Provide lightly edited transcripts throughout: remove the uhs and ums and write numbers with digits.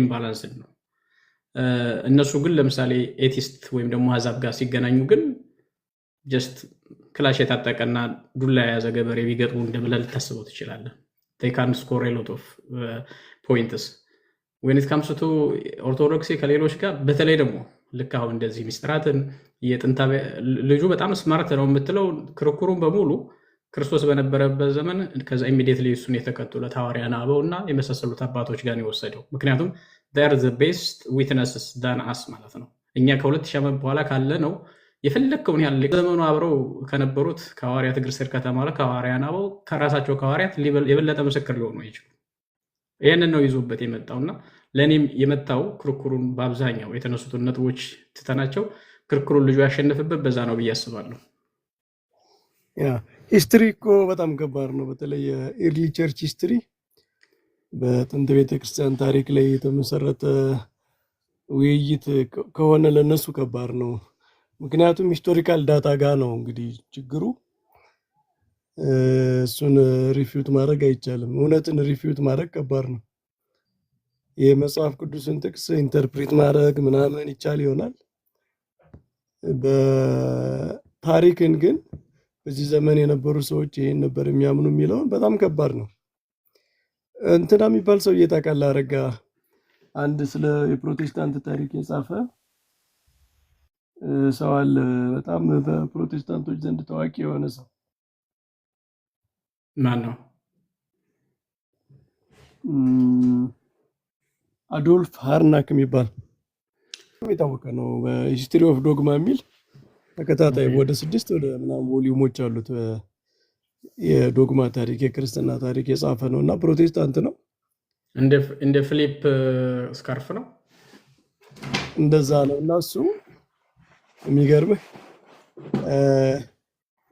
Imbalanced ነው። እነሱ ግን ለምሳሌ atheist ወይም ደግሞ አሕዛብ ጋር ሲገናኙ ግን just ክላሽ የታጠቀና ዱላ የያዘ ገበሬ ቢገጥሙ እንደብለህ ልታስበው ትችላለህ። Can score lot of points when it comes to ኦርቶዶክሲ ከሌሎች ጋር። በተለይ ደግሞ ልክ አሁን እንደዚህ ሚስጥራትን የጥንታ ልጁ በጣም smart ነው የምትለው፣ ክርክሩን በሙሉ ክርስቶስ በነበረበት ዘመን ከዛ immediately እሱን የተከተሉት ሐዋርያን አበው እና የመሳሰሉት አባቶች ጋር ነው የወሰደው። ምክንያቱም they're the best witnesses than us ማለት ነው። እኛ ከ2000 ዓመት በኋላ ካለ ነው የፈለግከውን ያህል ዘመኑ አብረው ከነበሩት ከሐዋርያት እግር ስር ከተማረ ከሐዋርያን አበው፣ ከራሳቸው ከሐዋርያት የበለጠ ምስክር ሊሆኑ አይችሉም። ይህንን ነው ይዞበት የመጣው። እና ለእኔም የመጣው ክርክሩን በአብዛኛው የተነሱትን ነጥቦች ትተናቸው ክርክሩን ልጁ ያሸነፈበት በዛ ነው ብዬ አስባለሁ። Yeah, history እኮ በጣም ከባድ ነው። በተለይ የ early church history፣ በጥንት ቤተክርስቲያን ታሪክ ላይ የተመሰረተ ውይይት ከሆነ ለነሱ ከባድ ነው። ምክንያቱም historical data ጋ ነው እንግዲህ ችግሩ። እሱን refute ማድረግ አይቻልም። እውነትን refute ማድረግ ከባድ ነው። የመጽሐፍ ቅዱስን ጥቅስ interpret ማድረግ ምናምን ይቻል ይሆናል። በታሪክን ግን በዚህ ዘመን የነበሩ ሰዎች ይሄን ነበር የሚያምኑ የሚለውን በጣም ከባድ ነው። እንትና የሚባል ሰውዬ ታውቃለህ? አረጋ፣ አንድ ስለ የፕሮቴስታንት ታሪክ የጻፈ ሰው አለ። በጣም በፕሮቴስታንቶች ዘንድ ታዋቂ የሆነ ሰው። ማን ነው? አዶልፍ ሃርናክ የሚባል የታወቀ ነው። በ History of Dogma የሚል ተከታታይ ወደ ስድስት ወደ ምናምን volume ኦች አሉት። የዶግማ ታሪክ፣ የክርስትና ታሪክ የጻፈ ነው እና ፕሮቴስታንት ነው። እንደ ፊሊፕ ስካርፍ ነው። እንደዛ ነው። እና እሱ የሚገርምህ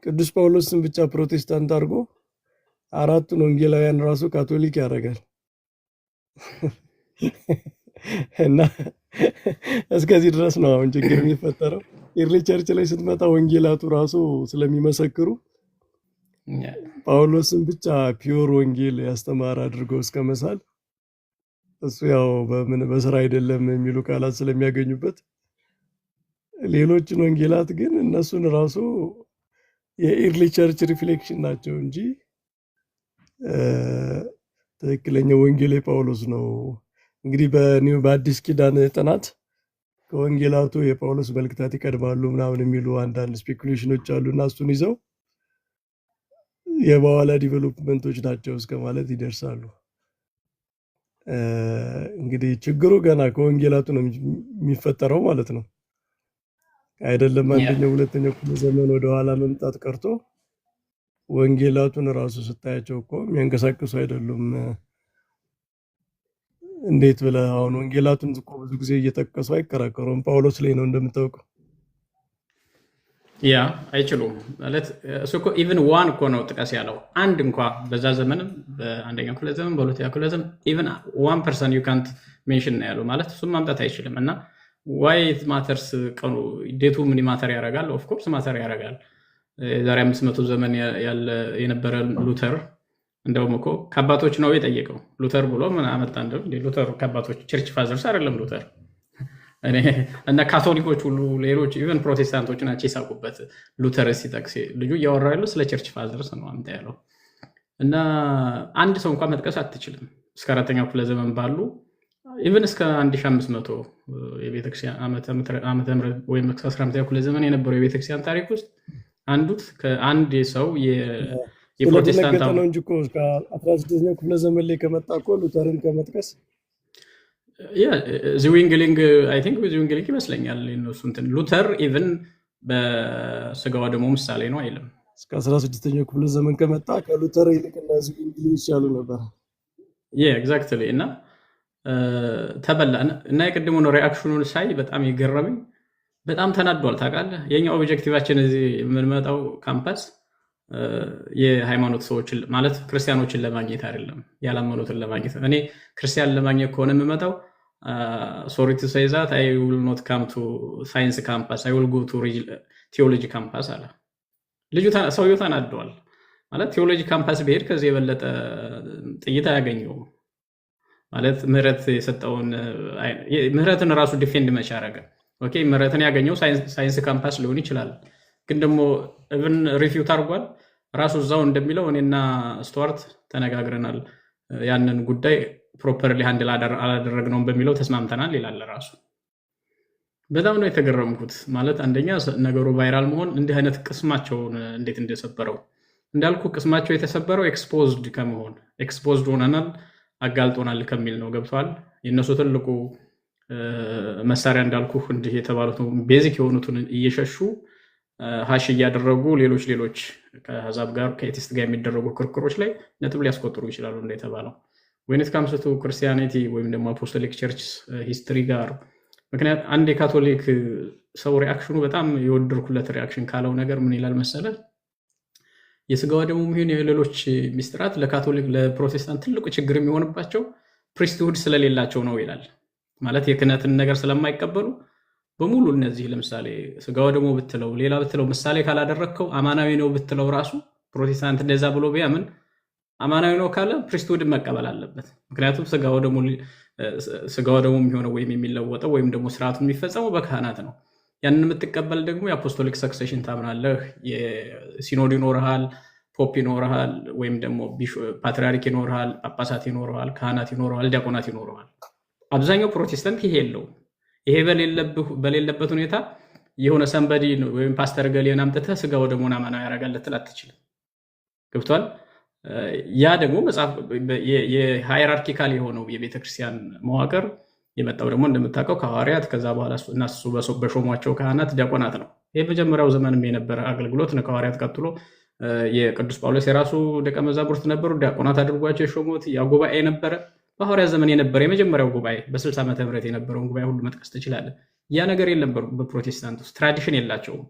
ቅዱስ ጳውሎስን ብቻ ፕሮቴስታንት አድርጎ አራቱን ወንጌላውያን ራሱ ካቶሊክ ያደርጋል። እና እስከዚህ ድረስ ነው አሁን ችግር የሚፈጠረው። Early church ላይ ስትመጣ ወንጌላቱ ራሱ ስለሚመሰክሩ ጳውሎስን ብቻ pure ወንጌል ያስተማረ አድርጎ እስከ መሳል፣ እሱ ያው በምን በስራ አይደለም የሚሉ ቃላት ስለሚያገኙበት፣ ሌሎችን ወንጌላት ግን እነሱን ራሱ የ early church reflection ናቸው እንጂ ትክክለኛው ወንጌል የጳውሎስ ነው። እንግዲህ በ new በአዲስ ኪዳን ጥናት ከወንጌላቱ የጳውሎስ መልእክታት ይቀድማሉ ምናምን የሚሉ አንዳንድ speculation ኖች አሉ እና እሱን ይዘው የበኋላ development ኦች ናቸው እስከ ማለት ይደርሳሉ። እንግዲህ ችግሩ ገና ከወንጌላቱ ነው የሚፈጠረው ማለት ነው። አይደለም አንደኛው ሁለተኛው ክፍለ ዘመን ወደኋላ መምጣት ቀርቶ ወንጌላቱን ራሱ ስታያቸው እኮ የሚያንቀሳቅሱ አይደሉም። እንዴት ብለህ አሁን ወንጌላቱን እኮ ብዙ ጊዜ እየጠቀሱ አይከራከሩም። ጳውሎስ ላይ ነው እንደምታውቀው። Yeah, አይችሉም ማለት እሱ እኮ even one እኮ ነው ጥቀስ ያለው። አንድ እንኳ በዛ ዘመንም፣ በአንደኛው ክፍለ ዘመን፣ በሁለተኛው ክፍለ ዘመን ኢቨን ዋን ፐርሰን ዩ ካንት ሜንሽን ነው ያለው። ማለት እሱም ማምጣት አይችልም። እና why it matters? ቀኑ date ኡ ምን matter ያደርጋል? Of course matter ያደርጋል። የዛሬ 500 ዘመን ያለ የነበረ ሉተር እንደውም እኮ ከአባቶች ነው የጠየቀው። ሉተር ብሎ ምን አመጣ? እንደው ሉተር ከአባቶች church fathers አይደለም ሉተር። እና ካቶሊኮች ሁሉ፣ ሌሎች even ፕሮቴስታንቶች ናቸው የሳቁበት ሉተር ሲጠቅስ። ልጁ እያወራ ያለው ስለ church fathers ነው አምጣ ያለው። እና አንድ ሰው እንኳን መጥቀስ አትችልም። እስከ አራተኛው ክፍለ ዘመን ባሉ፣ even እስከ 1500 የቤተክርስቲያን ዓመተ ምህረት ወይም እስከ 15ኛው ክፍለ ዘመን የነበረው የቤተክርስቲያን ታሪክ ውስጥ አንዱት ከአንድ ሰው የፕሮቴስታንት ስለደነገጠ ነው እንጂ እኮ እስከ 16ኛው ክፍለ ዘመን ላይ ከመጣ እኮ ሉተርን ከመጥቀስ ዝዊንግሊንግ፣ I think ዝዊንግሊንግ ይመስለኛል እነሱ እንትን ሉተር even በስጋዋ ደግሞ ምሳሌ ነው አይልም። እስከ 16ኛው ክፍለ ዘመን ከመጣ ከሉተር ይልቅ እነ ዝዊንግሊ ይሻሉ ነበር። Exactly። እና ተበላ። እና የቅድሙን reaction ኑን ሳይ በጣም የገረመኝ በጣም ተናዷል። ታውቃለህ፣ የኛ objective ኣችን እዚህ የምንመጣው ካምፓስ የሃይማኖት ሰዎችን ማለት ክርስቲያኖችን ለማግኘት አይደለም፣ ያላመኑትን ለማግኘት። እኔ ክርስቲያን ለማግኘት ከሆነ የምመጣው፣ sorry to say that, I will not come to science campus, I will go to theology campus አለ ልጁ። ሰውየው ተናደዋል። ማለት theology campus ብሄድ ከዚህ የበለጠ ጥይት አያገኘውም። ማለት ምህረት የሰጠውን ምህረትን ራሱ defend መቼ አደረገ? Okay፣ ምህረትን ያገኘው science campus ሊሆን ይችላል፣ ግን ደግሞ even refute አድርጓል። ራሱ እዛው እንደሚለው እኔና ስቱዋርት ተነጋግረናል፣ ያንን ጉዳይ properly handle አላደረግነውም በሚለው ተስማምተናል ይላል ራሱ። በጣም ነው የተገረምኩት። ማለት አንደኛ ነገሩ viral መሆን እንዲህ አይነት ቅስማቸውን እንዴት እንደሰበረው፣ እንዳልኩ ቅስማቸው የተሰበረው exposed ከመሆን፣ exposed ሆነናል፣ አጋልጦናል ከሚል ነው። ገብቷል። የእነሱ ትልቁ መሳሪያ እንዳልኩ እንዲህ የተባሉት basic የሆኑትን እየሸሹ hush እያደረጉ ሌሎች ሌሎች ከአሕዛብ ጋር፣ ከ atheist ጋር የሚደረጉ ክርክሮች ላይ ነጥብ ሊያስቆጥሩ ይችላሉ እንደተባለው። When it comes to Christianity ወይም ደግሞ apostolic church history ጋር፣ ምክንያት አንድ የካቶሊክ ሰው reaction ኑ በጣም የወደድኩለት reaction ካለው ነገር ምን ይላል መሰለ? የስጋ ወደሙ ይሁን የሌሎች ሚስጥራት ለካቶሊክ፣ ለፕሮቴስታንት ትልቁ ችግር የሚሆንባቸው priesthood ስለሌላቸው ነው ይላል። ማለት የክህነትን ነገር ስለማይቀበሉ በሙሉ እነዚህ ለምሳሌ ስጋ ወደሙ ብትለው፣ ሌላ ብትለው፣ ምሳሌ ካላደረግከው፣ አማናዊ ነው ብትለው ራሱ፣ ፕሮቴስታንት እንደዛ ብሎ ቢያምን፣ አማናዊ ነው ካለ priesthood ን መቀበል አለበት። ምክንያቱም ስጋ ወደሙ የሚሆነው ወይም የሚለወጠው ወይም ደግሞ ስርዓቱ የሚፈጸመው በካህናት ነው። ያንን የምትቀበል ደግሞ የ apostolic succession ታምናለህ። የሲኖድ ይኖርሃል፣ pope ይኖርሃል፣ ወይም ደግሞ ፓትሪያርክ ይኖርሃል፣ ጳጳሳት ይኖረዋል፣ ካህናት ይኖረዋል፣ ዲያቆናት ይኖረዋል። አብዛኛው ፕሮቴስታንት ይሄ የለውም። ይሄ በሌለበት ሁኔታ የሆነ somebody ወይም ፓስተር ገሌን አምጥተህ ስጋ ወደሙን አማናዊ ያደርጋል ልትል አትችልም። ገብቷል። ያ ደግሞ መጽሐፍ የ hierarchical የሆነው የቤተክርስቲያን መዋቅር የመጣው ደግሞ እንደምታውቀው ከሐዋርያት፣ ከዛ በኋላ እነሱ በሾሟቸው ካህናት፣ ዲያቆናት ነው። ይህ መጀመሪያው ዘመንም የነበረ አገልግሎት ነው። ከሐዋርያት ቀጥሎ የቅዱስ ጳውሎስ የራሱ ደቀ መዛሙርት ነበሩ፣ ዲያቆናት አድርጓቸው የሾሙት ያ ጉባኤ ነበረ። በሐዋርያት ዘመን የነበረ የመጀመሪያው ጉባኤ፣ በ60 ዓመተ ምህረት የነበረውን ጉባኤ ሁሉ መጥቀስ ትችላለህ። ያ ነገር የለም በፕሮቴስታንት ውስጥ። Tradition የላቸውም፣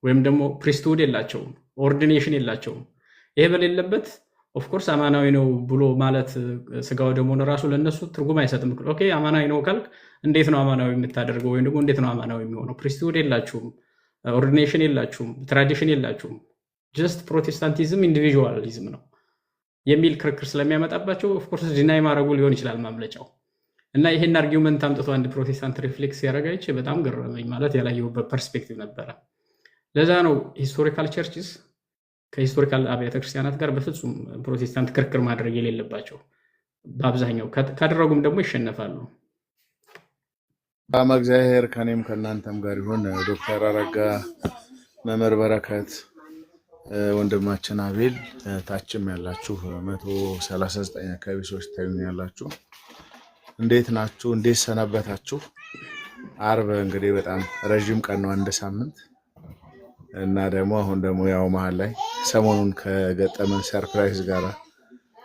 ወይም ደግሞ priesthood የላቸውም፣ ordination የላቸውም። ይሄ በሌለበት of course አማናዊ ነው ብሎ ማለት ስጋ ወደሙን ራሱ ለእነሱ ትርጉም አይሰጥም። Okay፣ አማናዊ ነው ካልክ እንዴት ነው አማናዊ የምታደርገው? ወይም ደግሞ እንዴት ነው አማናዊ የሚሆነው? Priesthood የላችሁም፣ ordination የላችሁም፣ tradition የላችሁም። Just Protestantism individualism ነው የሚል ክርክር ስለሚያመጣባቸው of course deny ማድረጉ ሊሆን ይችላል ማምለጫው። እና ይሄን argument አምጥቶ አንድ ፕሮቴስታንት reflect ሲያደርግ አይቼ በጣም ገረመኝ። ማለት ያላየሁበት perspective ነበረ። ለዛ ነው historical churches፣ ከ historical አብያተ ክርስቲያናት ጋር በፍጹም ፕሮቴስታንት ክርክር ማድረግ የሌለባቸው። በአብዛኛው ካደረጉም ደግሞ ይሸነፋሉ። በጣም እግዚአብሔር ከኔም ከእናንተም ጋር ይሁን። ዶክተር አረጋ፣ መምህር በረከት፣ ወንድማችን አቤል፣ ታችም ያላችሁ 139 አካባቢ ሰዎች ታዩኝ ያላችሁ እንዴት ናችሁ? እንዴት ሰነበታችሁ? አርብ እንግዲህ በጣም ረዥም ቀን ነው፣ አንድ ሳምንት፣ እና ደግሞ አሁን ደግሞ ያው መሀል ላይ ሰሞኑን ከገጠመን surprise ጋር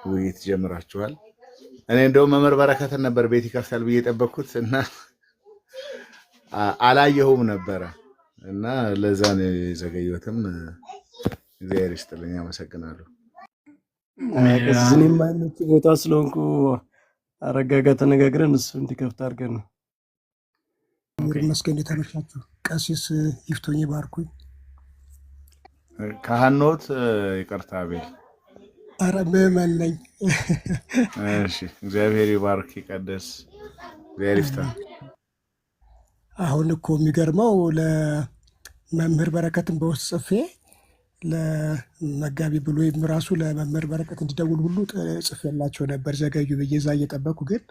ውይይት ጀምራችኋል። እኔ እንደውም መምህር በረከትን ነበር ቤት ይከፍታል ብዬ የጠበቅኩት እና አላየሁም ነበረ እና ለዛ ነው የዘገየሁትም። እግዚአብሔር ይስጥልኝ፣ አመሰግናለሁ። ቀሲስ፣ እኔ የማይመች ቦታ ስለሆንኩ አረጋ ጋር ተነጋግረን እሱ እንዲከፍት አድርገን ነው። እግዚአብሔር ይመስገን። እንዴት አመሻችሁ? ቀሲስ ይፍቶኝ ባርኩኝ። ካህኖት? ይቅርታ አቤል። ኧረ ምዕመን ነኝ። እሺ፣ እግዚአብሔር ይባርክ ይቀድስ፣ እግዚአብሔር ይፍታ። አሁን እኮ የሚገርመው ለመምህር በረከትን በውስጥ ጽፌ፣ ለመጋቢ ብሉይም ራሱ ለመምህር በረከት እንዲደውል ሁሉ ጽፌላቸው ነበር። ዘገዩ ብዬ እዛ እየጠበኩ፣ ግን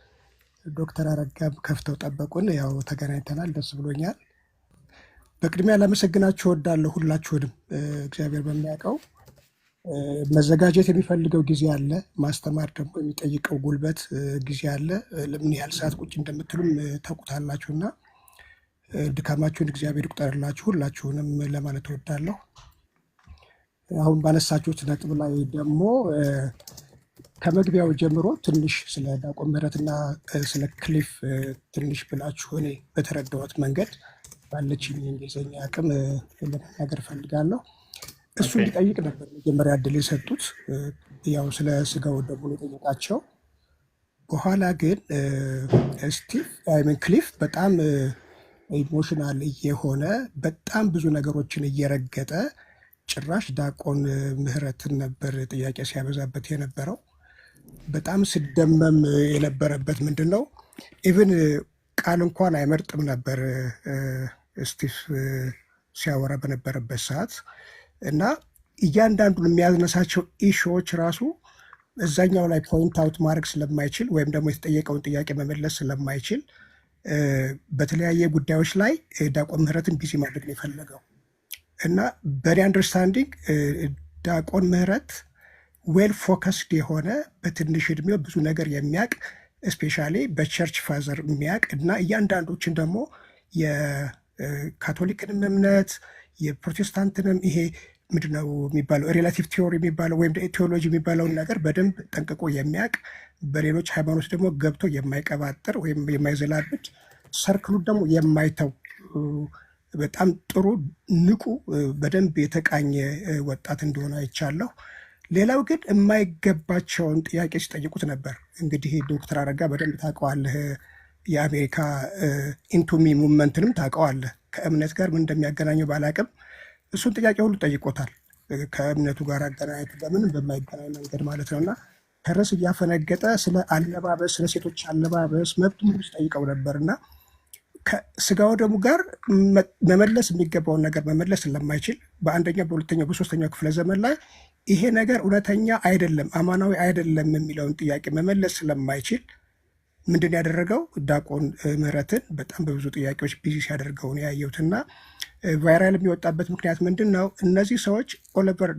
ዶክተር አረጋም ከፍተው ጠበቁን። ያው ተገናኝተናል፣ ደስ ብሎኛል። በቅድሚያ ላመሰግናችሁ እወዳለሁ ሁላችሁንም። እግዚአብሔር በሚያውቀው መዘጋጀት የሚፈልገው ጊዜ አለ። ማስተማር ደግሞ የሚጠይቀው ጉልበት፣ ጊዜ አለ። ለምን ያህል ሰዓት ቁጭ እንደምትሉም ታውቁታላችሁና ድካማችሁን እግዚአብሔር ይቁጠርላችሁ ሁላችሁንም ለማለት እወዳለሁ። አሁን ባነሳችሁት ነጥብ ላይ ደግሞ ከመግቢያው ጀምሮ ትንሽ ስለ ዲያቆን ምህረትና ስለ ክሊፍ ትንሽ ብላችሁ እኔ በተረዳሁት መንገድ ባለችኝ የእንግሊዝኛ አቅም ለመናገር እፈልጋለሁ። እሱ እንዲጠይቅ ነበር መጀመሪያ እድል የሰጡት፣ ያው ስለ ስጋው ደግሞ የጠየቃቸው። በኋላ ግን ስቲቭ፣ I mean ክሊፍ በጣም emotional እየሆነ፣ በጣም ብዙ ነገሮችን እየረገጠ፣ ጭራሽ ዲያቆን ምህረትን ነበር ጥያቄ ሲያበዛበት የነበረው። በጣም ስደመም የነበረበት ምንድን ነው፣ even ቃል እንኳን አይመርጥም ነበር ስቲቭ ሲያወራ በነበረበት ሰዓት። እና እያንዳንዱን የሚያነሳቸው issue ዎች ራሱ እዛኛው ላይ point out ማድረግ ስለማይችል ወይም ደግሞ የተጠየቀውን ጥያቄ መመለስ ስለማይችል በተለያየ ጉዳዮች ላይ ዲያቆን ምህረትን busy ማድረግ ነው የፈለገው። እና በእኔ understanding ዲያቆን ምህረት well focused የሆነ፣ በትንሽ እድሜው ብዙ ነገር የሚያቅ፣ especially በ church father የሚያቅ እና እያንዳንዶችን ደግሞ የካቶሊክንም እምነት የፕሮቴስታንትንም ይሄ ምንድነው የሚባለው relative theory የሚባለው ወይም ቴዎሎጂ የሚባለውን ነገር በደንብ ጠንቅቆ የሚያቅ፣ በሌሎች ሃይማኖት ደግሞ ገብቶ የማይቀባጥር ወይም የማይዘላብድ፣ circle ኡን ደግሞ የማይተው፣ በጣም ጥሩ ንቁ፣ በደንብ የተቃኘ ወጣት እንደሆነ አይቻለሁ። ሌላው ግን የማይገባቸውን ጥያቄ ሲጠይቁት ነበር። እንግዲህ ዶክተር አረጋ በደንብ ታውቀዋለህ። የአሜሪካ Into Me movement ንም ታውቀዋለህ። ከእምነት ጋር ምን እንደሚያገናኘው ባላቅም እሱን ጥያቄ ሁሉ ጠይቆታል። ከእምነቱ ጋር አገናኝቶ በምንም በማይገናኝ መንገድ ማለት ነው። እና ከርዕስ እያፈነገጠ ስለ አለባበስ፣ ስለ ሴቶች አለባበስ መብት ሁሉ ሲጠይቀው ነበር። እና ከስጋው ደሙ ጋር መመለስ የሚገባውን ነገር መመለስ ስለማይችል በአንደኛው፣ በሁለተኛው፣ በሶስተኛው ክፍለ ዘመን ላይ ይሄ ነገር እውነተኛ አይደለም፣ አማናዊ አይደለም የሚለውን ጥያቄ መመለስ ስለማይችል ምንድን ያደረገው፣ ዲያቆን ምህረትን በጣም በብዙ ጥያቄዎች busy ሲያደርገው ነው ያየሁትና viral የሚወጣበት ምክንያት ምንድን ነው? እነዚህ ሰዎች all over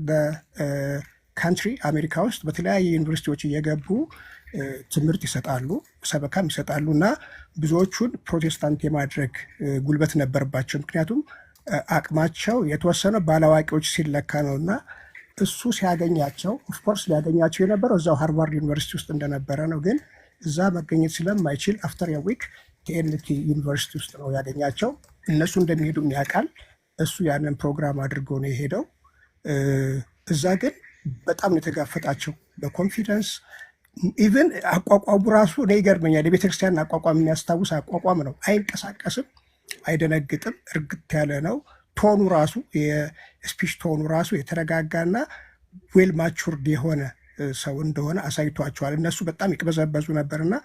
country አሜሪካ ውስጥ በተለያየ ዩኒቨርሲቲዎች እየገቡ ትምህርት ይሰጣሉ፣ ሰበካም ይሰጣሉ እና ብዙዎቹን ፕሮቴስታንት የማድረግ ጉልበት ነበርባቸው። ምክንያቱም አቅማቸው የተወሰነ ባላዋቂዎች ሲለካ ነው። እና እሱ ሲያገኛቸው፣ of course ሊያገኛቸው የነበረው እዛው ሃርቫርድ ዩኒቨርሲቲ ውስጥ እንደነበረ ነው። ግን እዛ መገኘት ስለማይችል after a week TNT ዩኒቨርሲቲ ውስጥ ነው ያገኛቸው። እነሱ እንደሚሄዱም ያውቃል። እሱ ያንን ፕሮግራም አድርጎ ነው የሄደው። እዛ ግን በጣም ነው የተጋፈጣቸው በ confidence። Even አቋቋሙ ራሱ እኔ ይገርመኛል። የቤተክርስቲያን አቋቋም የሚያስታውስ አቋቋም ነው። አይንቀሳቀስም፣ አይደነግጥም፣ እርግት ያለ ነው። Tone ኡ ራሱ፣ የ speech tone ኡ ራሱ የተረጋጋና well matured የሆነ ሰው እንደሆነ አሳይቷቸዋል። እነሱ በጣም ይቅበዘበዙ ነበርና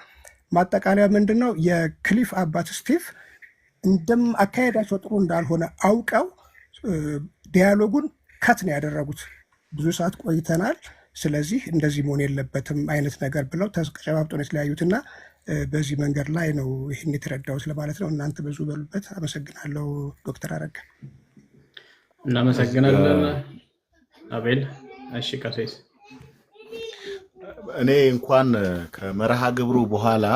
ማጠቃለያ ምንድን ነው? የክሊፍ አባት ስቲቭ እንደም አካሄዳቸው ጥሩ እንዳልሆነ አውቀው dialogue ኡን cut ነው ያደረጉት። ብዙ ሰዓት ቆይተናል፣ ስለዚህ እንደዚህ መሆን የለበትም አይነት ነገር ብለው ተጨባብጦ ነው የተለያዩትና በዚህ መንገድ ላይ ነው ይህን የተረዳሁት ለማለት ነው። እናንተ ብዙ በሉበት። አመሰግናለሁ ዶክተር አረጋ። እናመሰግናለን አቤል። እሺ ቀሲስ። እኔ እንኳን ከመርሃ ግብሩ በኋላ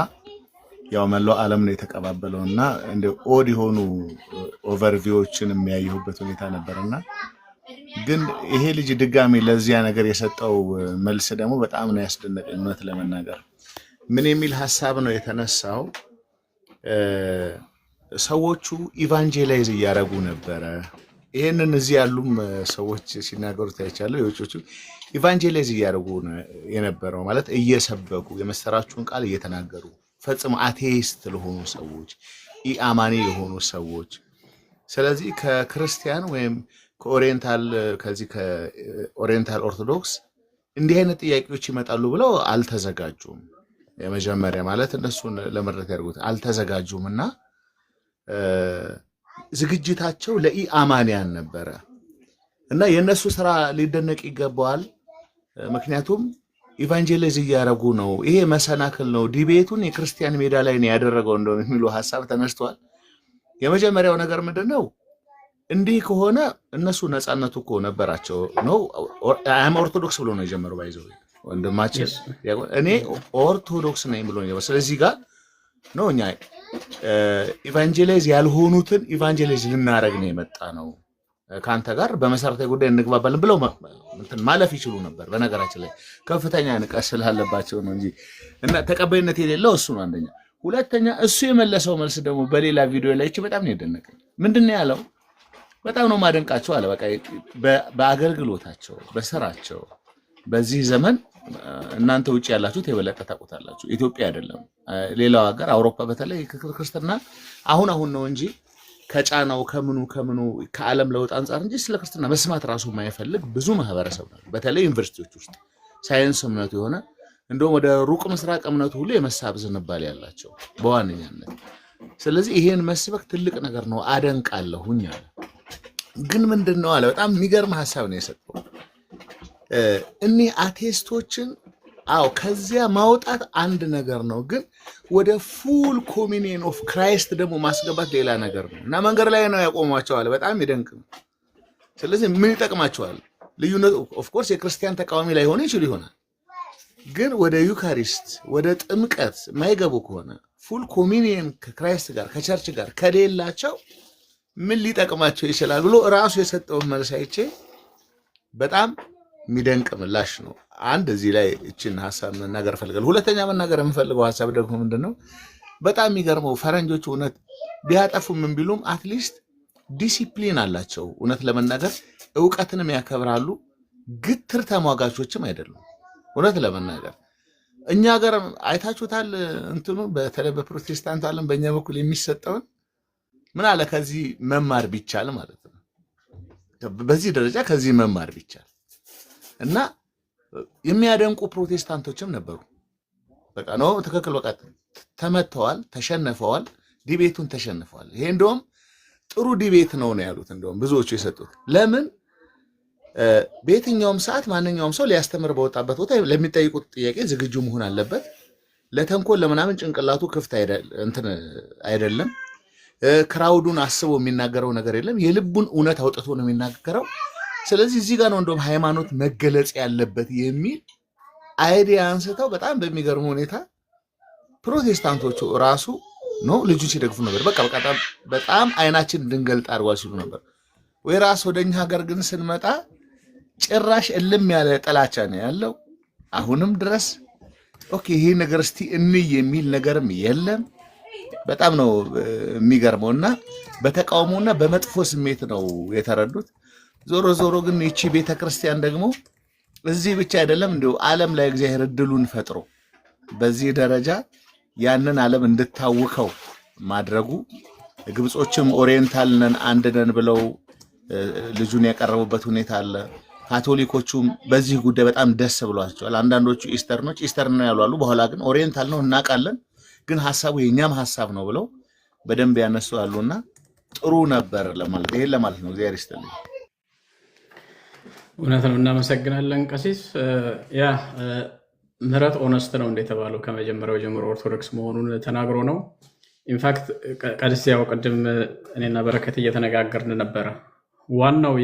ያው መላው ዓለም ነው የተቀባበለው እና እንደ odd የሆኑ overview ዎችን የሚያየሁበት ሁኔታ ነበር። እና ግን ይሄ ልጅ ድጋሚ ለዚያ ነገር የሰጠው መልስ ደግሞ በጣም ነው ያስደነቀኝ። እውነት ለመናገር ምን የሚል ሀሳብ ነው የተነሳው? ሰዎቹ evangelize እያደረጉ ነበረ። ይህንን እዚህ ያሉም ሰዎች ሲናገሩ ታይቻለሁ። የውጮቹ evangelize እያደረጉ ነው የነበረው፣ ማለት እየሰበኩ፣ የምስራቹን ቃል እየተናገሩ፣ ፈጽሞ atheist ለሆኑ ሰዎች፣ ኢአማኒ ለሆኑ ሰዎች። ስለዚህ ከክርስቲያን ወይም ከ Oriental፣ ከዚህ ከ Oriental ኦርቶዶክስ እንዲህ አይነት ጥያቄዎች ይመጣሉ ብለው አልተዘጋጁም። የመጀመሪያ ማለት እነሱን ለመረዳት ያደርጉት አልተዘጋጁም እና ዝግጅታቸው ለኢአማንያን ነበረ እና የእነሱ ስራ ሊደነቅ ይገባዋል። ምክንያቱም evangelize እያደረጉ ነው። ይሄ መሰናክል ነው። Debate ኡን የክርስቲያን ሜዳ ላይ ነው ያደረገው እንደውም የሚሉ ሀሳብ ተነስቷል። የመጀመሪያው ነገር ምንድን ነው? እንዲህ ከሆነ እነሱ ነፃነቱ እኮ ነበራቸው ነው። I'm Orthodox ብሎ ነው የጀመረው። By the way ወንድማችን እኔ ኦርቶዶክስ ነኝ ብሎ ነው የጀመረው። ስለዚህ ጋር ነው እኛ evangelize ያልሆኑትን evangelize ልናደርግ ነው የመጣ ነው፣ ከአንተ ጋር በመሰረታዊ ጉዳይ እንግባባለን ብለው እንትን ማለፍ ይችሉ ነበር። በነገራችን ላይ ከፍተኛ ንቀት ስላለባቸው ነው እንጂ እና ተቀባይነት የሌለው እሱ ነው አንደኛ። ሁለተኛ እሱ የመለሰው መልስ ደግሞ በሌላ ቪዲዮ ላይ በጣም ነው የደነቀኝ። ምንድን ነው ያለው? በጣም ነው ማደንቃቸው አለ። በቃ በአገልግሎታቸው፣ በስራቸው በዚህ ዘመን እናንተ ውጭ ያላችሁት የበለጠ ታውቁታላችሁ። ኢትዮጵያ አይደለም ሌላው ሀገር አውሮፓ በተለይ ክርስትና አሁን አሁን ነው እንጂ ከጫናው ከምኑ ከምኑ ከዓለም ለውጥ አንጻር እንጂ ስለ ክርስትና መስማት ራሱ የማይፈልግ ብዙ ማህበረሰብ ነው። በተለይ ዩኒቨርሲቲዎች ውስጥ ሳይንስ እምነቱ የሆነ እንደውም ወደ ሩቅ ምስራቅ እምነቱ ሁሉ የመሳብ ዝንባሌ ያላቸው በዋነኛነት። ስለዚህ ይሄን መስበክ ትልቅ ነገር ነው፣ አደንቃለሁኝ አለ። ግን ምንድን ነው አለ፣ በጣም የሚገርም ሀሳብ ነው የሰጠው። እኒህ atheist ኦችን አዎ ከዚያ ማውጣት አንድ ነገር ነው፣ ግን ወደ full communion of Christ ደግሞ ማስገባት ሌላ ነገር ነው እና መንገድ ላይ ነው ያቆሟቸው አለ። በጣም ይደንቅ ነው። ስለዚህ ምን ይጠቅማቸዋል? ልዩነቱ of course የክርስቲያን ተቃዋሚ ላይሆኑ ይችሉ ይሆናል፣ ግን ወደ Eucharist ወደ ጥምቀት የማይገቡ ከሆነ፣ full communion ከ Christ ጋር ከ church ጋር ከሌላቸው ምን ሊጠቅማቸው ይችላል ብሎ ራሱ የሰጠውን መልስ አይቼ በጣም የሚደንቅ ምላሽ ነው። አንድ እዚህ ላይ እችን ሀሳብ መናገር እፈልጋለሁ። ሁለተኛ መናገር የምፈልገው ሀሳብ ደግሞ ምንድን ነው? በጣም የሚገርመው ፈረንጆች እውነት ቢያጠፉ ምን ቢሉም at least discipline አላቸው። እውነት ለመናገር እውቀትንም ያከብራሉ። ግትር ተሟጋቾችም አይደሉም። እውነት ለመናገር እኛ ጋር አይታችሁታል። እንትኑ በተለይ በፕሮቴስታንት ዓለም በእኛ በኩል የሚሰጠውን ምን አለ ከዚህ መማር ቢቻል ማለት ነው። በዚህ ደረጃ ከዚህ መማር ቢቻል እና የሚያደንቁ ፕሮቴስታንቶችም ነበሩ። በቃ no ትክክል፣ በቃ ተመተዋል፣ ተሸንፈዋል፣ debate ኡን ተሸንፈዋል። ይሄ እንደውም ጥሩ debate ነው ነው ያሉት። እንደውም ብዙዎቹ የሰጡት ለምን በየትኛውም ሰዓት ማንኛውም ሰው ሊያስተምር በወጣበት ቦታ ለሚጠይቁት ጥያቄ ዝግጁ መሆን አለበት። ለተንኮል ለምናምን ጭንቅላቱ ክፍት እንትን አይደለም። Crowd ኡን አስቦ የሚናገረው ነገር የለም። የልቡን እውነት አውጥቶ ነው የሚናገረው። ስለዚህ እዚህ ጋር ነው እንደውም ሃይማኖት መገለጽ ያለበት የሚል idea አንስተው በጣም በሚገርም ሁኔታ ፕሮቴስታንቶቹ ራሱ ነው ልጁን ሲደግፉ ነበር። በቃ በቃ በጣም አይናችን እንድንገልጥ አድርጓል ሲሉ ነበር። ወይ ራስ ወደ እኛ ሀገር ግን ስንመጣ ጭራሽ እልም ያለ ጥላቻ ነው ያለው አሁንም ድረስ። Okay ይሄ ነገር እስቲ እንይ የሚል ነገርም የለም። በጣም ነው የሚገርመው እና በተቃውሞና በመጥፎ ስሜት ነው የተረዱት። ዞሮ ዞሮ ግን ይቺ ቤተክርስቲያን ደግሞ እዚህ ብቻ አይደለም፣ እንዲሁ ዓለም ላይ እግዚአብሔር እድሉን ፈጥሮ በዚህ ደረጃ ያንን ዓለም እንድታውከው ማድረጉ፣ ግብጾችም Oriental ነን አንድ ነን ብለው ልጁን ያቀረቡበት ሁኔታ አለ። ካቶሊኮቹም በዚህ ጉዳይ በጣም ደስ ብሏቸዋል። አንዳንዶቹ Eastern ኦች Eastern ነው ያሉ አሉ። በኋላ ግን Oriental ነው እናውቃለን፣ ግን ሀሳቡ የእኛም ሀሳብ ነው ብለው በደንብ ያነሱ አሉና ጥሩ ነበር ለማለት ይሄን ለማለት ነው። እግዚአብሔር ይስጥልኝ። እውነት ነው። እናመሰግናለን ቀሲስ። Yeah፣ ምህረት honest ነው እንደተባለው ከመጀመሪያው ጀምሮ ኦርቶዶክስ መሆኑን ተናግሮ ነው። In fact ቀድስ ያው ቅድም እኔና በረከት እየተነጋገርን ነበረ። ዋናው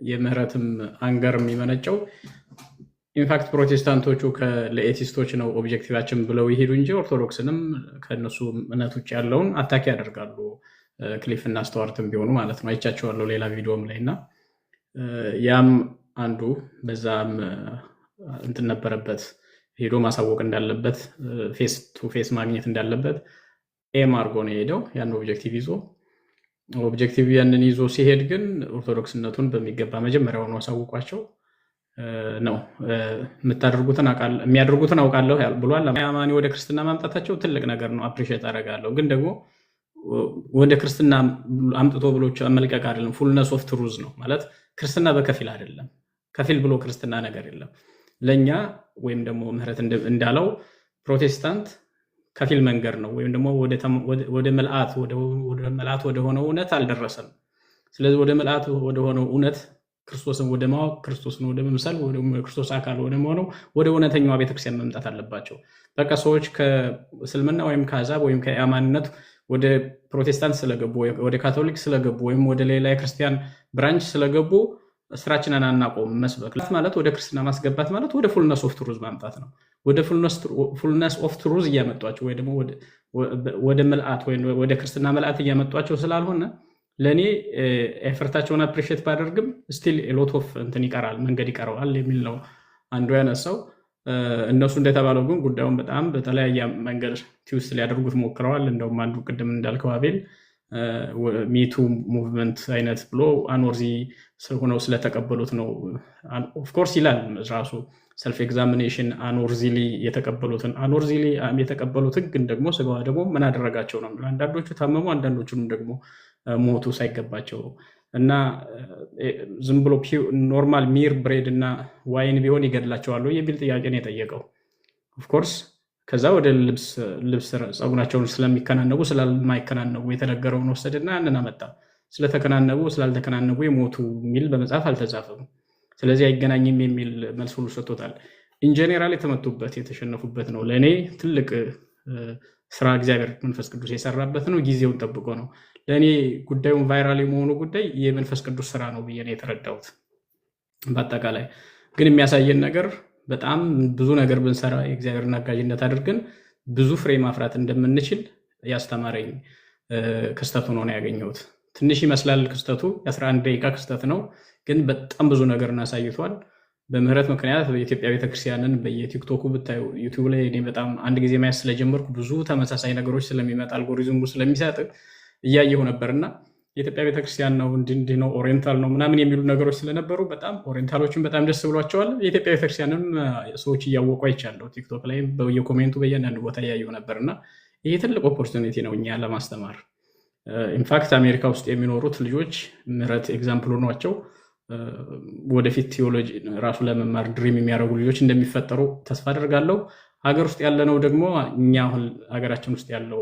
የምህረትም anger የሚመነጨው in fact ፕሮቴስታንቶቹ ለ atheist ኦች ነው objective ኣችን ብለው ይሄዱ እንጂ ኦርቶዶክስንም ከእነሱ እምነት ውጭ ያለውን attack ያደርጋሉ። ክሊፍ እና ስተዋርትም ቢሆኑ ማለት ነው። አይቻቸዋለሁ ሌላ ቪዲዮም ላይ። እና ያም አንዱ በዛም እንትን ነበረበት፣ ሄዶ ማሳወቅ እንዳለበት፣ face to face ማግኘት እንዳለበት aim አድርጎ ነው የሄደው ያን objective ይዞ። Objective ያንን ይዞ ሲሄድ ግን ኦርቶዶክስነቱን በሚገባ መጀመሪያውኑ አሳውቋቸው ነው። የሚያደርጉትን አውቃለሁ ብሏል። አማኒ ወደ ክርስትና ማምጣታቸው ትልቅ ነገር ነው፣ appreciate አደርጋለሁ። ግን ደግሞ ወደ ክርስትና አምጥቶ ብሎ መልቀቅ አይደለም፣ fullness of truth ነው ማለት። ክርስትና በከፊል አይደለም። ከፊል ብሎ ክርስትና ነገር የለም። ለእኛ ወይም ደግሞ ምህረት እንዳለው ፕሮቴስታንት ከፊል መንገድ ነው ወይም ደግሞ ወደ ምልአት ወደሆነው እውነት አልደረሰም። ስለዚህ ወደ ምልአት ወደሆነው እውነት፣ ክርስቶስን ወደ ማወቅ፣ ክርስቶስን ወደ መምሰል፣ ወደ ክርስቶስ አካል ወደ መሆነው ወደ እውነተኛዋ ቤተክርስቲያን መምጣት አለባቸው። በቃ ሰዎች ከእስልምና ወይም ከአሕዛብ ወይም ከኢአማንነት ወደ ፕሮቴስታንት ስለገቡ፣ ወደ ካቶሊክ ስለገቡ ወይም ወደ ሌላ የክርስቲያን branch ስለገቡ ስራችንን አናቆም። መስበክ ማለት፣ ወደ ክርስትና ማስገባት ማለት ወደ fullness of truth ማምጣት ነው። ወደ fullness of truth እያመጧቸው ወይ ደግሞ ወደ ምልአት ወደ ክርስትና ምልአት እያመጧቸው ስላልሆነ ለእኔ effort ኣቸውን appreciate ባደርግም still lot of እንትን ይቀራል፣ መንገድ ይቀረዋል የሚል ነው አንዱ ያነሳው። እነሱ እንደተባለው ግን ጉዳዩን በጣም በተለያየ መንገድ twist ሊያደርጉት ሞክረዋል። እንደውም አንዱ ቅድም እንዳልከው አቤል Me Too movement አይነት ብሎ unworthy ሆነው ስለተቀበሉት ነው። Of course ይላል ራሱ self examination unworthily የተቀበሉትን። Unworthily የተቀበሉትን ግን ደግሞ ስጋዋ ደግሞ ምን አደረጋቸው ነው። አንዳንዶቹ ታመሙ፣ አንዳንዶቹም ደግሞ ሞቱ ሳይገባቸው። እና ዝም ብሎ normal mere bread እና wine ቢሆን ይገድላቸዋል የሚል ጥያቄ ነው የጠየቀው። Of course ከዛ ወደ ልብስ ልብስ ፀጉራቸውን ስለሚከናነቡ ስለማይከናነቡ የተነገረውን ወሰደና ያንን አመጣ። ስለተከናነቡ ስላልተከናነቡ የሞቱ የሚል በመጽሐፍ አልተጻፈም። ስለዚህ አይገናኝም የሚል መልስ ሁሉ ሰጥቶታል። In general የተመቱበት የተሸነፉበት ነው። ለእኔ ትልቅ ስራ እግዚአብሔር መንፈስ ቅዱስ የሰራበት ነው። ጊዜውን ጠብቆ ነው። ለእኔ ጉዳዩን viral የመሆኑ ጉዳይ የመንፈስ ቅዱስ ስራ ነው ብዬ ነው የተረዳሁት። በአጠቃላይ ግን የሚያሳየን ነገር በጣም ብዙ ነገር ብንሰራ የእግዚአብሔርን አጋዥነት አድርገን ብዙ ፍሬ ማፍራት እንደምንችል ያስተማረኝ ክስተት ሆኖ ነው ያገኘሁት። ትንሽ ይመስላል ክስተቱ፣ የ11 ደቂቃ ክስተት ነው፣ ግን በጣም ብዙ ነገርን አሳይቷል። በምህረት ምክንያት በኢትዮጵያ ቤተክርስቲያንን በየቲክቶኩ ብታዩ፣ ዩቲዩብ ላይ እኔ በጣም አንድ ጊዜ ማየት ስለጀመርኩ ብዙ ተመሳሳይ ነገሮች ስለሚመጣ አልጎሪዝሙ ስለሚሰጥ እያየሁ ነበር እና የኢትዮጵያ ቤተክርስቲያን ነው፣ እንዲህ እንዲህ ነው፣ oriental ነው ምናምን የሚሉ ነገሮች ስለነበሩ በጣም oriental ኦችን በጣም ደስ ብሏቸዋል። የኢትዮጵያ ቤተክርስቲያንም ሰዎች እያወቁ አይቻለሁ። ቲክቶክ ላይ በየ comment ኡ በእያንዳንዱ ቦታ እያየሁ ነበር እና ይሄ ትልቅ opportunity ነው እኛ ለማስተማር። In fact አሜሪካ ውስጥ የሚኖሩት ልጆች ምህረት example ሆኗቸው ወደፊት ቴዎሎጂ ራሱ ለመማር dream የሚያደርጉ ልጆች እንደሚፈጠሩ ተስፋ አደርጋለሁ። ሀገር ውስጥ ያለነው ደግሞ እኛ አሁን ሀገራችን ውስጥ ያለው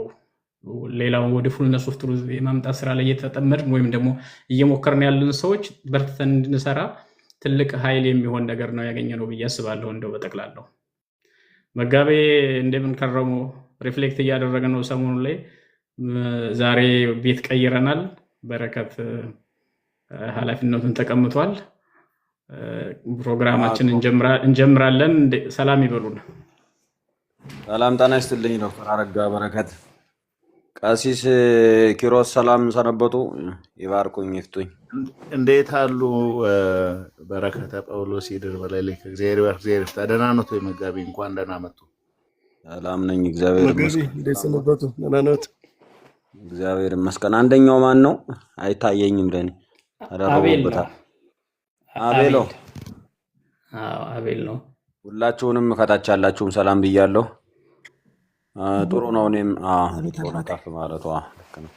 ሌላውን ወደ fullness of truth የማምጣት ስራ ላይ እየተጠመድን ወይም ደግሞ እየሞከርን ያለን ሰዎች በርትተን እንድንሰራ ትልቅ ኃይል የሚሆን ነገር ነው ያገኘነው ብዬ አስባለሁ። እንደው በጠቅላላው መጋቤ እንደምን ከረሙ? Reflect እያደረገ ነው ሰሞኑ ላይ። ዛሬ ቤት ቀይረናል። በረከት ኃላፊነቱን ተቀምጧል። ፕሮግራማችን እንጀምራለን። ሰላም ይበሉን። ሰላም ጤና ይስጥልኝ ዶክተር አረጋ በረከት፣ ቀሲስ ኪሮስ ሰላም ሰነበቱ። ይባርኩኝ ይፍቱኝ። እንዴት አሉ? በረከተ ጳውሎስ ይድር በላይ እግዚአብሔር ይባርክ፣ እግዚአብሔር ይፍታ። ደህና ኖት ወይ መጋቢ? እንኳን ደህና መጡ። ሰላም ነኝ፣ እግዚአብሔር መጋቢ ይመስገን። እንዴት ሰነበቱ? ደህና ኖት? እግዚአብሔር ይመስገን። አንደኛው ማን ነው? አይታየኝም፣ ለኔ አቤል ነው። ተደርቦበታል። አቤሎ። አቤል፣ አዎ አቤል ነው። ሁላችሁንም ከታች ያላችሁም ሰላም ብያለሁ። ጥሩ ነው። እኔም አቤት ጥሩ ነው። አባቴ። ከፍ ማለቷ ልክ ነው።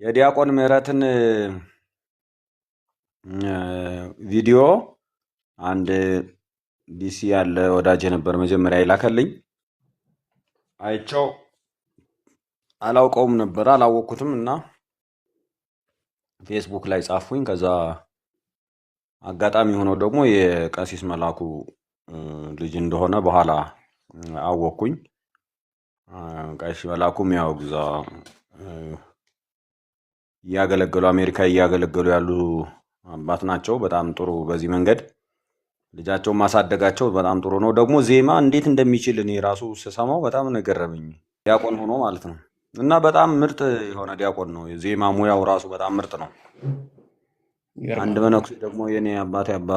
የዲያቆን ምህረትን ቪዲዮ አንድ ዲሲ ያለ ወዳጅ ነበር መጀመሪያ ይላከልኝ። አይቼው አላውቀውም ነበር፣ አላወቅኩትም እና ፌስቡክ ላይ ጻፍኩኝ። ከዛ አጋጣሚ ሆነው ደግሞ የቀሲስ መላኩ ልጅ እንደሆነ በኋላ አወቅኩኝ። ቀሲስ መላኩም ያው እዛ እያገለገሉ አሜሪካ እያገለገሉ ያሉ አባት ናቸው። በጣም ጥሩ። በዚህ መንገድ ልጃቸውን ማሳደጋቸው በጣም ጥሩ ነው። ደግሞ ዜማ እንዴት እንደሚችል እኔ ራሱ ስሰማው በጣም ነው የገረመኝ። ዲያቆን ሆኖ ማለት ነው። እና በጣም ምርጥ የሆነ ዲያቆን ነው። የዜማ ሙያው ራሱ በጣም ምርጥ ነው። አንድ ይገርማል። መነኩሴ ደግሞ የኔ አባቴ አባ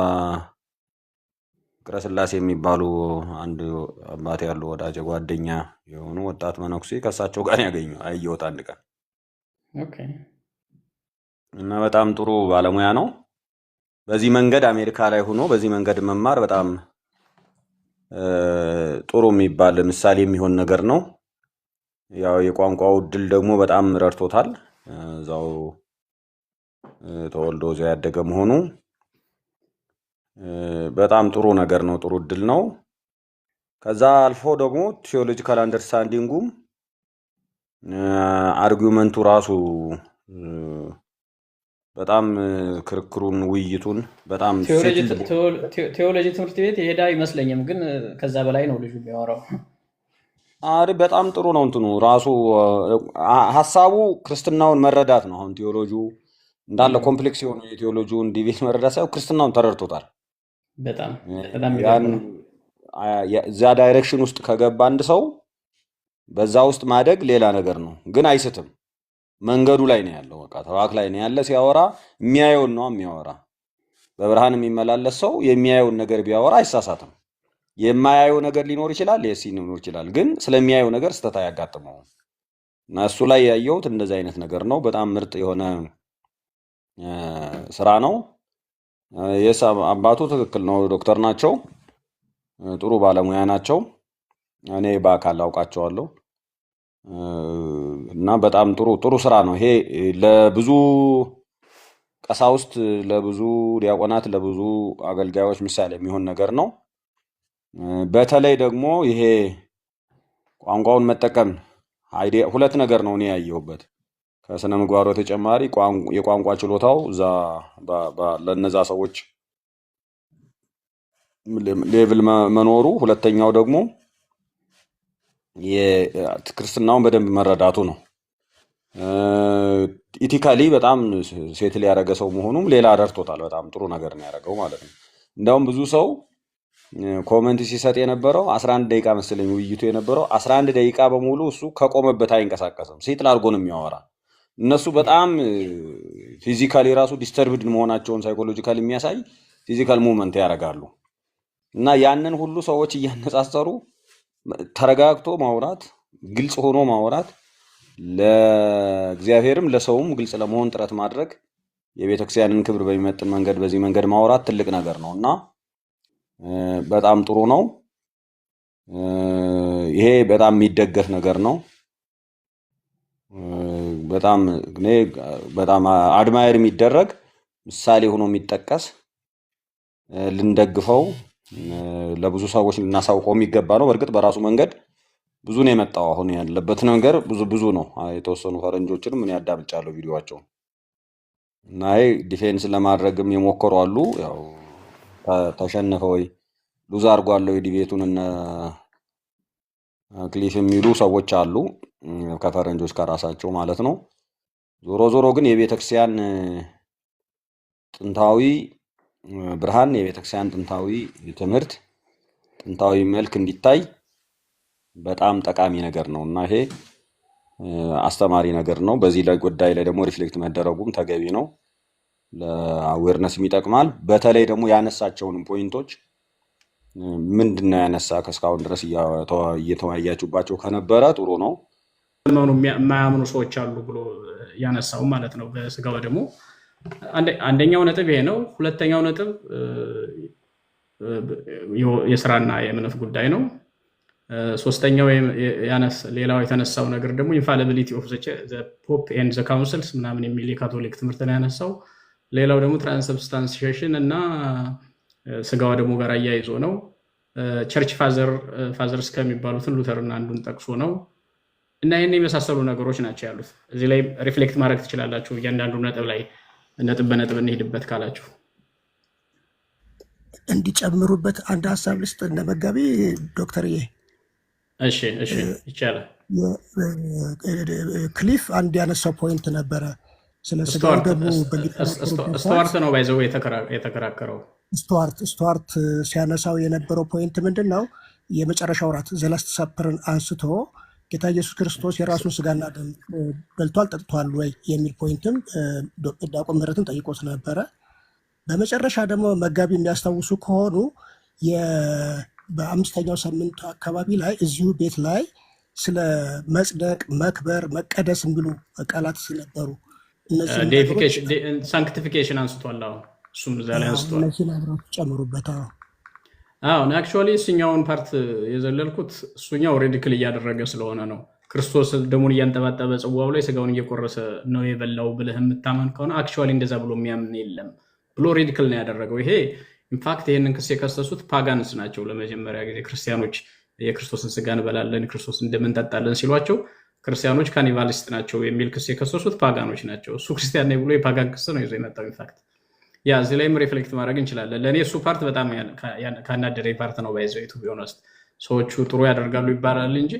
ፍቅረ ስላሴ የሚባሉ አንድ አባቴ ያሉ ወዳጅ ጓደኛ የሆኑ ወጣት መነኩሴ ከእሳቸው ጋር ያገኙ አየሁት አንድ ቀን እና በጣም ጥሩ ባለሙያ ነው። በዚህ መንገድ አሜሪካ ላይ ሆኖ በዚህ መንገድ መማር በጣም ጥሩ የሚባል ምሳሌ የሚሆን ነገር ነው። ያው የቋንቋው እድል ደግሞ በጣም ረድቶታል። እዛው ተወልዶ እዚያው ያደገ መሆኑ በጣም ጥሩ ነገር ነው። ጥሩ እድል ነው። ከዛ አልፎ ደግሞ theological understanding ኡም argument ኡ ራሱ በጣም ክርክሩን ውይይቱን በጣም settled ቴዎሎጂ ትምህርት ቤት የሄደ አይመስለኝም፣ ግን ከዛ በላይ ነው ልጁ የሚያወራው። አሪ በጣም ጥሩ ነው። እንትኑ ራሱ ሀሳቡ ክርስትናውን መረዳት ነው። አሁን ቴዎሎጂው እንዳለ complex የሆኑ የቴዎሎጂውን debate መረዳት ሳይሆን ክርስትናውን ተረድቶታል። በጣም በጣም ያን የሚገርም ነው። እዛ direction ውስጥ ከገባ አንድ ሰው በዛ ውስጥ ማደግ ሌላ ነገር ነው፣ ግን አይስትም። መንገዱ ላይ ነው ያለው። በቃ track ላይ ነው ያለ። ሲያወራ የሚያየውን ነው የሚያወራ። በብርሃን የሚመላለስ ሰው የሚያየውን ነገር ቢያወራ አይሳሳትም። የማያየው ነገር ሊኖር ይችላል፣ yes ሊኖር ይችላል፣ ግን ስለሚያየው ነገር ስህተት አያጋጥመውም። እና እሱ ላይ ያየሁት እንደዚህ አይነት ነገር ነው። በጣም ምርጥ የሆነ ስራ ነው። Yes አባቱ ትክክል ነው። ዶክተር ናቸው። ጥሩ ባለሙያ ናቸው። እኔ በአካል አውቃቸዋለሁ እና በጣም ጥሩ ጥሩ ስራ ነው ይሄ ለብዙ ቀሳውስት፣ ለብዙ ዲያቆናት፣ ለብዙ አገልጋዮች ምሳሌ የሚሆን ነገር ነው። በተለይ ደግሞ ይሄ ቋንቋውን መጠቀም idea ሁለት ነገር ነው እኔ ያየሁበት። ከስነ ምግባሩ በተጨማሪ የቋንቋ ችሎታው እዛ ለነዛ ሰዎች level መኖሩ፣ ሁለተኛው ደግሞ ክርስትናውን በደንብ መረዳቱ ነው። Ethically በጣም settle ያደረገ ሰው መሆኑም ሌላ ረድቶታል። በጣም ጥሩ ነገር ነው ያደረገው ማለት ነው። እንደውም ብዙ ሰው comment ሲሰጥ የነበረው 11 ደቂቃ መሰለኝ ውይይቱ የነበረው፣ 11 ደቂቃ በሙሉ እሱ ከቆመበት አይንቀሳቀስም። Settle አድርጎ ነው የሚያወራ። እነሱ በጣም physically ራሱ disturbed መሆናቸውን psychologically የሚያሳይ physical movement ያደርጋሉ። እና ያንን ሁሉ ሰዎች እያነጻጸሩ ተረጋግቶ ማውራት፣ ግልጽ ሆኖ ማውራት፣ ለእግዚአብሔርም ለሰውም ግልጽ ለመሆን ጥረት ማድረግ፣ የቤተክርስቲያንን ክብር በሚመጥን መንገድ በዚህ መንገድ ማውራት ትልቅ ነገር ነው እና በጣም ጥሩ ነው። ይሄ በጣም የሚደገፍ ነገር ነው። በጣም እኔ በጣም admire የሚደረግ፣ ምሳሌ ሆኖ የሚጠቀስ፣ ልንደግፈው፣ ለብዙ ሰዎች ልናሳውቀው የሚገባ ነው። በእርግጥ በራሱ መንገድ ብዙ ነው የመጣው። አሁን ያለበት ነገር ብዙ ብዙ ነው። የተወሰኑ ፈረንጆችንም እኔ አዳምጫለሁ ቪዲዮዋቸውን እና ይሄ defense ለማድረግም የሞከሩ አሉ። ያው ተሸነፈ ወይ lose አድርጓል ወይ debate ኡን እነ ክሊፍ የሚሉ ሰዎች አሉ፣ ከፈረንጆች ከራሳቸው ማለት ነው። ዞሮ ዞሮ ግን የቤተክርስቲያን ጥንታዊ ብርሃን፣ የቤተክርስቲያን ጥንታዊ ትምህርት፣ ጥንታዊ መልክ እንዲታይ በጣም ጠቃሚ ነገር ነው እና ይሄ አስተማሪ ነገር ነው። በዚህ ላይ ጉዳይ ላይ ደግሞ reflect መደረጉም ተገቢ ነው። ለ awareness ም ይጠቅማል። በተለይ ደግሞ ያነሳቸውንም point ኦች ምንድን ነው ያነሳ ከእስካሁን ድረስ እየተወያያችሁባቸው ከነበረ ጥሩ ነው። ዘመኑ የማያምኑ ሰዎች አሉ ብሎ ያነሳው ማለት ነው። በስጋው ደግሞ አንደኛው ነጥብ ይሄ ነው። ሁለተኛው ነጥብ የስራና የእምነት ጉዳይ ነው። ሶስተኛው ሌላው የተነሳው ነገር ደግሞ infallibility of pope and the councils ምናምን የሚል የካቶሊክ ትምህርት ነው ያነሳው። ሌላው ደግሞ transubstantiation እና ስጋ ወደሙ ጋር አያይዞ ነው። Church fathers ከሚባሉትን ሉተርና አንዱን ጠቅሶ ነው። እና ይህን የመሳሰሉ ነገሮች ናቸው ያሉት። እዚህ ላይ reflect ማድረግ ትችላላችሁ። እያንዳንዱ ነጥብ ላይ ነጥብ በነጥብ እንሄድበት ካላችሁ። እንዲጨምሩበት አንድ ሀሳብ ልስጥ እንደ መጋቢ ዶክተርዬ። እሺ፣ ይቻላል። ክሊፍ አንድ ያነሳው point ነበረ ስለ ስጋው ደሙ በሚከራከሩበት ሰዓት። ስቱዋርት ነው by the way የተከራከረው። ስቱዋርት ሲያነሳው የነበረው point ምንድን ነው? የመጨረሻው ራት the Last Supper ን አንስቶ ጌታ ኢየሱስ ክርስቶስ የራሱን ስጋና ደም በልቷል ጠጥቷል ወይ የሚል point ም ዲያቆን ምህረትን ጠይቆት ነበረ። በመጨረሻ ደግሞ መጋቢ የሚያስታውሱ ከሆኑ በአምስተኛው ሳምንት አካባቢ ላይ እዚሁ ቤት ላይ ስለ መጽደቅ፣ መክበር፣ መቀደስ የሚሉ ቃላት ነበሩ። እነዚህን ነገሮች Sanctification አንስቷል። አሁን እሱም እዛ ላይ አንስቷል። እነዚህን አብራችሁ ጨምሩበት። አዎ። አሁን actually እሱኛውን part የዘለልኩት እሱኛው ridicule እያደረገ ስለሆነ ነው። ክርስቶስ ደሙን እያንጠባጠበ ጽዋው ላይ ስጋውን እየቆረሰ ነው የበላው ብለህ የምታመን ከሆነ actually እንደዛ ብሎ የሚያምን የለም ብሎ ridicule ነው ያደረገው። ይሄ in fact ይህንን ክስ የከሰሱት pagans ናቸው። ለመጀመሪያ ጊዜ ክርስቲያኖች የክርስቶስን ስጋ እንበላለን፣ ክርስቶስን ደም እንጠጣለን ሲሏቸው ክርስቲያኖች cannibalist ናቸው የሚል ክስ የከሰሱት pagan ኦች ናቸው። እሱ ክርስቲያን ነኝ ብሎ የ pagan ክስ ነው ይዞ የመጣው። In fact yeah እዚህ ላይም reflect ማድረግ እንችላለን። ለእኔ እሱ part በጣም ካናደደኝ part ነው። By the way, to be honest ሰዎቹ ጥሩ ያደርጋሉ ይባላል እንጂ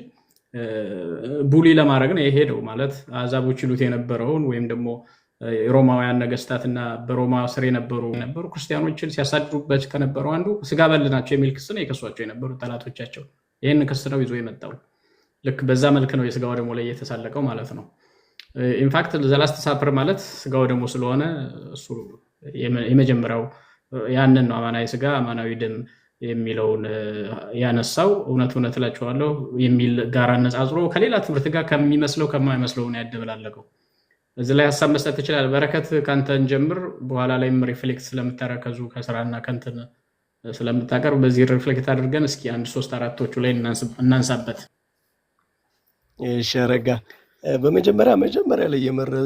bully ለማድረግ ነው የሄደው። ማለት አሕዛቦች ይሉት የነበረውን ወይም ደግሞ የሮማውያን ነገስታትና በሮማ ስር የነበሩ ክርስቲያኖችን ሲያሳድሩበት ከነበረው አንዱ ስጋ በል ናቸው የሚል ክስ ነው የከሷቸው የነበሩ ጠላቶቻቸው። ይህን ክስ ነው ይዞ የመጣው። ልክ በዛ መልክ ነው የስጋ ወደሙ ላይ የተሳለቀው ማለት ነው። In fact the Last Supper ማለት ስጋ ወደሙ ስለሆነ እሱ የመጀመሪያው ያንን ነው፣ አማናዊ ስጋ አማናዊ ደም የሚለውን ያነሳው። እውነት እውነት እላችኋለሁ የሚል ጋር አነጻጽሮ ከሌላ ትምህርት ጋር ከሚመስለው ከማይመስለው ነው ያደበላለቀው። እዚህ ላይ ሀሳብ መስጠት ትችላለህ። በረከት ከአንተ እንጀምር። በኋላ ላይም reflect ስለምታረከዙ ከስራና ከንትን ስለምታቀርብ በዚህ reflect አድርገን እስኪ አንድ ሶስት አራቶቹ ላይ እናንሳበት። እሺ አረጋ፣ በመጀመሪያ መጀመሪያ ላይ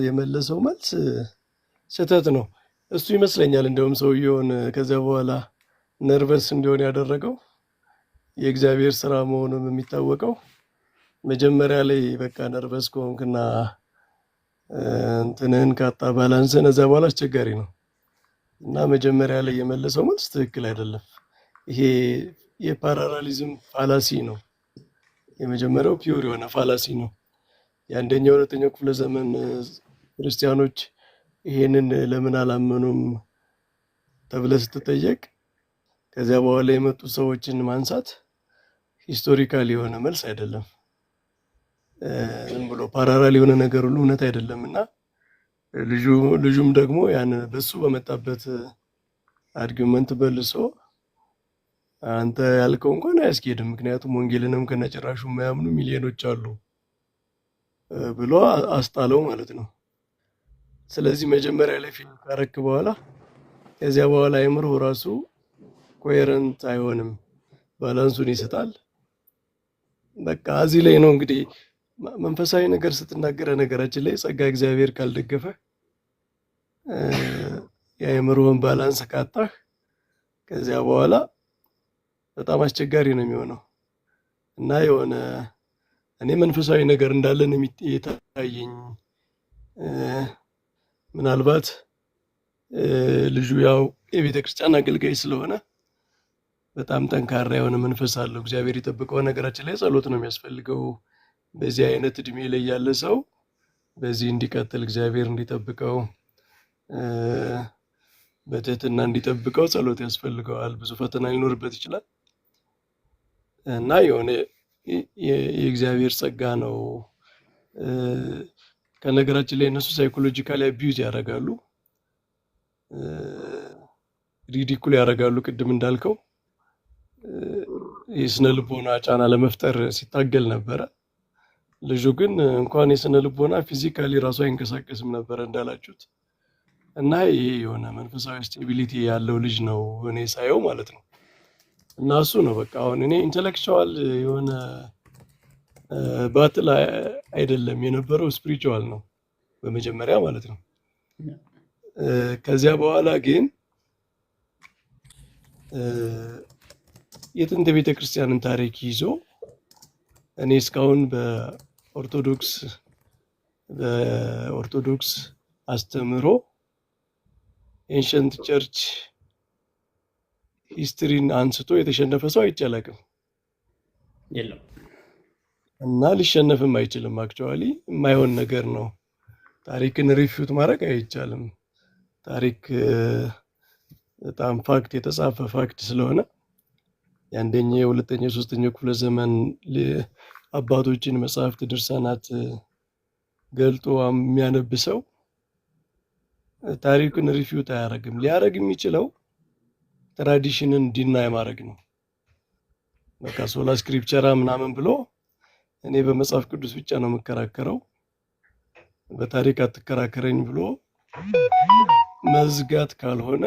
የመለሰው መልስ ስህተት ነው። እሱ ይመስለኛል እንደውም ሰውየውን ከዚያ በኋላ nervous እንዲሆን ያደረገው። የእግዚአብሔር ስራ መሆኑን የሚታወቀው መጀመሪያ ላይ በቃ nervous ከሆንክና እንትንህን ካጣ balance ህን እዚያ በኋላ አስቸጋሪ ነው እና መጀመሪያ ላይ የመለሰው መልስ ትክክል አይደለም። ይሄ የ parallelism fallacy ነው። የመጀመሪያው pure የሆነ fallacy ነው። የአንደኛው ሁለተኛው ክፍለ ዘመን ክርስቲያኖች ይሄንን ለምን አላመኑም ተብለህ ስትጠየቅ ከዚያ በኋላ የመጡ ሰዎችን ማንሳት historical የሆነ መልስ አይደለም። ዝም ብሎ parallel የሆነ ነገር ሁሉ እውነት አይደለም እና ልጁም ደግሞ ያን በሱ በመጣበት argument መልሶ አንተ ያልከው እንኳን አያስኬድም፣ ምክንያቱም ወንጌልንም ከነጭራሹ የማያምኑ ሚሊዮኖች አሉ ብሎ አስጣለው ማለት ነው። ስለዚህ መጀመሪያ ላይ fail ካረክ በኋላ ከዚያ በኋላ አይምሮ ራሱ coherent አይሆንም፣ balance ኡን ይስታል። በቃ እዚህ ላይ ነው እንግዲህ መንፈሳዊ ነገር ስትናገረ ነገራችን ላይ ጸጋ እግዚአብሔር ካልደገፈ የአእምሮህን balance ካጣህ ከዚያ በኋላ በጣም አስቸጋሪ ነው የሚሆነው እና የሆነ እኔ መንፈሳዊ ነገር እንዳለን የታየኝ ምናልባት ልጁ ያው የቤተ ክርስቲያን አገልጋይ ስለሆነ በጣም ጠንካራ የሆነ መንፈስ አለው። እግዚአብሔር ይጠብቀው። ነገራችን ላይ ጸሎት ነው የሚያስፈልገው። በዚህ አይነት እድሜ ላይ ያለ ሰው በዚህ እንዲቀጥል እግዚአብሔር እንዲጠብቀው በትህትና እንዲጠብቀው ጸሎት ያስፈልገዋል። ብዙ ፈተና ሊኖርበት ይችላል እና የሆነ የእግዚአብሔር ጸጋ ነው። ከነገራችን ላይ እነሱ psychologically abuse ያደርጋሉ፣ ridicule ያደርጋሉ። ቅድም እንዳልከው የስነ ልቦና ጫና ለመፍጠር ሲታገል ነበረ። ልጁ ግን እንኳን የስነ ልቦና physically ራሱ አይንቀሳቀስም ነበረ እንዳላችሁት እና ይሄ የሆነ መንፈሳዊ stability ያለው ልጅ ነው እኔ ሳየው ማለት ነው። እና እሱ ነው በቃ አሁን እኔ intellectual የሆነ battle አይደለም የነበረው፣ spiritual ነው በመጀመሪያ ማለት ነው። ከዚያ በኋላ ግን የጥንት ቤተ ክርስቲያንን ታሪክ ይዞ እኔ እስካሁን በኦርቶዶክስ አስተምህሮ ancient church history ን አንስቶ የተሸነፈ ሰው አይቼ አላውቅም። የለም። እና ሊሸነፍም አይችልም። Actually የማይሆን ነገር ነው። ታሪክን refute ማድረግ አይቻልም። ታሪክ በጣም fact የተጻፈ fact ስለሆነ የአንደኛ፣ የሁለተኛ፣ የሶስተኛው ክፍለ ዘመን አባቶችን መጽሐፍት፣ ድርሳናት ገልጦ የሚያነብ ሰው ታሪክን refute አያደርግም። ሊያደርግ የሚችለው tradition ን deny ማድረግ ነው። በቃ sola scriptura ምናምን ብሎ እኔ በመጽሐፍ ቅዱስ ብቻ ነው የምከራከረው፣ በታሪክ አትከራከረኝ ብሎ መዝጋት ካልሆነ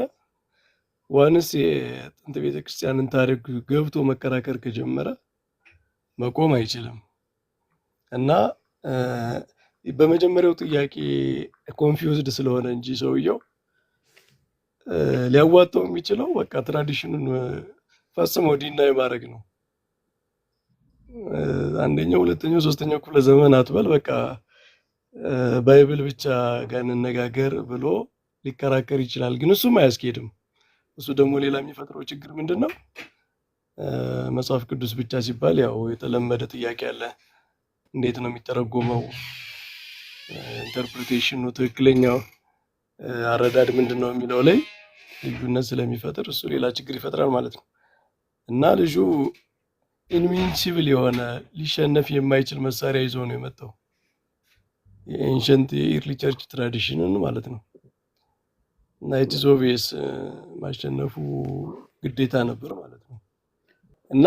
once የጥንት ቤተክርስቲያንን ታሪክ ገብቶ መከራከር ከጀመረ መቆም አይችልም። እና በመጀመሪያው ጥያቄ confused ስለሆነ እንጂ ሰውየው ሊያዋጣው የሚችለው በቃ tradition ኑን ፈጽሞ deny ማድረግ ነው። አንደኛው፣ ሁለተኛው፣ ሶስተኛው ክፍለ ዘመን አትበል፣ በቃ Bible ብቻ ጋር እንነጋገር ብሎ ሊከራከር ይችላል። ግን እሱም አያስኬድም። እሱ ደግሞ ሌላ የሚፈጥረው ችግር ምንድን ነው? መጽሐፍ ቅዱስ ብቻ ሲባል ያው የተለመደ ጥያቄ አለ። እንዴት ነው የሚተረጎመው? Interpretation ኑ ትክክለኛው አረዳድ ምንድን ነው የሚለው ላይ ልዩነት ስለሚፈጥር እሱ ሌላ ችግር ይፈጥራል ማለት ነው። እና ልጁ invincible የሆነ ሊሸነፍ የማይችል መሳሪያ ይዞ ነው የመጣው። የ ancient የ early church tradition ን ማለት ነው። እና it's obvious ማሸነፉ ግዴታ ነበር ማለት ነው። እና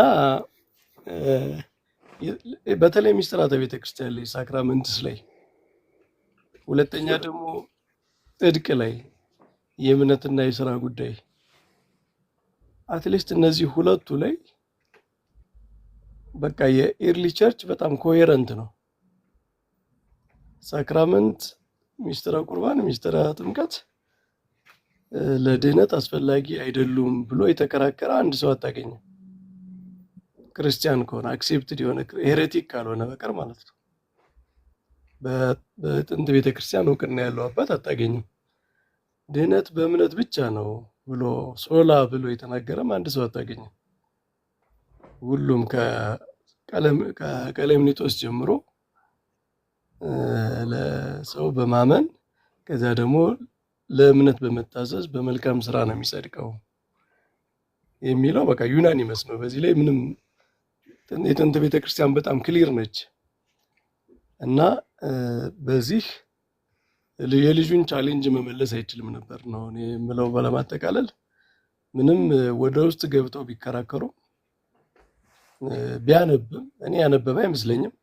በተለይ ሚስጥራተ ቤተክርስቲያን ላይ፣ sacraments ላይ፣ ሁለተኛ ደግሞ ጽድቅ ላይ፣ የእምነትና የስራ ጉዳይ፣ at least እነዚህ ሁለቱ ላይ በቃ የ early church በጣም coherent ነው። Sacrament፣ ሚስጥረ ቁርባን፣ ሚስጥረ ጥምቀት ለድህነት አስፈላጊ አይደሉም ብሎ የተከራከረ አንድ ሰው አታገኝም። ክርስቲያን ከሆነ፣ accepted የሆነ፣ heretic ካልሆነ በቀር ማለት ነው። በጥንት ቤተክርስቲያን እውቅና ያለው አባት አታገኝም። ድህነት በእምነት ብቻ ነው ብሎ፣ sola ብሎ የተናገረም አንድ ሰው አታገኝም። ሁሉም ከቀሌምንጦስ ጀምሮ ለሰው በማመን፣ ከዚያ ደግሞ ለእምነት በመታዘዝ፣ በመልካም ስራ ነው የሚጸድቀው የሚለው በቃ unanimous ነው። በዚህ ላይ ምንም የጥንት ቤተክርስቲያን በጣም clear ነች እና በዚህ የልጁን challenge መመለስ አይችልም ነበር ነው እኔ የምለው። ለማጠቃለል ምንም ወደ ውስጥ ገብተው ቢከራከሩ፣ ቢያነብም፣ እኔ ያነበበ አይመስለኝም።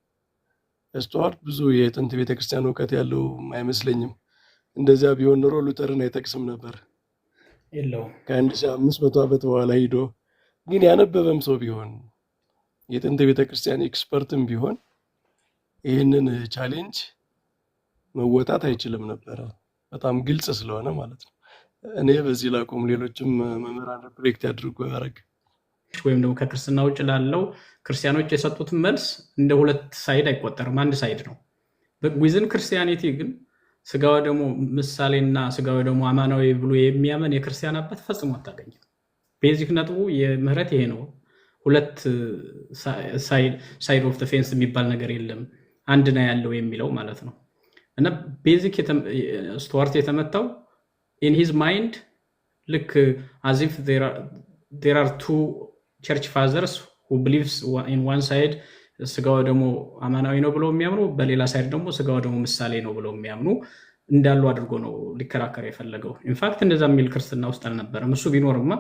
ስቱዋርት ብዙ የጥንት ቤተክርስቲያን እውቀት ያለው አይመስለኝም። እንደዚያ ቢሆን ኖሮ ሉተርን አይጠቅስም ነበር። የለውም። ከ1500 ዓመት በኋላ ሂዶ። ግን ያነበበም ሰው ቢሆን፣ የጥንት ቤተክርስቲያን expert ም ቢሆን ይህንን challenge መወጣት አይችልም ነበረ። በጣም ግልጽ ስለሆነ ማለት ነው። እኔ በዚህ ላቁም፣ ሌሎችም መምህራን reflect ያድርጉ ያደረግ ወይም ደግሞ ከክርስትና ውጭ ላለው ክርስቲያኖች የሰጡትን መልስ እንደ ሁለት side አይቆጠርም፣ አንድ side ነው። Within Christianity ግን ስጋ ወደሙ ምሳሌና ስጋ ወደሙ አማናዊ ብሎ የሚያምን የክርስቲያን አባት ፈጽሞ አታገኝም። Basic ነጥቡ የምህረት ይሄ ነው። ሁለት side of fence የሚባል ነገር የለም፣ አንድ ነው ያለው የሚለው ማለት ነው። እና basic ስቱዋርት የተመታው in his mind ልክ as if there are two church fathers who believes in one side ስጋ ወደሙ አማናዊ ነው ብለው የሚያምኑ፣ በሌላ side ደግሞ ስጋ ወደሙ ምሳሌ ነው ብለው የሚያምኑ እንዳሉ አድርጎ ነው ሊከራከር የፈለገው። In fact እንደዛ የሚል ክርስትና ውስጥ አልነበረም። እሱ ቢኖርማ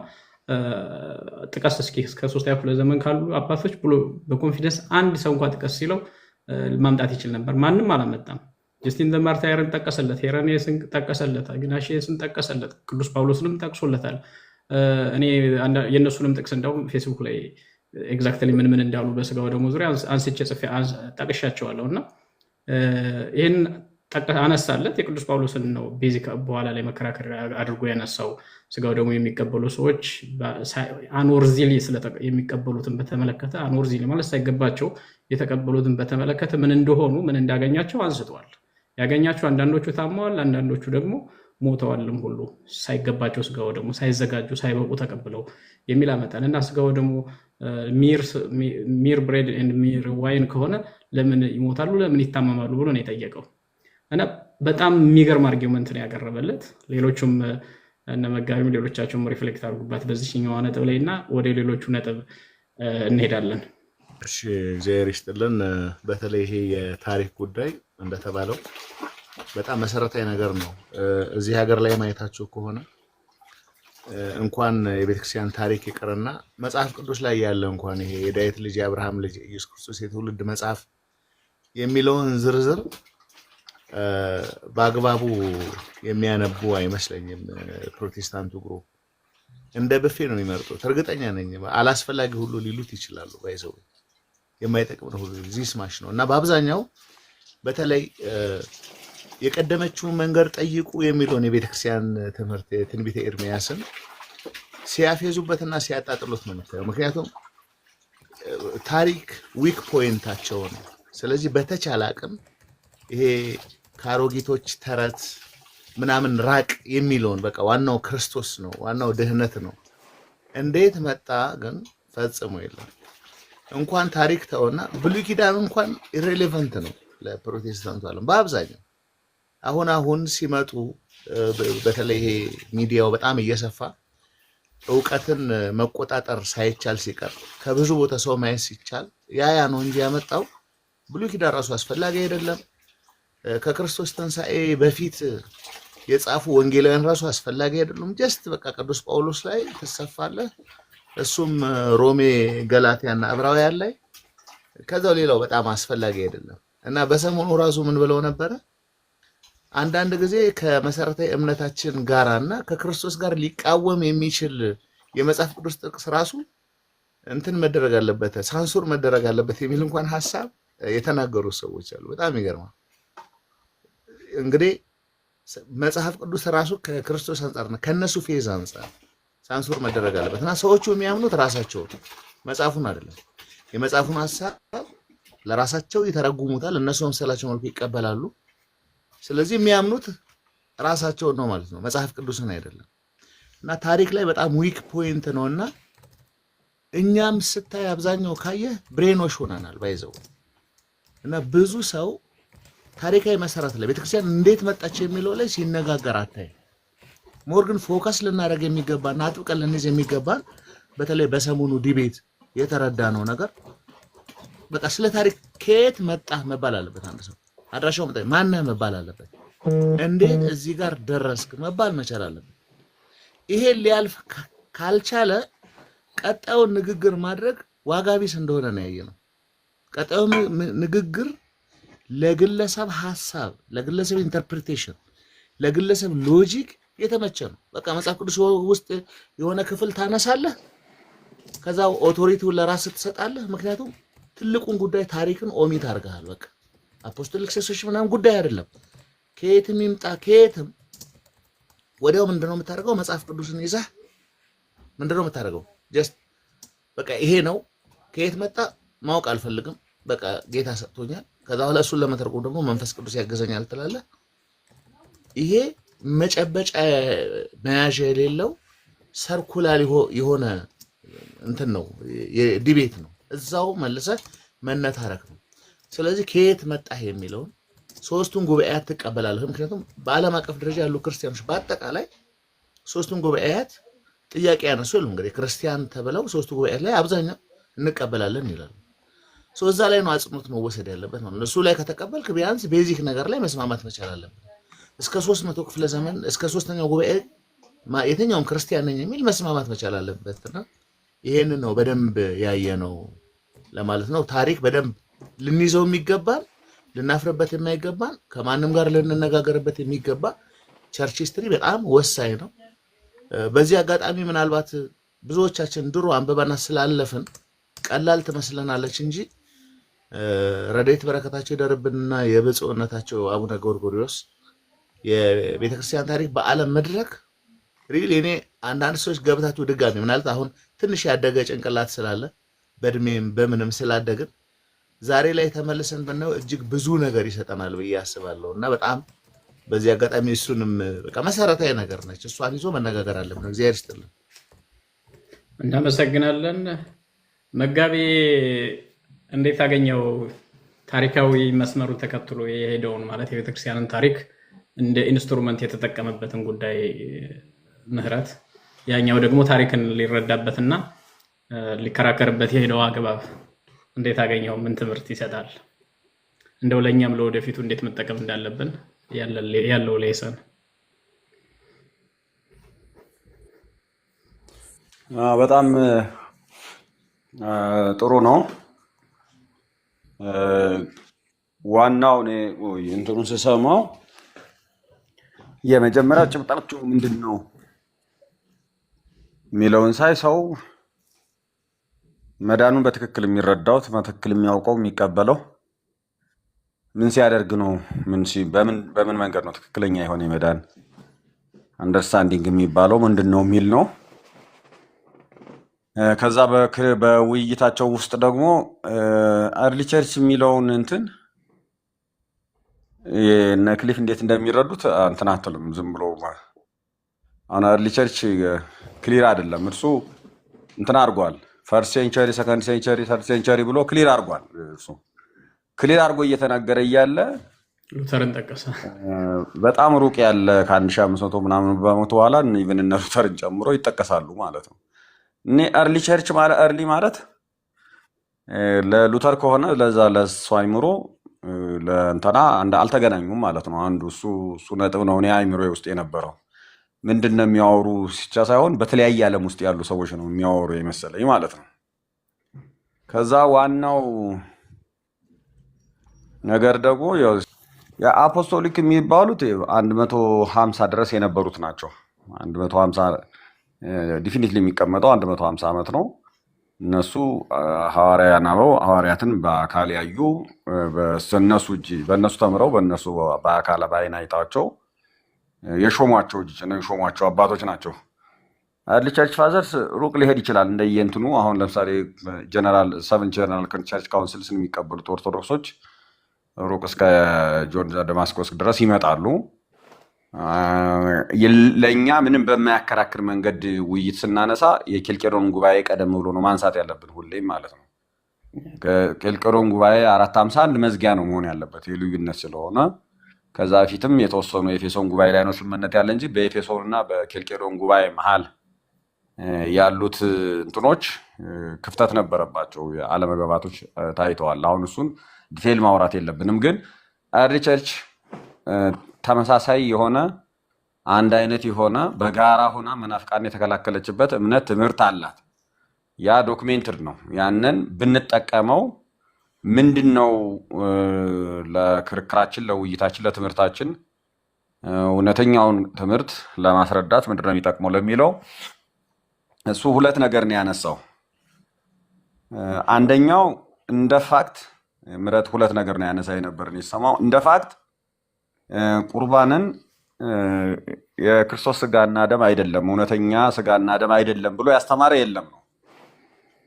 ጥቀስ እስኪ እስከ ሶስተኛ ክፍለ ዘመን ካሉ አባቶች ብሎ በ confidence አንድ ሰው እንኳ ጥቀስ ሲለው ማምጣት ይችል ነበር። ማንም አላመጣም። ጀስቲን ዘ ማርታየርን ጠቀሰለት፣ ሄረኔስን ጠቀሰለት፣ አግናሽየስን ጠቀሰለት፣ ቅዱስ ጳውሎስንም ጠቅሶለታል። እኔ የእነሱንም ጥቅስ እንደውም ፌስቡክ ላይ exactly ምን ምን እንዳሉ በስጋ ወደሙ ዙሪያ አንስቼ ጽፌ ጠቅሻቸዋለሁ እና ይህን አነሳለት። የቅዱስ ጳውሎስን ነው basic በኋላ ላይ መከራከሪያ አድርጎ ያነሳው። ስጋ ወደሙ የሚቀበሉ ሰዎች unworthily የሚቀበሉትን በተመለከተ፣ unworthily ማለት ሳይገባቸው የተቀበሉትን በተመለከተ ምን እንደሆኑ፣ ምን እንዳገኛቸው አንስተዋል። ያገኛቸው አንዳንዶቹ ታመዋል፣ አንዳንዶቹ ደግሞ ሞተዋልም ሁሉ፣ ሳይገባቸው ስጋ ወደሙ፣ ሳይዘጋጁ፣ ሳይበቁ ተቀብለው የሚል አመጣል እና ስጋ ወደሙ mere bread and mere wine ከሆነ ለምን ይሞታሉ፣ ለምን ይታመማሉ ብሎ ነው የጠየቀው። እና በጣም የሚገርም argument ነው ያቀረበለት። ሌሎቹም እነ መጋቢም ሌሎቻቸውም reflect አድርጉባት በዚህኛዋ ነጥብ ላይ እና ወደ ሌሎቹ ነጥብ እንሄዳለን። እሺ፣ እግዚአብሔር ይስጥልን። በተለይ ይሄ የታሪክ ጉዳይ እንደተባለው በጣም መሰረታዊ ነገር ነው። እዚህ ሀገር ላይ ማየታችሁ ከሆነ እንኳን የቤተክርስቲያን ታሪክ ይቅርና መጽሐፍ ቅዱስ ላይ ያለ እንኳን ይሄ የዳዊት ልጅ፣ የአብርሃም ልጅ፣ ኢየሱስ ክርስቶስ የትውልድ መጽሐፍ የሚለውን ዝርዝር በአግባቡ የሚያነቡ አይመስለኝም። ፕሮቴስታንቱ group እንደ ብፌ ነው የሚመርጡት። እርግጠኛ ነኝ አላስፈላጊ ሁሉ ሊሉት ይችላሉ። By the way የማይጠቅም ነው ሁሉ this much ነው እና በአብዛኛው በተለይ የቀደመችውን መንገድ ጠይቁ የሚለውን የቤተክርስቲያን ትምህርት፣ የትንቢተ ኤርምያስን ሲያፌዙበትና ሲያጣጥሉት ነው የምታየው። ምክንያቱም ታሪክ weak point ኣቸው ነው። ስለዚህ በተቻለ አቅም ይሄ ከአሮጊቶች ተረት ምናምን ራቅ የሚለውን፣ በቃ ዋናው ክርስቶስ ነው፣ ዋናው ድህነት ነው። እንዴት መጣ ግን ፈጽሞ የለም። እንኳን ታሪክ ተውና ብሉይ ኪዳን እንኳን irrelevant ነው ለፕሮቴስታንቱ ዓለም በአብዛኛው። አሁን አሁን ሲመጡ በተለይ ይሄ ሚዲያው በጣም እየሰፋ እውቀትን መቆጣጠር ሳይቻል ሲቀር፣ ከብዙ ቦታ ሰው ማየት ሲቻል፣ ያ ያ ነው እንጂ ያመጣው ብሉይ ኪዳን ራሱ አስፈላጊ አይደለም። ከክርስቶስ ትንሣኤ በፊት የጻፉ ወንጌላውያን ራሱ አስፈላጊ አይደሉም። Just በቃ ቅዱስ ጳውሎስ ላይ ትሰፋለህ። እሱም ሮሜ፣ ገላትያና ዕብራውያን ላይ፣ ከዛው ሌላው በጣም አስፈላጊ አይደለም እና በሰሞኑ ራሱ ምን ብለው ነበረ? አንዳንድ ጊዜ ከመሰረታዊ እምነታችን ጋራ እና ከክርስቶስ ጋር ሊቃወም የሚችል የመጽሐፍ ቅዱስ ጥቅስ ራሱ እንትን መደረግ አለበት፣ ሳንሱር መደረግ አለበት የሚል እንኳን ሀሳብ የተናገሩ ሰዎች አሉ። በጣም ይገርማል። እንግዲህ መጽሐፍ ቅዱስ ራሱ ከክርስቶስ አንጻርና ከነሱ faith አንጻር ሳንሱር መደረግ አለበት እና ሰዎቹ የሚያምኑት ራሳቸው መጽሐፉን አይደለም። የመጽሐፉን ሀሳብ ለራሳቸው ይተረጉሙታል፣ እነሱ በመሰላቸው መልኩ ይቀበላሉ። ስለዚህ የሚያምኑት ራሳቸውን ነው ማለት ነው፣ መጽሐፍ ቅዱስን አይደለም። እና ታሪክ ላይ በጣም weak point ነው። እና እኛም ስታይ አብዛኛው ካየህ brainwash ሆነናል by the way። እና ብዙ ሰው ታሪካዊ መሰረት ላይ ቤተክርስቲያን እንዴት መጣች የሚለው ላይ ሲነጋገር አታይ። More ግን focus ልናደርግ የሚገባና አጥብቀን ልንይዝ የሚገባን በተለይ በሰሞኑ debate የተረዳነው ነገር በቃ ስለ ታሪክ ከየት መጣ መባል አለበት። አንድ ሰው አድራሻው መጣ ማነህ መባል አለበት። እንዴት እዚህ ጋር ደረስክ መባል መቻል አለበት። ይሄን ሊያልፍ ካልቻለ ቀጣዩን ንግግር ማድረግ ዋጋ ቢስ እንደሆነ ነው ያየነው። ቀጣዩ ንግግር ለግለሰብ ሀሳብ፣ ለግለሰብ interpretation፣ ለግለሰብ logic የተመቸ ነው። በቃ መጽሐፍ ቅዱስ ውስጥ የሆነ ክፍል ታነሳለህ፣ ከዛ authority ውን ለራስህ ትሰጣለህ። ምክንያቱም ትልቁን ጉዳይ ታሪክን ኦሚት አድርገሃል። በቃ apostolic succession ምናምን ጉዳይ አይደለም። ከየትም ይምጣ ከየትም ወዲያው ምንድነው የምታደርገው? መጽሐፍ ቅዱስን ይዘህ ምንድነው የምታደርገው? Just በቃ ይሄ ነው፣ ከየት መጣ ማወቅ አልፈልግም፣ በቃ ጌታ ሰጥቶኛል። ከዛ በኋላ እሱን ለመተርጎም ደግሞ መንፈስ ቅዱስ ያገዘኛል ትላለህ። ይሄ መጨበጫ መያዣ የሌለው circular የሆነ እንትን ነው፣ debate ነው። እዛው መልሰህ መነታረክ ነው። ስለዚህ ከየት መጣህ የሚለውን ሶስቱን ጉባኤያት ትቀበላለህ። ምክንያቱም በዓለም አቀፍ ደረጃ ያሉ ክርስቲያኖች በአጠቃላይ ሶስቱን ጉባኤያት ጥያቄ ያነሱ የሉም። እንግዲህ ክርስቲያን ተብለው ሶስቱ ጉባኤያት ላይ አብዛኛው እንቀበላለን ይላሉ። So እዛ ላይ ነው አጽንኦት መወሰድ ያለበት ማለት ነው። እሱ ላይ ከተቀበልክ ቢያንስ basic ነገር ላይ መስማማት መቻል አለብን። እስከ 300 ክፍለ ዘመን እስከ ሶስተኛው ጉባኤ የትኛውም ክርስቲያን ነኝ የሚል መስማማት መቻል አለበትና ይሄንን ነው በደንብ ያየነው ለማለት ነው። ታሪክ በደንብ ልንይዘው የሚገባን፣ ልናፍርበት የማይገባን፣ ከማንም ጋር ልንነጋገርበት የሚገባ church history በጣም ወሳኝ ነው። በዚህ አጋጣሚ ምናልባት ብዙዎቻችን ድሮ አንብበናት ስላለፍን ቀላል ትመስለናለች እንጂ ረድኤት በረከታቸው ይደርብንና የብፁዕነታቸው አቡነ ጎርጎርዮስ የቤተክርስቲያን ታሪክ በዓለም መድረክ really እኔ አንዳንድ ሰዎች ገብታችሁ ድጋሚ ምናልባት አሁን ትንሽ ያደገ ጭንቅላት ስላለ በእድሜም በምንም ስላደግን ዛሬ ላይ ተመልሰን ብናየው እጅግ ብዙ ነገር ይሰጠናል ብዬ አስባለሁ። እና በጣም በዚህ አጋጣሚ እሱንም በቃ መሰረታዊ ነገር ነች። እሷን ይዞ መነጋገር አለብን። እግዚአብሔር ይስጥልን። እናመሰግናለን። መጋቤ እንዴት አገኘው ታሪካዊ መስመሩን ተከትሎ የሄደውን፣ ማለት የቤተክርስቲያንን ታሪክ እንደ instrument የተጠቀመበትን ጉዳይ ምህረት፣ ያኛው ደግሞ ታሪክን ሊረዳበትና ሊከራከርበት የሄደው አግባብ እንዴት አገኘው? ምን ትምህርት ይሰጣል? እንደው ለእኛም ለወደፊቱ እንዴት መጠቀም እንዳለብን ያለው lesson። በጣም ጥሩ ነው። ዋናው እኔ እንትኑን ስሰማው የመጀመሪያ ጭብጣቸው ምንድን ነው የሚለውን ሳይ ሰው መዳኑን በትክክል የሚረዳው፣ በትክክል የሚያውቀው፣ የሚቀበለው ምን ሲያደርግ ነው? በምን በምን መንገድ ነው ትክክለኛ የሆነ የመዳን understanding የሚባለው ምንድን ነው የሚል ነው። ከዛ በውይይታቸው ውስጥ ደግሞ early church የሚለውን እንትን እነ ክሊፍ እንዴት እንደሚረዱት እንትን አትልም። ዝም ብሎ አሁን early church clear አይደለም። እርሱ እንትን አድርጓል። First century፣ second century፣ third century ብሎ clear አድርጓል። እርሱ clear አድርጎ እየተናገረ እያለ ሉተርን ጠቀሰ። በጣም ሩቅ ያለ ከ1500 ምናምን በመቶ በኋላ even እነ ሉተርን ጨምሮ ይጠቀሳሉ ማለት ነው። እኔ early church ማለት early ማለት ለሉተር ከሆነ ለዛ ለእሱ አይምሮ ለእንትና አልተገናኙም ማለት ነው። አንዱ እሱ እሱ ነጥብ ነው እኔ አይምሮ ውስጥ የነበረው። ምንድን ነው የሚያወሩ ብቻ ሳይሆን በተለያየ ዓለም ውስጥ ያሉ ሰዎች ነው የሚያወሩ የመሰለኝ ማለት ነው። ከዛ ዋናው ነገር ደግሞ የ apostolic የሚባሉት 150 ድረስ የነበሩት ናቸው። 150 definitely የሚቀመጠው 150 ዓመት ነው። እነሱ ሐዋርያን አበው ሐዋርያትን በአካል ያዩ፣ በእነሱ እጅ በእነሱ ተምረው በእነሱ በአካል በአይን አይታቸው የሾሟቸው እጅ ነው የሾሟቸው አባቶች ናቸው። Early church fathers ሩቅ ሊሄድ ይችላል እንደየእንትኑ። አሁን ለምሳሌ general seven general church councils ን የሚቀበሉት ኦርቶዶክሶች ሩቅ እስከ ጆን ደማስቆስ ድረስ ይመጣሉ። ለእኛ ምንም በማያከራክር መንገድ ውይይት ስናነሳ የኬልቄዶን ጉባኤ ቀደም ብሎ ነው ማንሳት ያለብን ሁሌም ማለት ነው። ከኬልቄዶን ጉባኤ 451 መዝጊያ ነው መሆን ያለበት የልዩነት ስለሆነ፣ ከዛ በፊትም የተወሰኑ የኤፌሶን ጉባኤ ላይ ነው ስምምነት ያለ እንጂ በኤፌሶን እና በኬልቄዶን ጉባኤ መሀል ያሉት እንትኖች ክፍተት ነበረባቸው፣ አለመግባባቶች ታይተዋል። አሁን እሱን detail ማውራት የለብንም፣ ግን early church ተመሳሳይ የሆነ፣ አንድ አይነት የሆነ፣ በጋራ ሆና መናፍቃን የተከላከለችበት እምነት ትምህርት አላት። ያ documented ነው። ያንን ብንጠቀመው ምንድን ነው ለክርክራችን፣ ለውይይታችን፣ ለትምህርታችን እውነተኛውን ትምህርት ለማስረዳት ምንድን ነው የሚጠቅመው ለሚለው እሱ ሁለት ነገር ነው ያነሳው። አንደኛው እንደ fact ምረት ሁለት ነገር ነው ያነሳ የነበር የሰማው። እንደ fact ቁርባንን የክርስቶስ ስጋና ደም አይደለም፣ እውነተኛ ስጋና ደም አይደለም ብሎ ያስተማረ የለም ነው።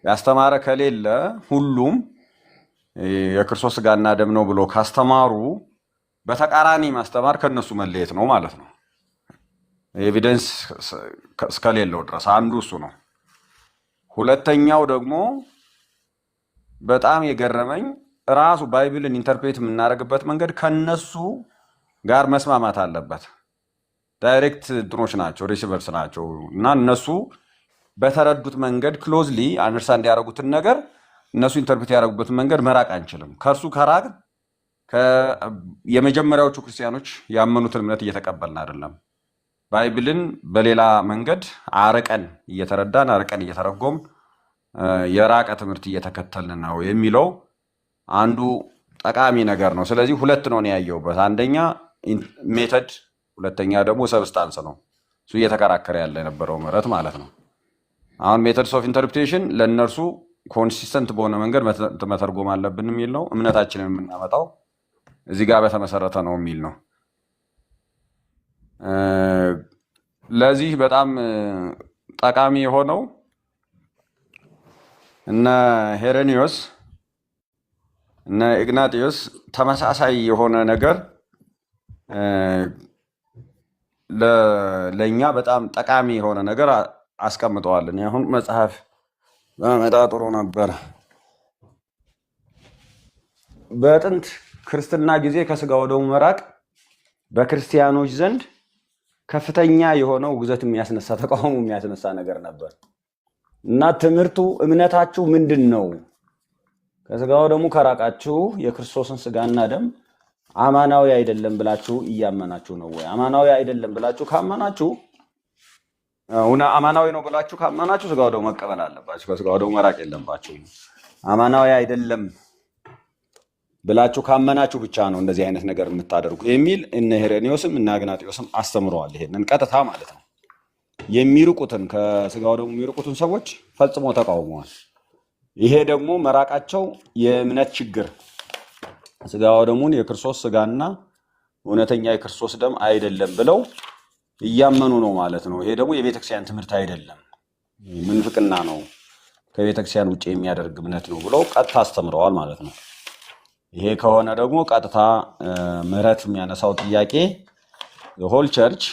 ያስተማረ ከሌለ፣ ሁሉም የክርስቶስ ስጋና ደም ነው ብሎ ካስተማሩ በተቃራኒ ማስተማር ከነሱ መለየት ነው ማለት ነው። Evidence እስከሌለው ድረስ አንዱ እሱ ነው። ሁለተኛው ደግሞ በጣም የገረመኝ ራሱ Bible ን interpret የምናደርግበት መንገድ ከነሱ ጋር መስማማት አለበት። Direct እንትኖች ናቸው፣ receivers ናቸው እና እነሱ በተረዱት መንገድ closely understand ያደረጉትን ነገር እነሱ interpret ያደረጉበትን መንገድ መራቅ አንችልም። ከእርሱ ከራቅ የመጀመሪያዎቹ ክርስቲያኖች ያመኑትን እምነት እየተቀበልን አይደለም። Bible ን በሌላ መንገድ አርቀን እየተረዳን፣ አርቀን እየተረጎምን፣ የራቀ ትምህርት እየተከተልን ነው የሚለው አንዱ ጠቃሚ ነገር ነው። ስለዚህ ሁለት ነው እኔ ያየሁበት። አንደኛ method፣ ሁለተኛ ደግሞ substance ነው። እሱ እየተከራከረ ያለ የነበረው ምህረት ማለት ነው። አሁን methods of interpretation ለእነርሱ consistent በሆነ መንገድ መተርጎም አለብን የሚል ነው። እምነታችንን የምናመጣው እዚህ ጋር በተመሰረተ ነው የሚል ነው። ለዚህ በጣም ጠቃሚ የሆነው እነ ሄሬኒዮስ እነ ኢግናጢዮስ ተመሳሳይ የሆነ ነገር ለእኛ በጣም ጠቃሚ የሆነ ነገር አስቀምጠዋል። እኔ አሁን መጽሐፍ በመጣ ጥሩ ነበር። በጥንት ክርስትና ጊዜ ከስጋ ወደሙ መራቅ በክርስቲያኖች ዘንድ ከፍተኛ የሆነ ውግዘት የሚያስነሳ፣ ተቃውሞ የሚያስነሳ ነገር ነበር እና ትምህርቱ እምነታችሁ ምንድን ነው? ከስጋ ወደሙ ከራቃችሁ የክርስቶስን ስጋና ደም አማናዊ አይደለም ብላችሁ እያመናችሁ ነው ወይ? አማናዊ አይደለም ብላችሁ ካመናችሁ፣ አማናዊ ነው ብላችሁ ካመናችሁ ስጋ ወደሙ መቀበል አለባችሁ። ከስጋ ወደሙ መራቅ የለባችሁም። አማናዊ አይደለም ብላችሁ ካመናችሁ ብቻ ነው እንደዚህ አይነት ነገር የምታደርጉ የሚል እነ ሄሬኔዎስም እነ አግናጢዮስም አስተምረዋል። ይሄንን ቀጥታ ማለት ነው። የሚርቁትን፣ ከስጋ ወደሙ የሚርቁትን ሰዎች ፈጽሞ ተቃውመዋል። ይሄ ደግሞ መራቃቸው የእምነት ችግር፣ ስጋ ወደሙን የክርስቶስ ስጋና እውነተኛ የክርስቶስ ደም አይደለም ብለው እያመኑ ነው ማለት ነው። ይሄ ደግሞ የቤተክርስቲያን ትምህርት አይደለም፣ ምንፍቅና ነው፣ ከቤተክርስቲያን ውጭ የሚያደርግ እምነት ነው ብለው ቀጥታ አስተምረዋል ማለት ነው። ይሄ ከሆነ ደግሞ ቀጥታ ምህረት የሚያነሳው ጥያቄ whole church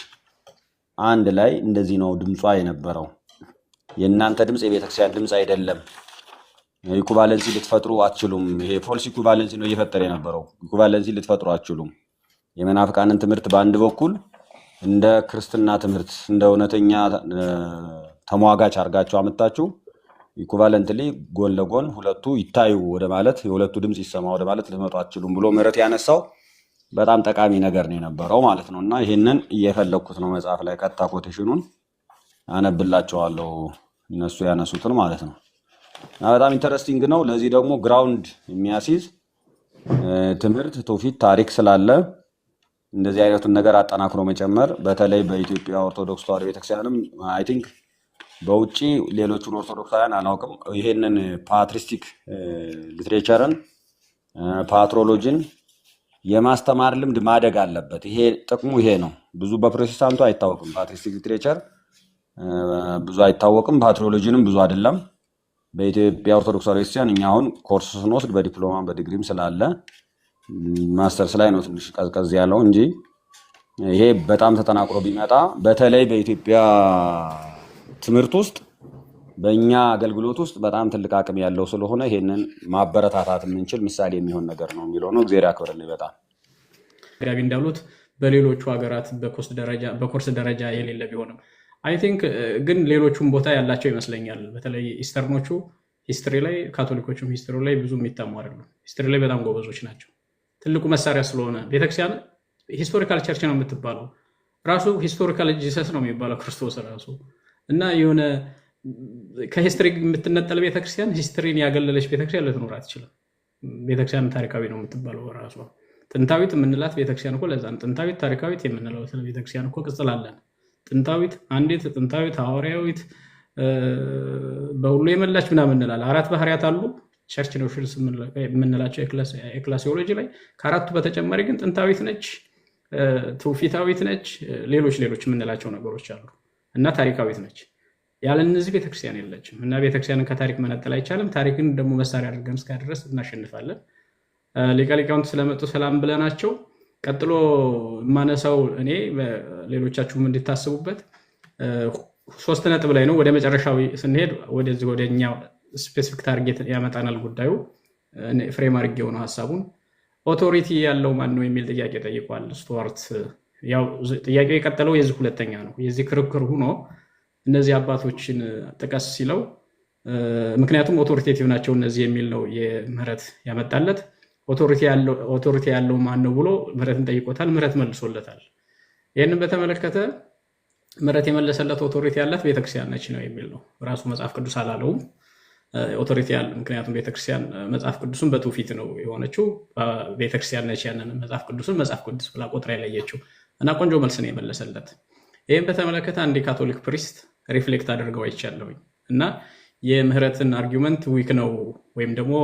አንድ ላይ እንደዚህ ነው ድምጿ የነበረው። የእናንተ ድምፅ የቤተክርስቲያን ድምፅ አይደለም። Equivalency ልትፈጥሩ አትችሉም። ይሄ false equivalency ነው እየፈጠረ የነበረው። Equivalency ልትፈጥሩ አትችሉም። የመናፍቃንን ትምህርት በአንድ በኩል እንደ ክርስትና ትምህርት፣ እንደ እውነተኛ ተሟጋች አድርጋችሁ አመጣችሁ። Equivalently ጎን ለጎን ሁለቱ ይታዩ ወደ ማለት፣ የሁለቱ ድምፅ ይሰማ ወደ ማለት ልትመጡ አትችሉም ብሎ ምህረት ያነሳው በጣም ጠቃሚ ነገር ነው የነበረው ማለት ነው። እና ይህንን እየፈለግኩት ነው መጽሐፍ ላይ፣ ቀጥታ quotation ኑን አነብላቸዋለሁ እነሱ ያነሱትን ማለት ነው። እና በጣም interesting ነው። ለዚህ ደግሞ ground የሚያስይዝ ትምህርት፣ ትውፊት፣ ታሪክ ስላለ እንደዚህ አይነቱን ነገር አጠናክሮ መጨመር በተለይ በኢትዮጵያ ኦርቶዶክስ ተዋሕዶ ቤተክርስቲያንም፣ I think በውጭ ሌሎቹን ኦርቶዶክሳውያን አላውቅም፣ ይሄንን patristic literature ን፣ patrology ን የማስተማር ልምድ ማደግ አለበት። ይሄ ጥቅሙ ይሄ ነው። ብዙ በፕሮቴስታንቱ አይታወቅም። Patristic literature ብዙ አይታወቅም። Patrology ንም ብዙ አይደለም። በኢትዮጵያ ኦርቶዶክስ ተዋሕዶ ቤተክርስቲያን እኛ አሁን ኮርስ ስንወስድ በዲፕሎማ በዲግሪም ስላለ ማስተርስ ላይ ነው ትንሽ ቀዝቀዝ ያለው እንጂ ይሄ በጣም ተጠናክሮ ቢመጣ በተለይ በኢትዮጵያ ትምህርት ውስጥ በእኛ አገልግሎት ውስጥ በጣም ትልቅ አቅም ያለው ስለሆነ ይሄንን ማበረታታት የምንችል ምሳሌ የሚሆን ነገር ነው የሚለው ነው። እግዚአብሔር ያክብርልኝ በጣም። ጋቢ እንዳሉት በሌሎቹ ሀገራት በኮርስ ደረጃ የሌለ ቢሆንም I think ግን ሌሎቹም ቦታ ያላቸው ይመስለኛል። በተለይ Eastern ኦቹ history ላይ፣ ካቶሊኮቹም history ላይ ብዙ የሚታሙ አይደሉም። History ላይ በጣም ጎበዞች ናቸው። ትልቁ መሳሪያ ስለሆነ ቤተክርስቲያን historical church ነው የምትባለው። ራሱ historical Jesus ነው የሚባለው ክርስቶስ ራሱ። እና የሆነ ከ history የምትነጠል ቤተክርስቲያን፣ history ን ያገለለች ቤተክርስቲያን ልትኖር አትችልም። ቤተክርስቲያን ታሪካዊ ነው የምትባለው ራሷ። ጥንታዊት የምንላት ቤተክርስቲያን እኮ ለዛ ነው። ጥንታዊት፣ ታሪካዊት የምንለው ስለ ቤተክርስቲያን እኮ ቅጽል አለን። ጥንታዊት፣ አንዲት ጥንታዊት፣ ሐዋርያዊት፣ በሁሉ የመላች ምናምን እንላለን። አራት ባህሪያት አሉ church notions የምንላቸው ecclesiology ላይ። ከአራቱ በተጨማሪ ግን ጥንታዊት ነች፣ ትውፊታዊት ነች፣ ሌሎች ሌሎች የምንላቸው ነገሮች አሉ እና ታሪካዊት ነች። ያለ እነዚህ ቤተክርስቲያን የለችም እና ቤተክርስቲያንን ከታሪክ መነጠል አይቻልም። ታሪክን ደግሞ መሳሪያ አድርገን እስከ ድረስ እናሸንፋለን። ሊቀ ሊቃውንት ስለመጡ ሰላም ብለናቸው ቀጥሎ የማነሳው እኔ ሌሎቻችሁም እንድታስቡበት ሶስት ነጥብ ላይ ነው። ወደ መጨረሻዊ ስንሄድ ወደዚህ ወደ እኛ specific target ያመጣናል ጉዳዩ። Frame አድርጌው ነው ሀሳቡን። Authority ያለው ማን ነው የሚል ጥያቄ ጠይቋል ስቱዋርት። ያው ጥያቄው የቀጠለው የዚህ ሁለተኛ ነው። የዚህ ክርክር ሆኖ እነዚህ አባቶችን ጥቀስ ሲለው ምክንያቱም authoritative ናቸው እነዚህ የሚል ነው የምህረት ያመጣለት። Authority ያለው ማን ነው ብሎ ምህረትን ጠይቆታል። ምህረት መልሶለታል። ይህንን በተመለከተ ምህረት የመለሰለት authority ያላት ቤተክርስቲያን ነች ነው የሚል ነው። ራሱ መጽሐፍ ቅዱስ አላለውም። Authority ያለ ምክንያቱም ቤተክርስቲያን መጽሐፍ ቅዱስን በትውፊት ነው የሆነችው። ቤተክርስቲያን ነች ያንን መጽሐፍ ቅዱስን መጽሐፍ ቅዱስ ብላ ቆጥራ የለየችው እና ቆንጆ መልስ ነው የመለሰለት። ይህም በተመለከተ አንድ የካቶሊክ priest reflect አድርገው አይቻለሁኝ እና የምህረትን argument weak ነው ወይም ደግሞ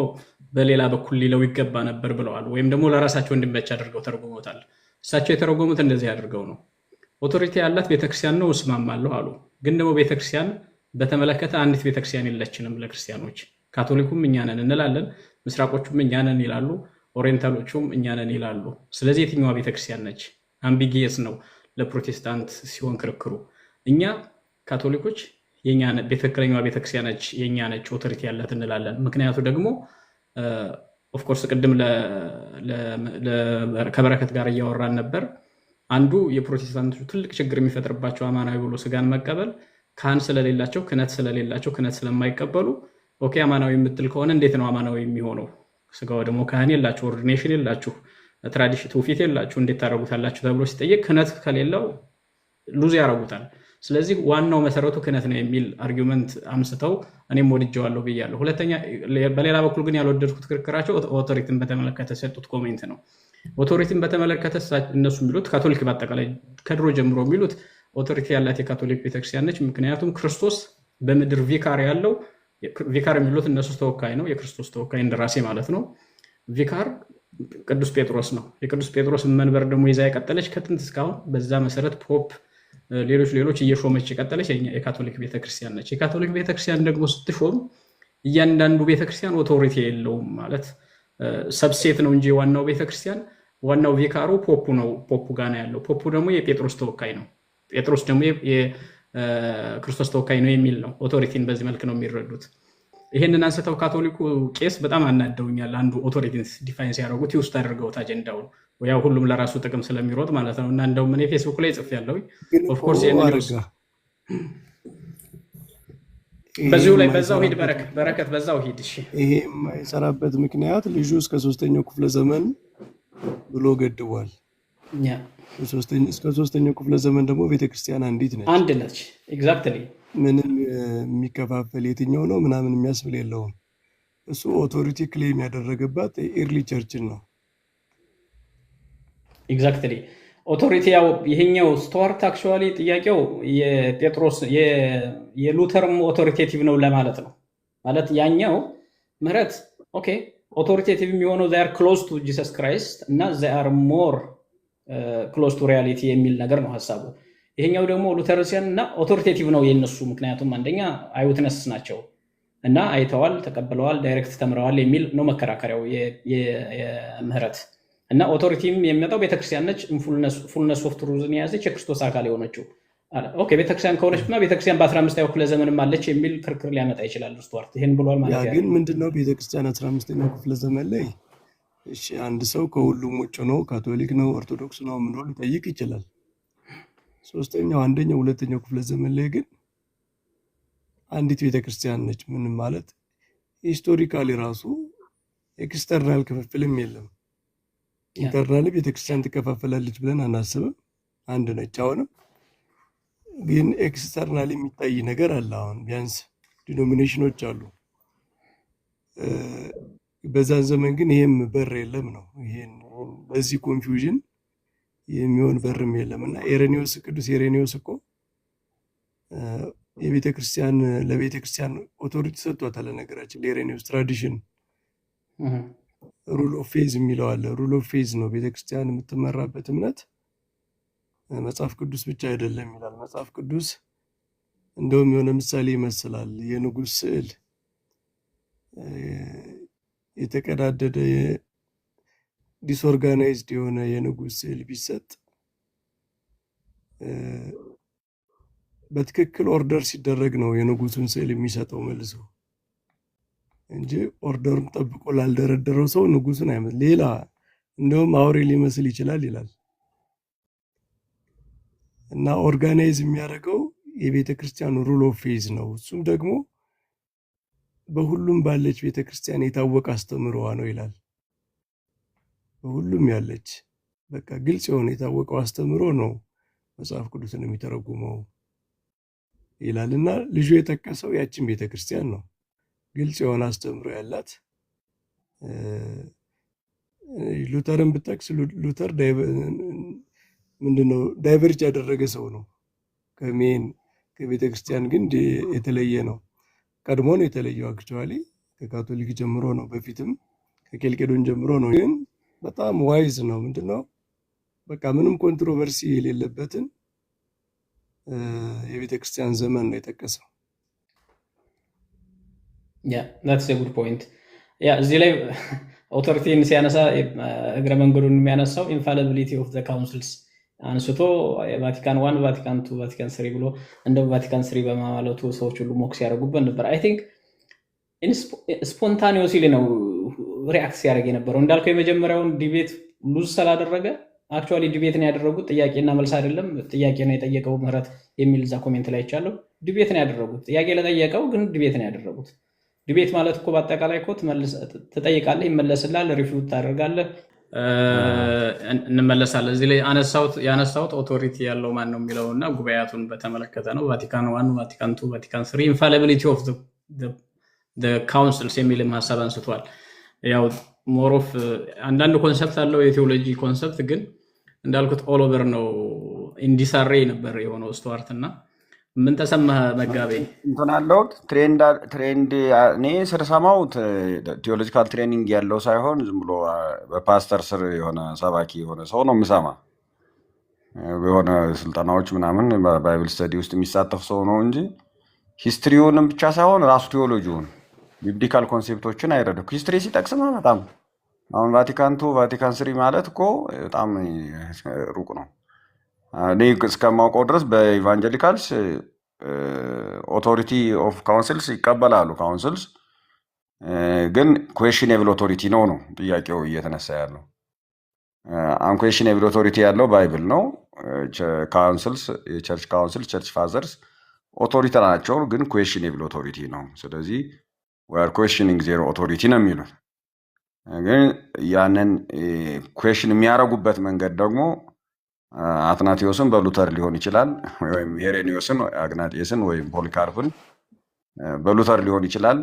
በሌላ በኩል ሊለው ይገባ ነበር ብለዋል። ወይም ደግሞ ለራሳቸው እንዲመች አድርገው ተርጉመውታል። እሳቸው የተረጎሙት እንደዚህ አድርገው ነው። Authority ያላት ቤተክርስቲያን ነው እስማማለሁ አሉ። ግን ደግሞ ቤተክርስቲያን በተመለከተ አንዲት ቤተክርስቲያን የለችንም ለክርስቲያኖች። ካቶሊኩም እኛ ነን እንላለን፣ ምስራቆቹም እኛ ነን ይላሉ፣ Oriental ኦቹም እኛ ነን ይላሉ። ስለዚህ የትኛዋ ቤተክርስቲያን ነች? Ambiguous ነው ለፕሮቴስታንት ሲሆን ክርክሩ። እኛ ካቶሊኮች ትክክለኛዋ ቤተክርስቲያን ነች የእኛ ነች authority ያላት እንላለን። ምክንያቱ ደግሞ of course ቅድም ከበረከት ጋር እያወራን ነበር። አንዱ የፕሮቴስታንቶቹ ትልቅ ችግር የሚፈጥርባቸው አማናዊ ብሎ ስጋን መቀበል ካህን ስለሌላቸው፣ ክህነት ስለሌላቸው፣ ክህነት ስለማይቀበሉ okay አማናዊ የምትል ከሆነ እንዴት ነው አማናዊ የሚሆነው? ስጋው ደግሞ ካህን የላችሁ፣ ordination የላችሁ፣ tradition ትውፊት የላችሁ፣ እንዴት ታደርጉታላችሁ ተብሎ ሲጠየቅ ክህነት ከሌለው lose ያደርጉታል። ስለዚህ ዋናው መሰረቱ ክህነት ነው የሚል argument አምስተው እኔም ወድጀዋለሁ ብያለሁ። ሁለተኛ በሌላ በኩል ግን ያልወደድኩት ክርክራቸው authority ን በተመለከተ የሰጡት comment ነው። Authority ን በተመለከተ እነሱ የሚሉት፣ ካቶሊክ በአጠቃላይ ከድሮ ጀምሮ የሚሉት authority ያላት የካቶሊክ ቤተክርስቲያን ነች። ምክንያቱም ክርስቶስ በምድር vicar ያለው፣ vicar የሚሉት እነሱ ተወካይ ነው፣ የክርስቶስ ተወካይ እንደራሴ ማለት ነው። Vicar ቅዱስ ጴጥሮስ ነው። የቅዱስ ጴጥሮስ መንበር ደግሞ ይዛ የቀጠለች ከጥንት እስካሁን በዛ መሰረት pope፣ ሌሎች ሌሎች እየሾመች የቀጠለች የካቶሊክ ቤተክርስቲያን ነች። የካቶሊክ ቤተክርስቲያን ደግሞ ስትሾም እያንዳንዱ ቤተክርስቲያን authority የለውም፣ ማለት subset ነው እንጂ ዋናው ቤተክርስቲያን ዋናው vicar ኡ pope ኡ ነው። Pope ኡ ጋና ያለው pope ኡ ደግሞ የጴጥሮስ ተወካይ ነው። ጴጥሮስ ደግሞ የክርስቶስ ተወካይ ነው የሚል ነው። Authority ን በዚህ መልክ ነው የሚረዱት። ይሄንን አንስተው ካቶሊኩ ቄስ በጣም አናደውኛል። አንዱ authority ን define ሲያደርጉት ውስጥ አድርገውት አጀንዳውን ያው ሁሉም ለራሱ ጥቅም ስለሚሮጥ ማለት ነው። እና እንደውም እኔ ፌስቡክ ላይ ጽፌያለሁ። ግን እኮ Of course ይህንን አረጋ ይሄ በዚሁ ላይ በዛው ሂድ። የማይሰራበት በረከት በዛው ሂድ። እሺ። ይሄ የማይሰራበት ምክንያት ልጁ እስከ ሶስተኛው ክፍለ ዘመን ብሎ ገድቧል። እስከ ሶስተኛው ክፍለ ዘመን ደግሞ ቤተክርስቲያን አንዲት ነች። አንድ ነች። Exactly. ምንም የሚከፋፈል የትኛው ነው ምናምን የሚያስብል የለውም። እሱ authority claim ያደረገባት early church ን ነው። Exactly, authority ያው ይሄኛው ስቱዋርት actually ጥያቄው የጴጥሮስ የሉተርም authoritative ነው ለማለት ነው። ማለት ያኛው ምህረት okay authoritative የሚሆነው they're close to Jesus Christ እና they're more close to reality የሚል ነገር ነው ሀሳቡ። ይሄኛው ግን authoritative የሚሆነው ይሄኛው ደግሞ ሉተርሲያን እና authoritative ነው የነሱ። ምክንያቱም አንደኛ eyewitness ናቸው እና አይተዋል፣ ተቀብለዋል፣ direct ተምረዋል የሚል ነው መከራከሪያው የምህረት። እና authority ም የሚመጣው ቤተክርስቲያን ነች፣ fullness of truth ን የያዘች የክርስቶስ አካል የሆነችው። Okay፣ ቤተክርስቲያን ከሆነች ቤተክርስቲያን በ15ኛው ክፍለ ዘመንም አለች የሚል ክርክር ሊያመጣ ይችላል። ስቱዋርት ይህን ብሏል ያ ማለት ግን ያለ ምንድነው ቤተክርስቲያን 15ኛው ክፍለ ዘመን ላይ፣ እሺ፣ አንድ ሰው ከሁሉም ውጭ ነው፣ ካቶሊክ ነው፣ ኦርቶዶክስ ነው ምን ሊጠይቅ ይችላል። ሶስተኛው፣ አንደኛው፣ ሁለተኛው ክፍለ ዘመን ላይ ግን አንዲት ቤተክርስቲያን ነች። ምንም ማለት historically ራሱ external ክፍፍልም የለም። Internally ቤተክርስቲያን ትከፋፈላለች ብለን አናስብም። አንድ ነች። አሁንም ግን external የሚታይ ነገር አለ። አሁን ቢያንስ denomination ኖች አሉ። በዛን ዘመን ግን ይሄም በር የለም ነው። ይሄን ለዚህ confusion የሚሆን በርም የለም። እና ኤሬኒዮስ፣ ቅዱስ ኤሬኒዮስ እኮ የቤተ ክርስቲያን ለቤተ ክርስቲያን authority ሰጥቷታል። ነገራችን ለኤሬኒዮስ tradition rule of faith የሚለው አለ። Rule of faith ነው፣ ቤተ ክርስቲያን የምትመራበት እምነት መጽሐፍ ቅዱስ ብቻ አይደለም ይላል። መጽሐፍ ቅዱስ እንደውም የሆነ ምሳሌ ይመስላል። የንጉሥ ስዕል፣ የተቀዳደደ፣ disorganized የሆነ የንጉሥ ስዕል ቢሰጥ በትክክል order ሲደረግ ነው የንጉሱን ስዕል የሚሰጠው መልሶ እንጂ order ኡን ጠብቆ ላልደረደረው ሰው ንጉሱን አይመስል፣ ሌላ እንደውም አውሬ ሊመስል ይችላል ይላል። እና organize የሚያደርገው የቤተ ክርስቲያኑ rule of faith ነው። እሱም ደግሞ በሁሉም ባለች ቤተ ክርስቲያን የታወቀ አስተምህሮዋ ነው ይላል። በሁሉም ያለች በቃ ግልጽ የሆነ የታወቀው አስተምህሮ ነው መጽሐፍ ቅዱስን የሚተረጉመው ይላል። እና ልጁ የጠቀሰው ያችን ቤተ ክርስቲያን ነው። ግልጽ የሆነ አስተምህሮ ያላት። ሉተርን ብጠቅስ ሉተር ምንድነው diverge ያደረገ ሰው ነው። ከ main ከቤተ ክርስቲያን ግን የተለየ ነው። ቀድሞ ነው የተለየው። Actually ከካቶሊክ ጀምሮ ነው፣ በፊትም ከኬልቄዶን ጀምሮ ነው። ግን በጣም wise ነው። ምንድነው በቃ ምንም controversy የሌለበትን የቤተ ክርስቲያን ዘመን ነው የጠቀሰው። Yeah, that's a good point። Yeah፣ እዚህ ላይ authority ን ሲያነሳ እግረ መንገዱን የሚያነሳው infallibility of the councils አንስቶ የቫቲካን 1፣ ቫቲካን 2፣ ቫቲካን 3 ብሎ እንደው ቫቲካን 3 በማለቱ ሰዎች ሁሉ mock ሲያደርጉበት ነበር። I think spontaneously ነው react ሲያደርግ የነበረው። እንዳልከው የመጀመሪያውን debate lose ስላደረገ፣ actually debate ነው ያደረጉት፣ ጥያቄና መልስ አይደለም። ጥያቄ ነው የጠየቀው ምህረት የሚል እዛ comment ላይ አይቻለሁ። Debate ነው ያደረጉት። ጥያቄ ለጠየቀው ግን debate ነው ያደረጉት። Debate ማለት እኮ በአጠቃላይ እኮ ትጠይቃለህ፣ ይመለስልሃል፣ refute ታደርጋለህ፣ እንመለሳለን። እዚህ ላይ ያነሳሁት authority ያለው ማን ነው የሚለው እና ጉባኤያቱን በተመለከተ ነው። ቫቲካን 1፣ ቫቲካን 2፣ ቫቲካን 3፣ infallibility of councils የሚልም ሀሳብ አንስቷል። ያው more of አንዳንድ concept አለው፣ የ theology concept ግን እንዳልኩት all over ነው፣ in disarray ነበር የሆነው። ስቱዋርት እና ምን ተሰማህ መጋቤ? እንትን አለው trained፣ እኔ ስሰማው theological training ያለው ሳይሆን ዝም ብሎ በፓስተር ስር የሆነ ሰባኪ የሆነ ሰው ነው የምሰማ። የሆነ ስልጠናዎች ምናምን በ Bible study ውስጥ የሚሳተፍ ሰው ነው እንጂ history ውንም ብቻ ሳይሆን ራሱ theology ውን biblical concept ኦችን አይረዳም። History ሲጠቅስማ በጣም አሁን ቫቲካን 2፣ ቫቲካን 3 ማለት እኮ በጣም ሩቅ ነው። እኔ እስከማውቀው ድረስ በ evangelicals authority of councils ይቀበላሉ። Councils ግን questionable authority ነው ጥያቄው እየተነሳ ያለው። Unquestionable authority ያለው Bible ነው። Councils፣ የ church council፣ church fathers authority ናቸው፣ ግን questionable authority ነው። ስለዚህ we're questioning their authority ነው የሚሉት። ግን ያንን question የሚያደርጉበት መንገድ ደግሞ አትናቴዎስን በሉተር ሊሆን ይችላል፣ ወይም ሄሬኒዮስን፣ አግናጤስን ወይም ፖሊካርፕን በሉተር ሊሆን ይችላል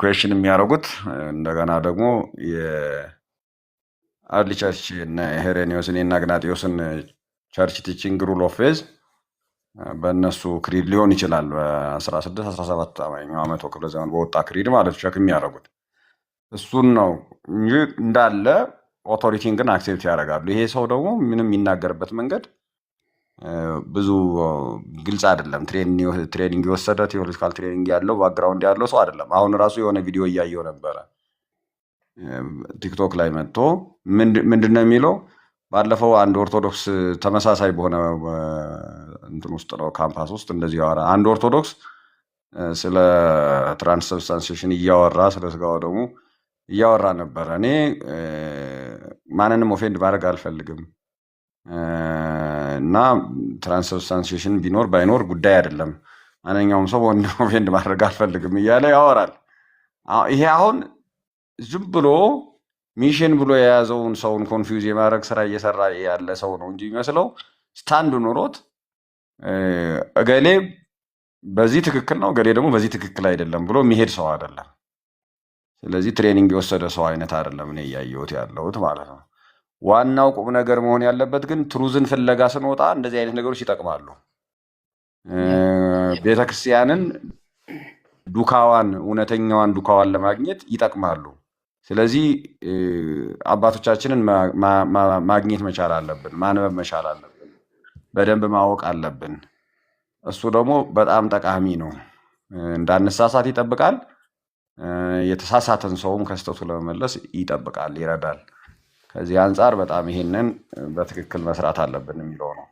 question የሚያደርጉት። እንደገና ደግሞ የ early church ሄሬኒዮስን እና አግናጤዎስን church teaching, rule of faith በእነሱ creed ሊሆን ይችላል። በ16 17ኛው መቶ ክፍለ ዘመን በወጣ creed ማለት check የሚያደርጉት እሱን ነው እንጂ እንዳለ authority ን ግን accept ያደርጋሉ። ይሄ ሰው ደግሞ ምንም የሚናገርበት መንገድ ብዙ ግልጽ አይደለም። Training የወሰደ፣ theological training ያለው፣ background ያለው ሰው አይደለም። አሁን ራሱ የሆነ ቪዲዮ እያየው ነበረ ቲክቶክ ላይ መጥቶ። ምንድን ነው የሚለው? ባለፈው አንድ ኦርቶዶክስ ተመሳሳይ በሆነ እንትን ውስጥ ነው፣ ካምፓስ ውስጥ እንደዚህ ያወራ። አንድ ኦርቶዶክስ ስለ transubstantiation እያወራ፣ ስለ ስጋው ደግሞ እያወራ ነበረ። እኔ ማንንም offend ማድረግ አልፈልግም እና transubstantiation ቢኖር ባይኖር ጉዳይ አይደለም፣ ማንኛውም ሰው offend ማድረግ አልፈልግም እያለ ያወራል። ይሄ አሁን ዝም ብሎ mission ብሎ የያዘውን ሰውን confuse የማድረግ ስራ እየሰራ ያለ ሰው ነው እንጂ የሚመስለው stand ኖሮት እገሌ በዚህ ትክክል ነው፣ እገሌ ደግሞ በዚህ ትክክል አይደለም ብሎ የሚሄድ ሰው አይደለም። ስለዚህ training የወሰደ ሰው አይነት አይደለም እኔ እያየሁት ያለሁት ማለት ነው። ዋናው ቁም ነገር መሆን ያለበት ግን truth ን ፍለጋ ስንወጣ እንደዚህ አይነት ነገሮች ይጠቅማሉ። ቤተክርስቲያንን ዱካዋን፣ እውነተኛዋን ዱካዋን ለማግኘት ይጠቅማሉ። ስለዚህ አባቶቻችንን ማግኘት መቻል አለብን፣ ማንበብ መቻል አለብን፣ በደንብ ማወቅ አለብን። እሱ ደግሞ በጣም ጠቃሚ ነው። እንዳንሳሳት ይጠብቃል። የተሳሳተን ሰውም ከስህተቱ ለመመለስ ይጠብቃል፣ ይረዳል። ከዚህ አንጻር በጣም ይሄንን በትክክል መስራት አለብን የሚለው ነው።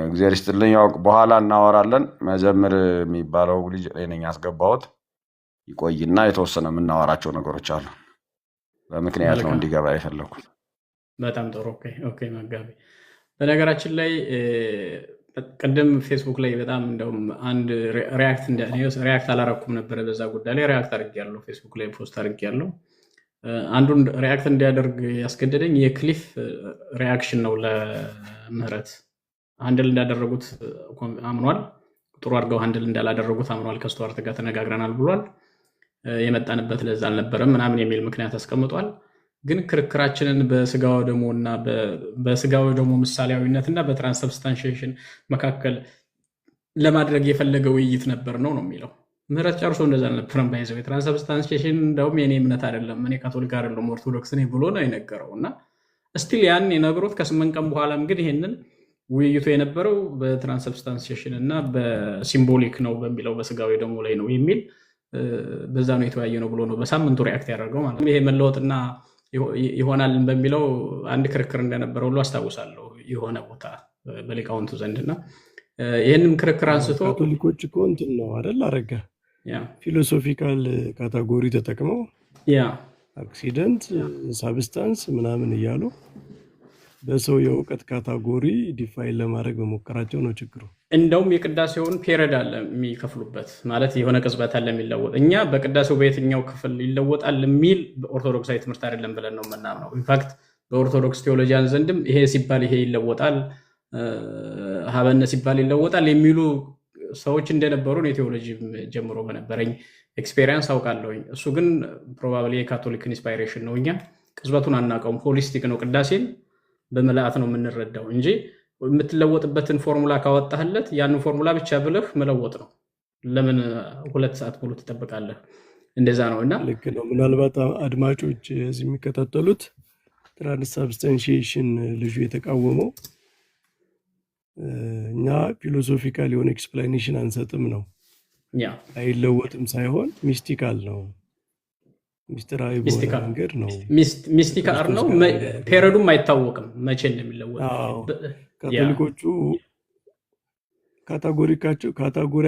እግዚአብሔር ይስጥልኝ። ያው በኋላ እናወራለን። መዘምር የሚባለው ልጅ እኔ ነኝ ያስገባሁት። ይቆይና የተወሰነ የምናወራቸው ነገሮች አሉ። በምክንያት ነው እንዲገባ የፈለኩት። በጣም ጥሩ። Okay መጋቢ። በነገራችን ላይ ቅድም ፌስቡክ ላይ በጣም እንደውም አንድ react አላረኩም ነበረ፣ በዛ ጉዳይ ላይ react አድርጌያለሁ። ፌስቡክ ላይ post አድርጌያለሁ። አንዱን react እንዲያደርግ ያስገደደኝ የክሊፍ reaction ነው። ለምህረት handle እንዳደረጉት አምኗል። ጥሩ አድርገው handle እንዳላደረጉት አምኗል። ከስቱዋርት ጋር ተነጋግረናል ብሏል። የመጣንበት ለዛ አልነበረም ምናምን የሚል ምክንያት አስቀምጧል። ግን ክርክራችንን በስጋ ወደሙ እና በስጋ ወደሙ ምሳሌያዊነት እና በ transubstantiation መካከል ለማድረግ የፈለገ ውይይት ነበር ነው ነው የሚለው። ምህረት ጨርሶ እንደዛ አልነበረም። By the way transubstantiation እንደውም የኔ እምነት አይደለም፣ እኔ ካቶሊክ አይደለም፣ ኦርቶዶክስ ነኝ ብሎ ነው የነገረው። እና still ያን የነግሮት ከ8 ቀን በኋላም ግን ይሄንን ውይይቱ የነበረው በ transubstantiation እና በ symbolic ነው በሚለው በስጋዊ ደሙ ላይ ነው የሚል፣ በዛ ነው የተወያየ ነው ብሎ ነው በሳምንቱ react ያደረገው ማለት ነው። ይሄ መለወጥና ይሆናል በሚለው አንድ ክርክር እንደነበረ ሁሉ አስታውሳለሁ የሆነ ቦታ በሊቃውንቱ ዘንድ። እና ይህንም ክርክር አንስቶ ካቶሊኮች እኮ እንትን ነው አይደል አረጋ፣ philosophical category ተጠቅመው accident፣ substance ምናምን እያሉ በሰው የእውቀት category define ለማድረግ መሞከራቸው ነው ችግሩ። እንደውም የቅዳሴውን period አለ የሚከፍሉበት፣ ማለት የሆነ ቅጽበት አለ የሚለወጥ። እኛ በቅዳሴው በየትኛው ክፍል ይለወጣል የሚል በኦርቶዶክሳዊ ትምህርት አይደለም ብለን ነው የምናምነው። In fact በኦርቶዶክስ theologian ዘንድም ይሄ ሲባል ይሄ ይለወጣል፣ ሀበነ ሲባል ይለወጣል የሚሉ ሰዎች እንደነበሩ የቴዎሎጂ ጀምሮ በነበረኝ experience አውቃለሁኝ። እሱ ግን probably የካቶሊክ inspiration ነው። እኛ ቅጽበቱን አናውቀውም። Holistic ነው። ቅዳሴን በምልአት ነው የምንረዳው እንጂ የምትለወጥበትን ፎርሙላ ካወጣህለት ያንን ፎርሙላ ብቻ ብለህ መለወጥ ነው። ለምን 2 ሰዓት ሙሉ ትጠብቃለህ? እንደዛ ነው እና ልክ ነው። ምናልባት አድማጮች እዚህ የሚከታተሉት transubstantiation ልጁ የተቃወመው እኛ philosophical የሆነ explanation አንሰጥም ነው። አይለወጥም ሳይሆን mystical ነው፣ ሚስጥራዊ በሆነ mystical መንገድ ነው mystical ከክርስቶስ ነው። ጋር የሚያደርገው። Period ኡም አይታወቅም መቼ እንደሚለወጥ። አዎ፣ ካቶሊኮቹ category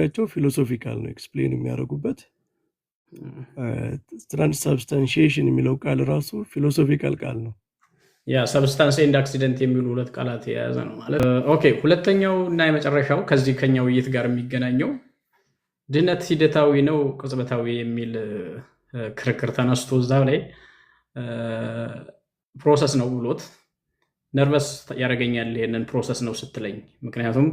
ያቸው philosophical ነው explain የሚያደርጉበት። Transubstantiation የሚለው ቃል ራሱ philosophical ቃል ነው። Yeah, substance and accident የሚሉ ሁለት ቃላት የያዘ ነው ማለት። Okay፣ ሁለተኛው እና የመጨረሻው ከዚህ ከኛ ውይይት ጋር የሚገናኘው ድነት ሂደታዊ ነው ቅጽበታዊ የሚል ክርክር ተነስቶ እዛ ላይ process ነው ብሎት nervous ያደርገኛል ይሄንን process ነው ስትለኝ። ምክንያቱም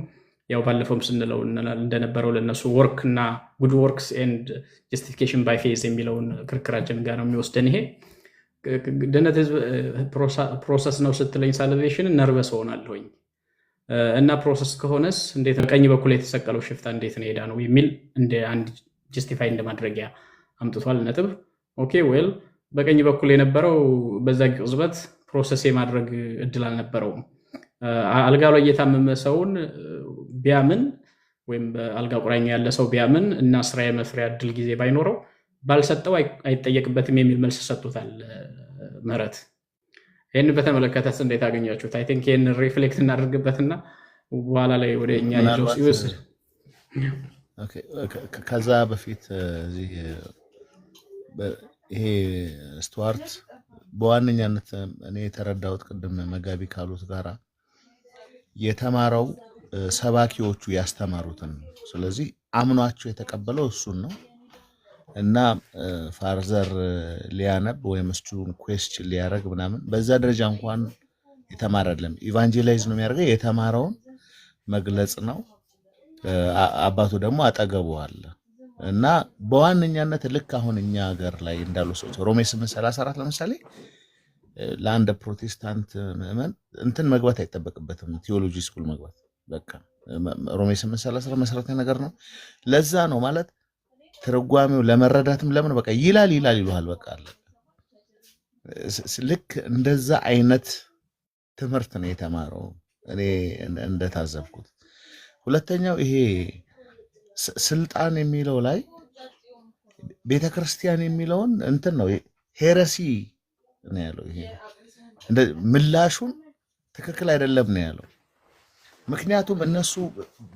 ያው ባለፈውም ስንለው እንደነበረው ለነሱ work እና good works and justification by faith የሚለውን ክርክራችን ጋር ነው የሚወስደን። ይሄ ድነት process ነው ስትለኝ salvation nervous ሆናለሁኝ። እና process ከሆነስ እንዴት ቀኝ በኩል የተሰቀለው ሽፍታ እንዴት ነው የዳነው የሚል እንደ አንድ justify እንደማድረጊያ አምጥቷል ነጥብ። Okay, well፣ በቀኝ በኩል የነበረው በዛ ቅጽበት process የማድረግ እድል አልነበረውም። አልጋው ላይ እየታመመ ሰውን ቢያምን ወይም በአልጋ ቁራኛ ያለ ሰው ቢያምን እና ስራ የመስሪያ እድል ጊዜ ባይኖረው ባልሰጠው አይጠየቅበትም የሚል መልስ ሰጥቶታል ምህረት። ይህንን በተመለከተስ እንዴት አገኛችሁት? I think ይህንን reflect እናደርግበትና በኋላ ላይ ወደ እኛ ይዞ ምናልባት ሲወስድ okay፣ ከዛ በፊት እዚህ ይሄ ስቱዋርት በዋነኛነት እኔ የተረዳሁት ቅድም መጋቢ ካሉት ጋራ የተማረው ሰባኪዎቹ ያስተማሩትን ነው። ስለዚህ አምኗቸው የተቀበለው እሱን ነው እና further ሊያነብ ወይም እሱን question ሊያደርግ ምናምን በዛ ደረጃ እንኳን የተማረ አይደለም። Evangelize ነው የሚያደርገው፣ የተማረውን መግለጽ ነው። አባቱ ደግሞ አጠገቡ አለ እና በዋነኛነት ልክ አሁን እኛ ሀገር ላይ እንዳሉ ሰዎች ሮሜ 8:34 ለምሳሌ ለአንድ ፕሮቴስታንት ምዕመን እንትን መግባት አይጠበቅበትም፣ theology school መግባት። በቃ ሮሜ 8:34 መሰረታዊ ነገር ነው። ለዛ ነው ማለት ትርጓሜው ለመረዳትም ለምን በቃ ይላል ይላል ይሉሃል። በቃ አለ። ልክ እንደዛ አይነት ትምህርት ነው የተማረው እኔ እንደታዘብኩት። ሁለተኛው ይሄ ስልጣን የሚለው ላይ ቤተ ክርስቲያን የሚለውን እንትን ነው heresy ነው ያለው። ይሄ ምላሹን ትክክል አይደለም ነው ያለው። ምክንያቱም እነሱ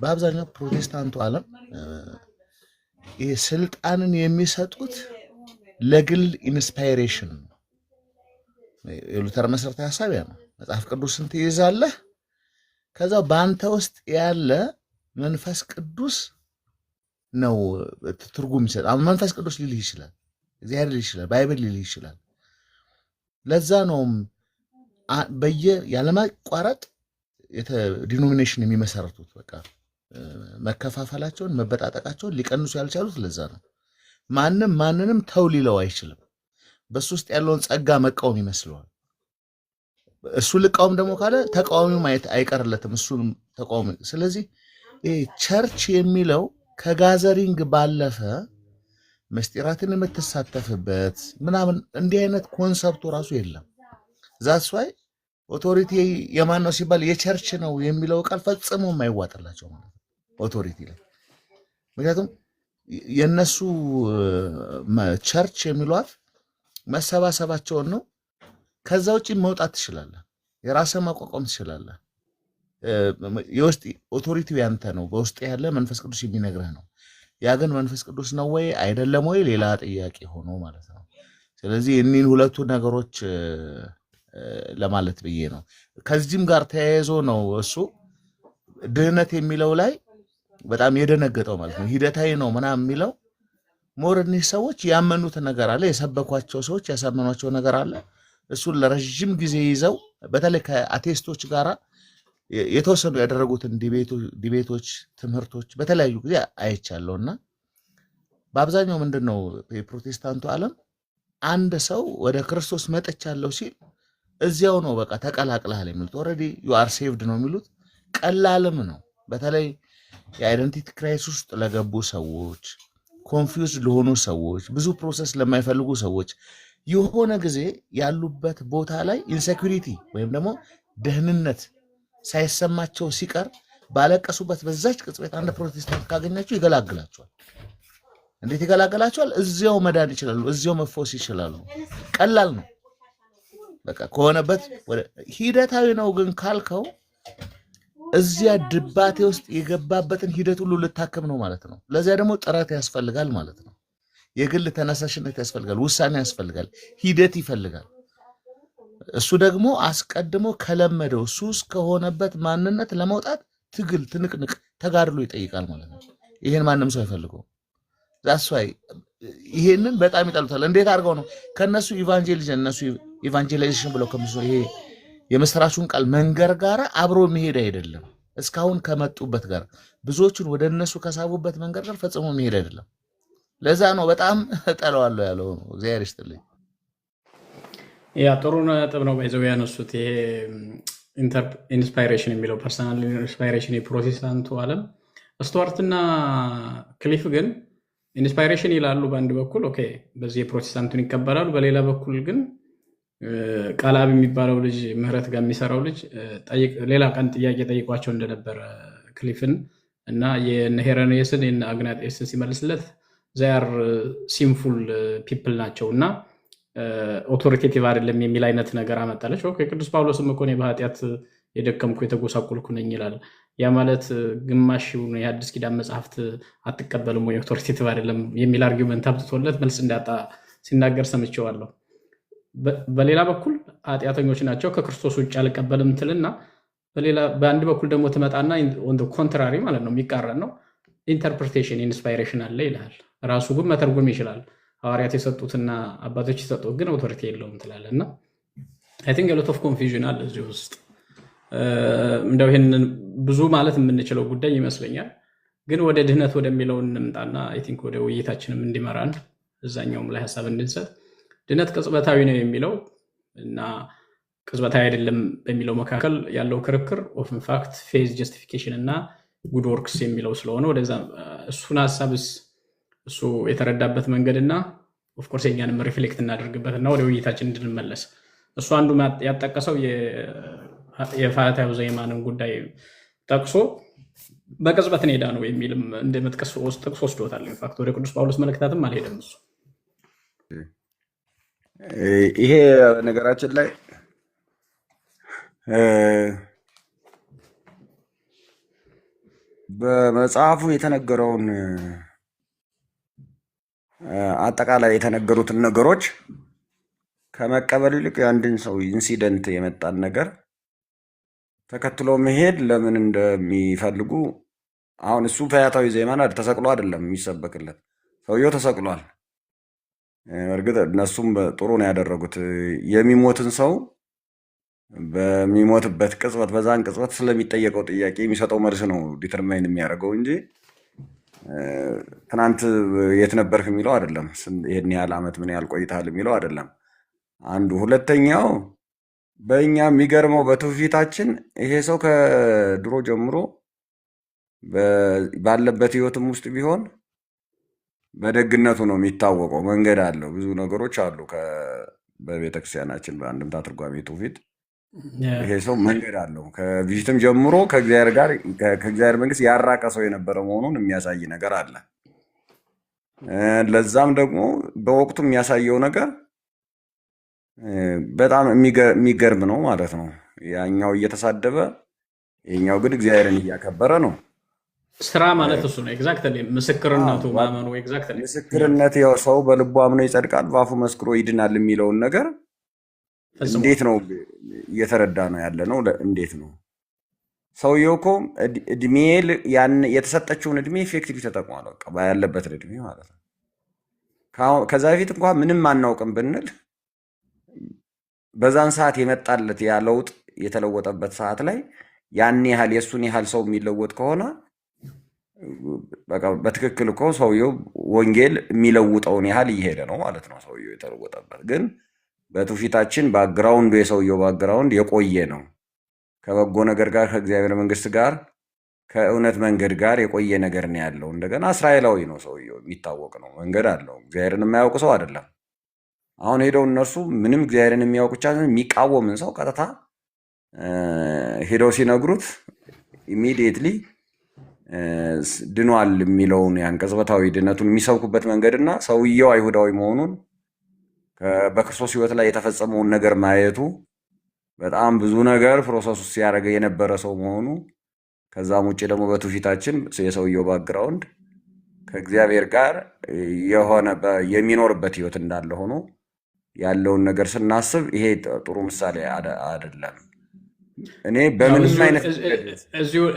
በአብዛኛው ፕሮቴስታንቱ ዓለም ይሄ ስልጣንን የሚሰጡት ለግል inspiration ነው። የሉተር መሰረታዊ ሀሳብ ያ ነው። መጽሐፍ ቅዱስን ትይዛለህ፣ ከዛ በአንተ ውስጥ ያለ መንፈስ ቅዱስ ነው ትርጉም ይሰጥ። አሁን መንፈስ ቅዱስ ሊልህ ይችላል፣ እግዚአብሔር ሊልህ ይችላል፣ Bible ሊልህ ይችላል። ለዛ ነውም በየ ያለማቋረጥ denomination የሚመሰርቱት። በቃ መከፋፈላቸውን መበጣጠቃቸውን ሊቀንሱ ያልቻሉት ለዛ ነው። ማንም ማንንም ተው ሊለው አይችልም። በሱ ውስጥ ያለውን ጸጋ መቃወም ይመስለዋል። እሱ ልቃወም ደግሞ ካለ ተቃዋሚው ማየት አይቀርለትም። እሱንም ተቃዋሚ። ስለዚህ ይሄ church የሚለው ከ gathering ባለፈ ምስጢራትን የምትሳተፍበት ምናምን እንዲህ አይነት concept ኡ ራሱ የለም። That's why authority የማን ነው ሲባል የ church ነው የሚለው ቃል ፈጽሞ የማይዋጥላቸው ማለት ነው authority ላይ። ምክንያቱም የእነሱ church የሚሏት መሰባሰባቸውን ነው። ከዛ ውጭ መውጣት ትችላለህ፣ የራስህን ማቋቋም ትችላለህ። የውስጥ authority ው ያንተ ነው። በውስጥ ያለ መንፈስ ቅዱስ የሚነግርህ ነው። ያ ግን መንፈስ ቅዱስ ነው ወይ አይደለም ወይ ሌላ ጥያቄ ሆኖ ማለት ነው። ስለዚህ እኒህን ሁለቱ ነገሮች ለማለት ብዬ ነው። ከዚህም ጋር ተያይዞ ነው እሱ ድህነት የሚለው ላይ በጣም የደነገጠው ማለት ነው። ሂደታዊ ነው ምናምን የሚለው more እኒህ ሰዎች ያመኑት ነገር አለ፣ የሰበኳቸው ሰዎች ያሳመኗቸው ነገር አለ። እሱን ለረዥም ጊዜ ይዘው በተለይ ከ atheist ኦች ጋራ የተወሰኑ ያደረጉትን debate ኦች፣ ትምህርቶች በተለያዩ ጊዜ አይቻለሁ እና በአብዛኛው ምንድን ነው የፕሮቴስታንቱ ዓለም አንድ ሰው ወደ ክርስቶስ መጥቻለሁ ሲል እዚያው ነው በቃ ተቀላቅለሃል የሚሉት። Already you are saved ነው የሚሉት። ቀላልም ነው። በተለይ የ identity crisis ውስጥ ለገቡ ሰዎች፣ confused ለሆኑ ሰዎች፣ ብዙ process ለማይፈልጉ ሰዎች የሆነ ጊዜ ያሉበት ቦታ ላይ insecurity ወይም ደግሞ ደህንነት ሳይሰማቸው ሲቀር ባለቀሱበት በዛች ቅጽበት አንድ ፕሮቴስታንት ካገኛቸው ይገላግላቸዋል። እንዴት ይገላግላቸዋል? እዚያው መዳን ይችላሉ። እዚያው መፈወስ ይችላሉ። ቀላል ነው። በቃ ከሆነበት ሂደታዊ ነው። ግን ካልከው እዚያ ድባቴ ውስጥ የገባበትን ሂደት ሁሉ ልታክም ነው ማለት ነው። ለዚያ ደግሞ ጥረት ያስፈልጋል ማለት ነው። የግል ተነሳሽነት ያስፈልጋል፣ ውሳኔ ያስፈልጋል፣ ሂደት ይፈልጋል። እሱ ደግሞ አስቀድሞ ከለመደው ሱስ ከሆነበት ማንነት ለመውጣት ትግል፣ ትንቅንቅ፣ ተጋድሎ ይጠይቃል ማለት ነው። ይሄን ማንም ሰው አይፈልገውም። That's why ይሄንን በጣም ይጠሉታል። እንዴት አድርገው ነው ከነሱ evangelism እነሱ evangelization ብለው ከሚሱ ይሄ የምስራቹን ቃል መንገር ጋር አብሮ መሄድ አይደለም። እስካሁን ከመጡበት ጋር ብዙዎቹን ወደ እነሱ ከሳቡበት መንገድ ጋር ፈጽሞ መሄድ አይደለም። ለዛ ነው በጣም እጠለዋለሁ ያለው። እግዚአብሔር ይስጥልኝ። ያ ጥሩ ነጥብ ነው by the way ያነሱት። ይሄ inspiration የሚለው personal inspiration የፕሮቴስታንቱ ዓለም ስቱዋርትና ክሊፍ ግን inspiration ይላሉ በአንድ በኩል okay፣ በዚህ የፕሮቴስታንቱን ይቀበላሉ። በሌላ በኩል ግን ቃልአብ የሚባለው ልጅ ምህረት ጋር የሚሰራው ልጅ ሌላ ቀን ጥያቄ ጠይቋቸው እንደነበረ ክሊፍን እና የነ ሄረኔስን የነ አግናጤስን ሲመልስለት they are sinful people ናቸው እና authoritative አይደለም የሚል አይነት ነገር አመጣለች። Okay፣ ቅዱስ ጳውሎስም እኮ እኔ በኃጢአት የደከምኩ የተጎሳቆልኩ ነኝ ይላል። ያ ማለት ግማሽ የአዲስ ኪዳን መጽሐፍት አትቀበልም ወይ authoritative አይደለም የሚል argument አምጥቶለት መልስ እንዳጣ ሲናገር ሰምቼዋለሁ። በሌላ በኩል ኃጢአተኞች ናቸው ከክርስቶስ ውጭ አልቀበልም ትልና በሌላ በአንድ በኩል ደግሞ ትመጣና on the contrary ማለት ነው፣ የሚቃረን ነው። Interpretation inspiration አለ ይልሃል። ራሱ ግን መተርጎም ይችላል። ሐዋርያት የሰጡትና አባቶች የሰጡት ግን authority የለውም ትላለህ። እና I think a lot of confusion አለ እዚህ ውስጥ። እንደው ይህንን ብዙ ማለት የምንችለው ጉዳይ ይመስለኛል። ግን ወደ ድህነት ወደሚለው እንምጣና I think ወደ ውይይታችንም እንዲመራን እዛኛውም ላይ ሀሳብ እንድንሰጥ፣ ድነት ቅጽበታዊ ነው የሚለው እና ቅጽበታዊ አይደለም በሚለው መካከል ያለው ክርክር of in fact faith, justification እና good works የሚለው ስለሆነ ወደዛ እሱን ሀሳብስ እሱ የተረዳበት መንገድ እና of course የኛንም reflect እናደርግበት እና ወደ ውይይታችን እንድንመለስ። እሱ አንዱ ያጠቀሰው የፋያታዊ ዘየማንን ጉዳይ ጠቅሶ በቅጽበት ነው የዳነው የሚልም እንደ መጥቀስ ጥቅስ ወስዶታል። In fact ወደ ቅዱስ ጳውሎስ መልእክታትም አልሄደም እሱ። ይሄ ነገራችን ላይ በመጽሐፉ የተነገረውን አጠቃላይ የተነገሩትን ነገሮች ከመቀበል ይልቅ የአንድን ሰው incident የመጣን ነገር ተከትሎ መሄድ ለምን እንደሚፈልጉ፣ አሁን እሱ ፈያታዊ ዘየማን ተሰቅሎ አይደለም የሚሰበክለት፣ ሰውየው ተሰቅሏል። እርግጥ እነሱም ጥሩ ነው ያደረጉት። የሚሞትን ሰው በሚሞትበት ቅጽበት በዛን ቅጽበት ስለሚጠየቀው ጥያቄ የሚሰጠው መልስ ነው determine የሚያደርገው እንጂ ትናንት የት ነበርክ የሚለው አይደለም። ይሄን ያህል ዓመት ምን ያህል ቆይተሃል የሚለው አይደለም። አንዱ። ሁለተኛው በእኛ የሚገርመው በትውፊታችን ይሄ ሰው ከድሮ ጀምሮ ባለበት ህይወትም ውስጥ ቢሆን በደግነቱ ነው የሚታወቀው። መንገድ አለው፣ ብዙ ነገሮች አሉ። በቤተክርስቲያናችን በአንድምታ ትርጓሜ ትውፊት ይሄ ሰው መንገድ አለው። ከፊትም ጀምሮ ከእግዚአብሔር ጋር ከእግዚአብሔር መንግስት ያራቀ ሰው የነበረ መሆኑን የሚያሳይ ነገር አለ። ለዛም ደግሞ በወቅቱ የሚያሳየው ነገር በጣም የሚገርም ነው ማለት ነው። ያኛው እየተሳደበ ይሄኛው ግን እግዚአብሔርን እያከበረ ነው። ስራ ማለት እሱ ነው። Exactly፣ ምስክርነቱ ማመኑ exactly። ምስክርነት ያው ሰው በልቡ አምኖ ይጸድቃል፣ በአፉ መስክሮ ይድናል የሚለውን ነገር ፈጽሞ እንዴት ነው እየተረዳ ነው ያለ ነው? እንዴት ነው ሰውየው እኮ እድሜ ያን የተሰጠችውን እድሜ effectively ተጠቅሟል። በቃ ያለበትን እድሜ ማለት ነው። ከዛ በፊት እንኳን ምንም አናውቅም ብንል በዛን ሰዓት የመጣለት ያ ለውጥ የተለወጠበት ሰዓት ላይ ያን ያህል የእሱን ያህል ሰው የሚለወጥ ከሆነ በቃ በትክክል እኮ ሰውየው ወንጌል የሚለውጠውን ያህል እየሄደ ነው ማለት ነው። ሰውየው የተለወጠበት ግን በትውፊታችን background ኡ የሰውየው background የቆየ ነው። ከበጎ ነገር ጋር ከእግዚአብሔር መንግስት ጋር ከእውነት መንገድ ጋር የቆየ ነገር ነው ያለው። እንደገና እስራኤላዊ ነው ሰውየው፣ የሚታወቅ ነው፣ መንገድ አለው። እግዚአብሔርን የማያውቅ ሰው አይደለም። አሁን ሄደው እነርሱ ምንም እግዚአብሔርን የሚያውቅ ብቻ ሳይሆን የሚቃወምን ሰው ቀጥታ ሄደው ሲነግሩት immediately ድኗል የሚለውን ያን ቅጽበታዊ ድነቱን የሚሰብኩበት መንገድና ሰውየው አይሁዳዊ መሆኑን በክርስቶስ ሕይወት ላይ የተፈጸመውን ነገር ማየቱ በጣም ብዙ ነገር process ውስጥ ሲያደርገ የነበረ ሰው መሆኑ፣ ከዛም ውጭ ደግሞ በትውፊታችን የሰውየው background ከእግዚአብሔር ጋር የሆነ የሚኖርበት ሕይወት እንዳለ ሆኖ ያለውን ነገር ስናስብ ይሄ ጥሩ ምሳሌ አይደለም። እኔ ያው በምንም እዚሁ አይነት መንገድ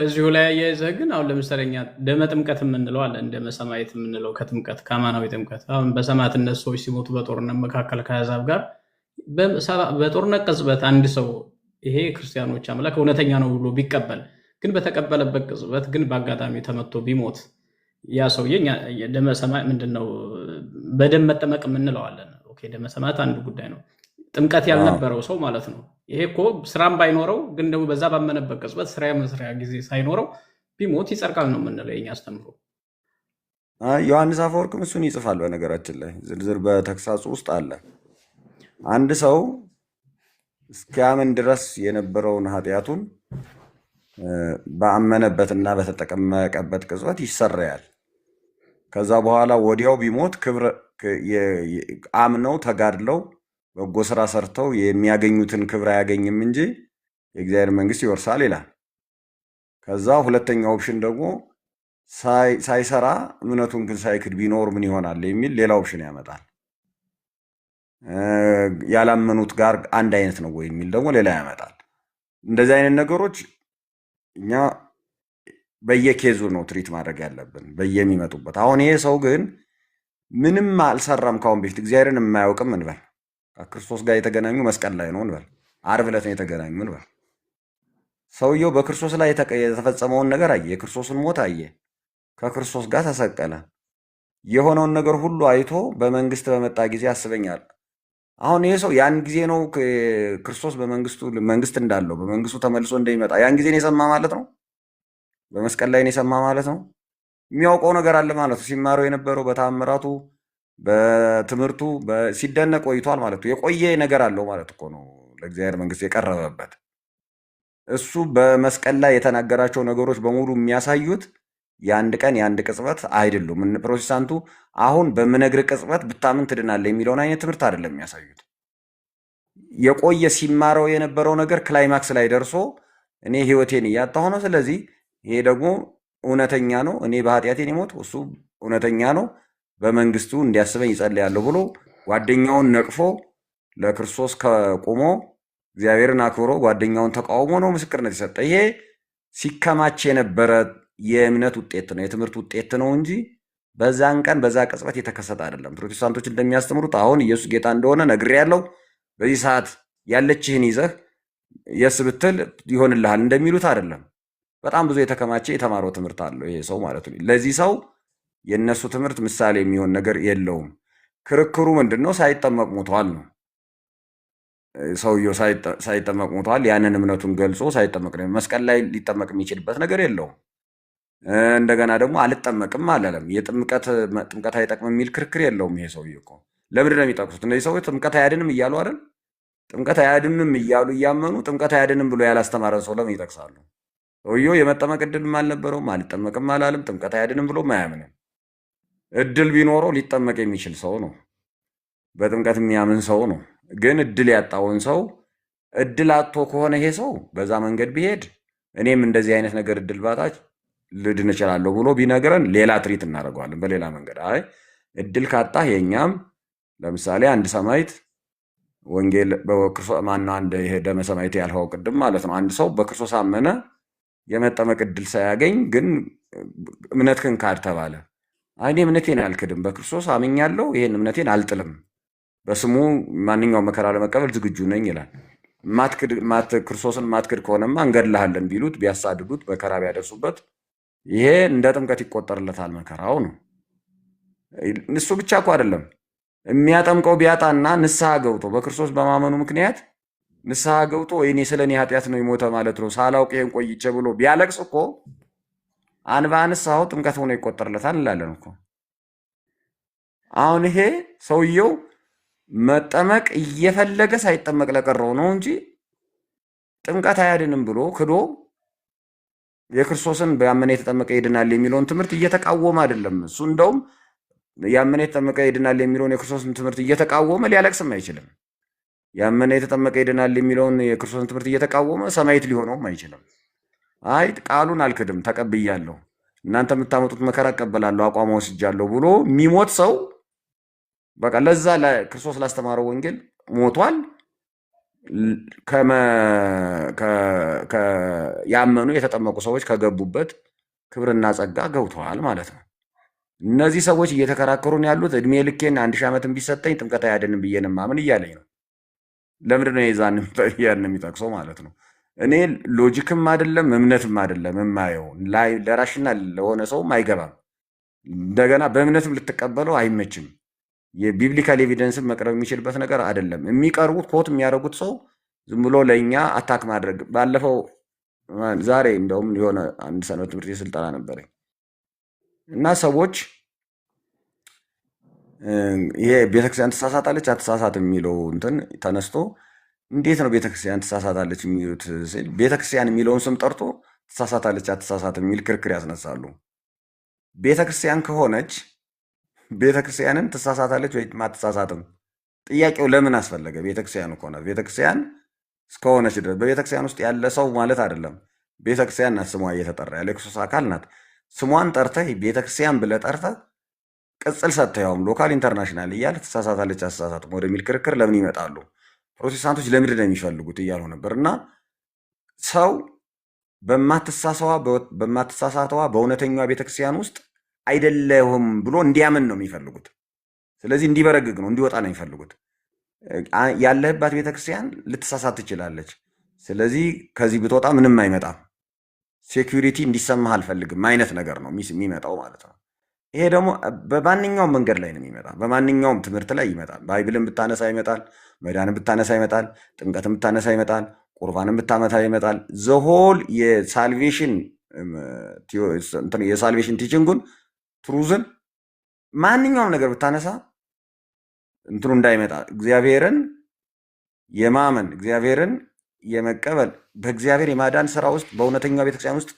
እዚሁ ላይ አያይዘህ ግን አሁን ለምሳሌ እኛ ደመ ጥምቀት የምንለው አለ፣ እንደ መሰማየት የምንለው ከጥምቀት ከአማናዊ ጥምቀት። አሁን በሰማዕትነት ሰዎች ሲሞቱ በጦርነት መካከል ከአሕዛብ ጋር በጦርነት ቅጽበት አንድ ሰው ይሄ ክርስቲያኖች አምላክ እውነተኛ ነው ብሎ ቢቀበል ግን በተቀበለበት ቅጽበት ግን በአጋጣሚ ተመቶ ቢሞት ያ ሰውዬ ደመ ሰማይ ምንድን ነው በደም መጠመቅ የምንለው አለን። Okay፣ ደመ ሰማዕት አንዱ ጉዳይ ነው። ጥምቀት ያልነበረው ሰው ማለት ነው። ይሄ እኮ ስራም ባይኖረው ግን ደግሞ በዛ ባመነበት ቅጽበት ስራ መስሪያ ጊዜ ሳይኖረው ቢሞት ይጸድቃል ነው የምንለው የኛ አስተምህሮ። ዮሐንስ አፈወርቅም እሱን ይጽፋል። በነገራችን ላይ ዝርዝር በተግሳጹ ውስጥ አለ። አንድ ሰው እስኪያምን ድረስ የነበረውን ኃጢአቱን በአመነበትና በተጠቀመቀበት ቅጽበት ይሰረያል። ከዛ በኋላ ወዲያው ቢሞት ክብር አምነው ተጋድለው በጎ ስራ ሰርተው የሚያገኙትን ክብር አያገኝም እንጂ የእግዚአብሔር መንግስት ይወርሳል ይላል። ከዛ ሁለተኛው option ደግሞ ሳይሰራ እምነቱን ግን ሳይክድ ቢኖር ምን ይሆናል የሚል ሌላ option ያመጣል። ያላመኑት ጋር አንድ አይነት ነው ወይ የሚል ደግሞ ሌላ ያመጣል። እንደዚህ አይነት ነገሮች እኛ በየ case ኡ ነው treat ማድረግ ያለብን በየሚመጡበት። አሁን ይሄ ሰው ግን ምንም አልሰራም ካሁን በፊት፣ እግዚአብሔርን የማያውቅም እንበል፣ ከክርስቶስ ጋር የተገናኙ መስቀል ላይ ነው እንበል፣ ዓርብ ዕለት ነው የተገናኙ እንበል። ሰውየው በክርስቶስ ላይ የተፈጸመውን ነገር አየ፣ የክርስቶስን ሞት አየ፣ ከክርስቶስ ጋር ተሰቀለ። የሆነውን ነገር ሁሉ አይቶ በመንግስት በመጣ ጊዜ አስበኛል። አሁን ይሄ ሰው ያን ጊዜ ነው ክርስቶስ በመንግስቱ መንግስት እንዳለው፣ በመንግስቱ ተመልሶ እንደሚመጣ ያን ጊዜ ነው የሰማ ማለት ነው። በመስቀል ላይ ነው የሰማ ማለት ነው። የሚያውቀው ነገር አለ ማለት ነው። ሲማረው የነበረው በተአምራቱ፣ በትምህርቱ ሲደነቅ ቆይቷል ማለት ነው። የቆየ ነገር አለው ማለት እኮ ነው ለእግዚአብሔር መንግስት የቀረበበት። እሱ በመስቀል ላይ የተናገራቸው ነገሮች በሙሉ የሚያሳዩት የአንድ ቀን የአንድ ቅጽበት አይደሉም። ፕሮቴስታንቱ አሁን በምነግር ቅጽበት ብታምን ትድናለህ የሚለውን አይነት ትምህርት አይደለም የሚያሳዩት። የቆየ ሲማረው የነበረው ነገር climax ላይ ደርሶ እኔ ህይወቴን እያጣሁ ነው፣ ስለዚህ ይሄ ደግሞ እውነተኛ ነው፣ እኔ በኃጢአቴን የሞት እሱ እውነተኛ ነው፣ በመንግስቱ እንዲያስበኝ ይጸልያለሁ ብሎ ጓደኛውን ነቅፎ ለክርስቶስ ከቆሞ እግዚአብሔርን አክብሮ ጓደኛውን ተቃውሞ ነው ምስክርነት የሰጠ። ይሄ ሲከማች የነበረ የእምነት ውጤት ነው፣ የትምህርት ውጤት ነው እንጂ በዛን ቀን በዛ ቅጽበት የተከሰተ አይደለም። ፕሮቴስታንቶች እንደሚያስተምሩት አሁን ኢየሱስ ጌታ እንደሆነ ነግሬያለሁ፣ በዚህ ሰዓት ያለችህን ይዘህ yes ብትል ይሆንልሃል እንደሚሉት አይደለም። በጣም ብዙ የተከማቸ የተማረው ትምህርት አለው ይሄ ሰው ማለት ነው። ለዚህ ሰው የእነሱ ትምህርት ምሳሌ የሚሆን ነገር የለውም። ክርክሩ ምንድን ነው? ሳይጠመቅ ሞቷል ነው። ሰውየው ሳይጠመቅ ሞቷል። ያንን እምነቱን ገልጾ ሳይጠመቅ ነው። መስቀል ላይ ሊጠመቅ የሚችልበት ነገር የለውም። እንደገና ደግሞ አልጠመቅም አላለም። የጥምቀት ጥምቀት አይጠቅምም የሚል ክርክር የለውም። ይሄ ሰውዬ እኮ ለምንድን ነው የሚጠቅሱት? እነዚህ ሰዎች ጥምቀት አያድንም እያሉ አይደል? ጥምቀት አያድንም እያሉ እያመኑ ጥምቀት አያድንም ብሎ ያላስተማረን ሰው ለምን ይጠቅሳሉ? ሰውየው የመጠመቅ እድልም አልነበረውም፣ አልጠመቅም አላለም። ጥምቀት አያድንም ብሎም አያምንም። እድል ቢኖረው ሊጠመቅ የሚችል ሰው ነው። በጥምቀት የሚያምን ሰው ነው። ግን እድል ያጣውን ሰው፣ እድል አጥቶ ከሆነ ይሄ ሰው በዛ መንገድ ቢሄድ እኔም እንደዚህ አይነት ነገር እድል ባጣች ልድን እችላለሁ ብሎ ቢነግረን ሌላ treat እናደርገዋለን በሌላ መንገድ። አይ እድል ካጣህ የእኛም ለምሳሌ አንድ ሰማዕት ወንጌል በክርስቶስ ማነው አንድ ይሄ ደመ ሰማዕት ያልኸው ቅድም ማለት ነው። አንድ ሰው በክርስቶስ አመነ፣ የመጠመቅ እድል ሳያገኝ ግን እምነትህን ካድ ተባለ። አይ እኔ እምነቴን አልክድም፣ በክርስቶስ አምኛለሁ፣ ይሄን እምነቴን አልጥልም፣ በስሙ ማንኛውም መከራ ለመቀበል ዝግጁ ነኝ ይላል። ክርስቶስን ማትክድ ከሆነማ እንገድልሃለን ቢሉት፣ ቢያሳድዱት፣ መከራ ቢያደርሱበት ይሄ እንደ ጥምቀት ይቆጠርለታል መከራው ነው። እሱ ብቻ እኮ አይደለም፣ የሚያጠምቀው ቢያጣና ንስሐ ገብቶ በክርስቶስ በማመኑ ምክንያት ንስሐ ገብቶ ወይኔ ስለ እኔ ኃጢአት ነው የሞተ ማለት ነው፣ ሳላውቅ ይሄን ቆይቼ ብሎ ቢያለቅስ እኮ አንባ ንስሐው ጥምቀት ሆኖ ይቆጠርለታል እንላለን እኮ። አሁን ይሄ ሰውየው መጠመቅ እየፈለገ ሳይጠመቅ ለቀረው ነው እንጂ ጥምቀት አያድንም ብሎ ክዶ የክርስቶስን ያመነ የተጠመቀ ይድናል የሚለውን ትምህርት እየተቃወመ አይደለም። እሱ እንደውም ያመነ የተጠመቀ ይድናል የሚለውን የክርስቶስን ትምህርት እየተቃወመ ሊያለቅስም አይችልም። ያመነ የተጠመቀ ይድናል የሚለውን የክርስቶስን ትምህርት እየተቃወመ ሰማዕት ሊሆነውም አይችልም። አይ ቃሉን አልክድም፣ ተቀብያለሁ፣ እናንተ የምታመጡት መከራ እቀበላለሁ፣ አቋም ወስጃለሁ ብሎ የሚሞት ሰው በቃ ለዛ ክርስቶስ ላስተማረው ወንጌል ሞቷል። ያመኑ የተጠመቁ ሰዎች ከገቡበት ክብርና ጸጋ ገብተዋል ማለት ነው። እነዚህ ሰዎች እየተከራከሩን ያሉት እድሜ ልኬን 1000 ዓመትን ቢሰጠኝ ጥምቀት አያድንም ብዬ ነው የማምን እያለኝ ነው። ለምንድን ነው የዛን ያን የሚጠቅሰው ማለት ነው? እኔ logic ም አይደለም እምነትም አይደለም የማየው፣ ለ rational ለሆነ ሰውም አይገባም። እንደገና በእምነትም ልትቀበለው አይመችም። የ biblical evidence ን መቅረብ የሚችልበት ነገር አይደለም። የሚቀርቡት quote የሚያደርጉት ሰው ዝም ብሎ ለእኛ attack ማድረግ። ባለፈው ዛሬ እንደውም የሆነ አንድ ሰንበት ትምህርት ቤት ስልጠና ነበረኝ እና ሰዎች ይሄ ቤተክርስቲያን ትሳሳታለች አትሳሳትም የሚለው እንትን ተነስቶ እንዴት ነው ቤተክርስቲያን ትሳሳታለች የሚሉት ሲል ቤተክርስቲያን የሚለውን ስም ጠርቶ ትሳሳታለች አትሳሳትም የሚል ክርክር ያስነሳሉ። ቤተክርስቲያን ከሆነች ቤተክርስቲያንን ትሳሳታለች ወይ አትሳሳትም? ጥያቄው ለምን አስፈለገ? ቤተክርስቲያን እኮ ናት። ቤተክርስቲያን እስከሆነች ድረስ በቤተክርስቲያን ውስጥ ያለ ሰው ማለት አይደለም። ቤተክርስቲያን ናት ስሟ እየተጠራ ያለ የክርስቶስ አካል ናት። ስሟን ጠርተህ ቤተክርስቲያን ብለህ ጠርተህ ቅጽል ሰጥተህ ያውም local international እያልህ ትሳሳታለች አትሳሳትም ወደሚል ክርክር ለምን ይመጣሉ? ፕሮቴስታንቶች ለምንድን ነው የሚፈልጉት እያሉ ነበር። እና ሰው በማትሳሳተዋ በእውነተኛዋ ቤተክርስቲያን ውስጥ አይደለሁም ብሎ እንዲያምን ነው የሚፈልጉት። ስለዚህ እንዲበረግግ ነው፣ እንዲወጣ ነው የሚፈልጉት። ያለህባት ቤተክርስቲያን ልትሳሳት ትችላለች። ስለዚህ ከዚህ ብትወጣ ምንም አይመጣም፣ security እንዲሰማህ አልፈልግም አይነት ነገር ነው የሚመጣው ማለት ነው። ይሄ ደግሞ በማንኛውም መንገድ ላይ ነው የሚመጣ። በማንኛውም ትምህርት ላይ ይመጣል። Bible ን ብታነሳ ይመጣል። መዳንን ብታነሳ ይመጣል። ጥምቀትን ብታነሳ ይመጣል። ቁርባንን ብታመታ ይመጣል። The whole የ salvation የ salvation teaching ኡን truth ን ማንኛውም ነገር ብታነሳ እንትኑ እንዳይመጣ፣ እግዚአብሔርን የማመን፣ እግዚአብሔርን የመቀበል፣ በእግዚአብሔር የማዳን ስራ ውስጥ በእውነተኛው ቤተክርስቲያን ውስጥ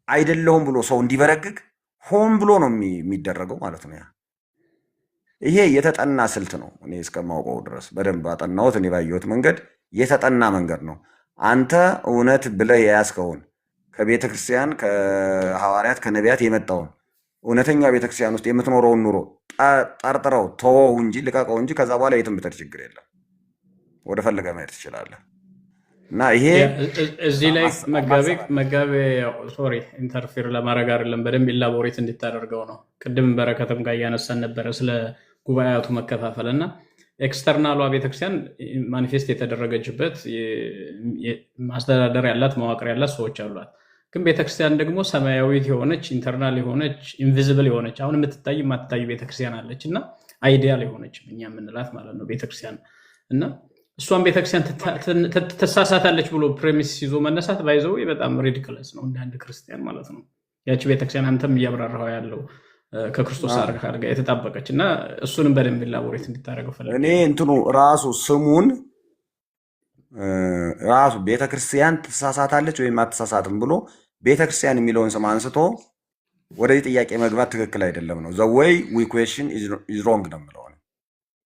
አይደለሁም ብሎ ሰው እንዲበረግግ ሆን ብሎ ነው የሚደረገው ማለት ነው። ያ ይሄ የተጠና ስልት ነው። እኔ እስከማውቀው ድረስ በደንብ አጠናሁት። እኔ ባየሁት መንገድ የተጠና መንገድ ነው። አንተ እውነት ብለህ የያዝከውን ከቤተ ክርስቲያን፣ ከሐዋርያት፣ ከነቢያት የመጣውን እውነተኛ ቤተ ክርስቲያን ውስጥ የምትኖረውን ኑሮ ጠርጥረው ተወው እንጂ፣ ልቀቀው እንጂ ከዛ በኋላ የትም ብትሄድ ችግር የለም። ወደ ፈለገ መሄድ ትችላለህ። እና ይሄ እዚህ ላይ መጋቤ ማሰብ አለ። መጋቤ፣ sorry interfere ለማድረግ አይደለም፣ በደንብ elaborate እንድታደርገው ነው። ቅድም በረከትም ጋር እያነሳን ነበረ ስለ ጉባኤያቱ መከፋፈል እና external ኧ ቤተክርስቲያን manifest የተደረገችበት ማስተዳደር ያላት፣ መዋቅር ያላት፣ ሰዎች አሏት። ግን ቤተክርስቲያን ደግሞ ሰማያዊት የሆነች፣ internal የሆነች፣ invisible የሆነች፣ አሁን የምትታይ የማትታይ ቤተክርስቲያን አለች እና ideal የሆነች እኛ የምንላት ማለት ነው ቤተክርስቲያን። እና እሷን ቤተክርስቲያን ትሳሳታለች ብሎ premise ይዞ መነሳት by the way በጣም ridiculous ነው እንደ አንድ ክርስቲያን ማለት ነው። ያቺ ቤተክርስቲያን አንተም እያብራራኸው ያለው ከክርስቶስ አካል ጋር የተጣበቀች እና እሱንም በደንብ elaborate እንድታደርገው ፈልጌ እኔ ነው። እንትኑ ራሱ ስሙን ራሱ ቤተክርስቲያን ትሳሳታለች ወይም አትሳሳትም ብሎ ቤተክርስቲያን የሚለውን ስም አንስቶ ወደዚህ ጥያቄ መግባት ትክክል አይደለም ነው። The way we question is wrong ነው የምለው እኔ።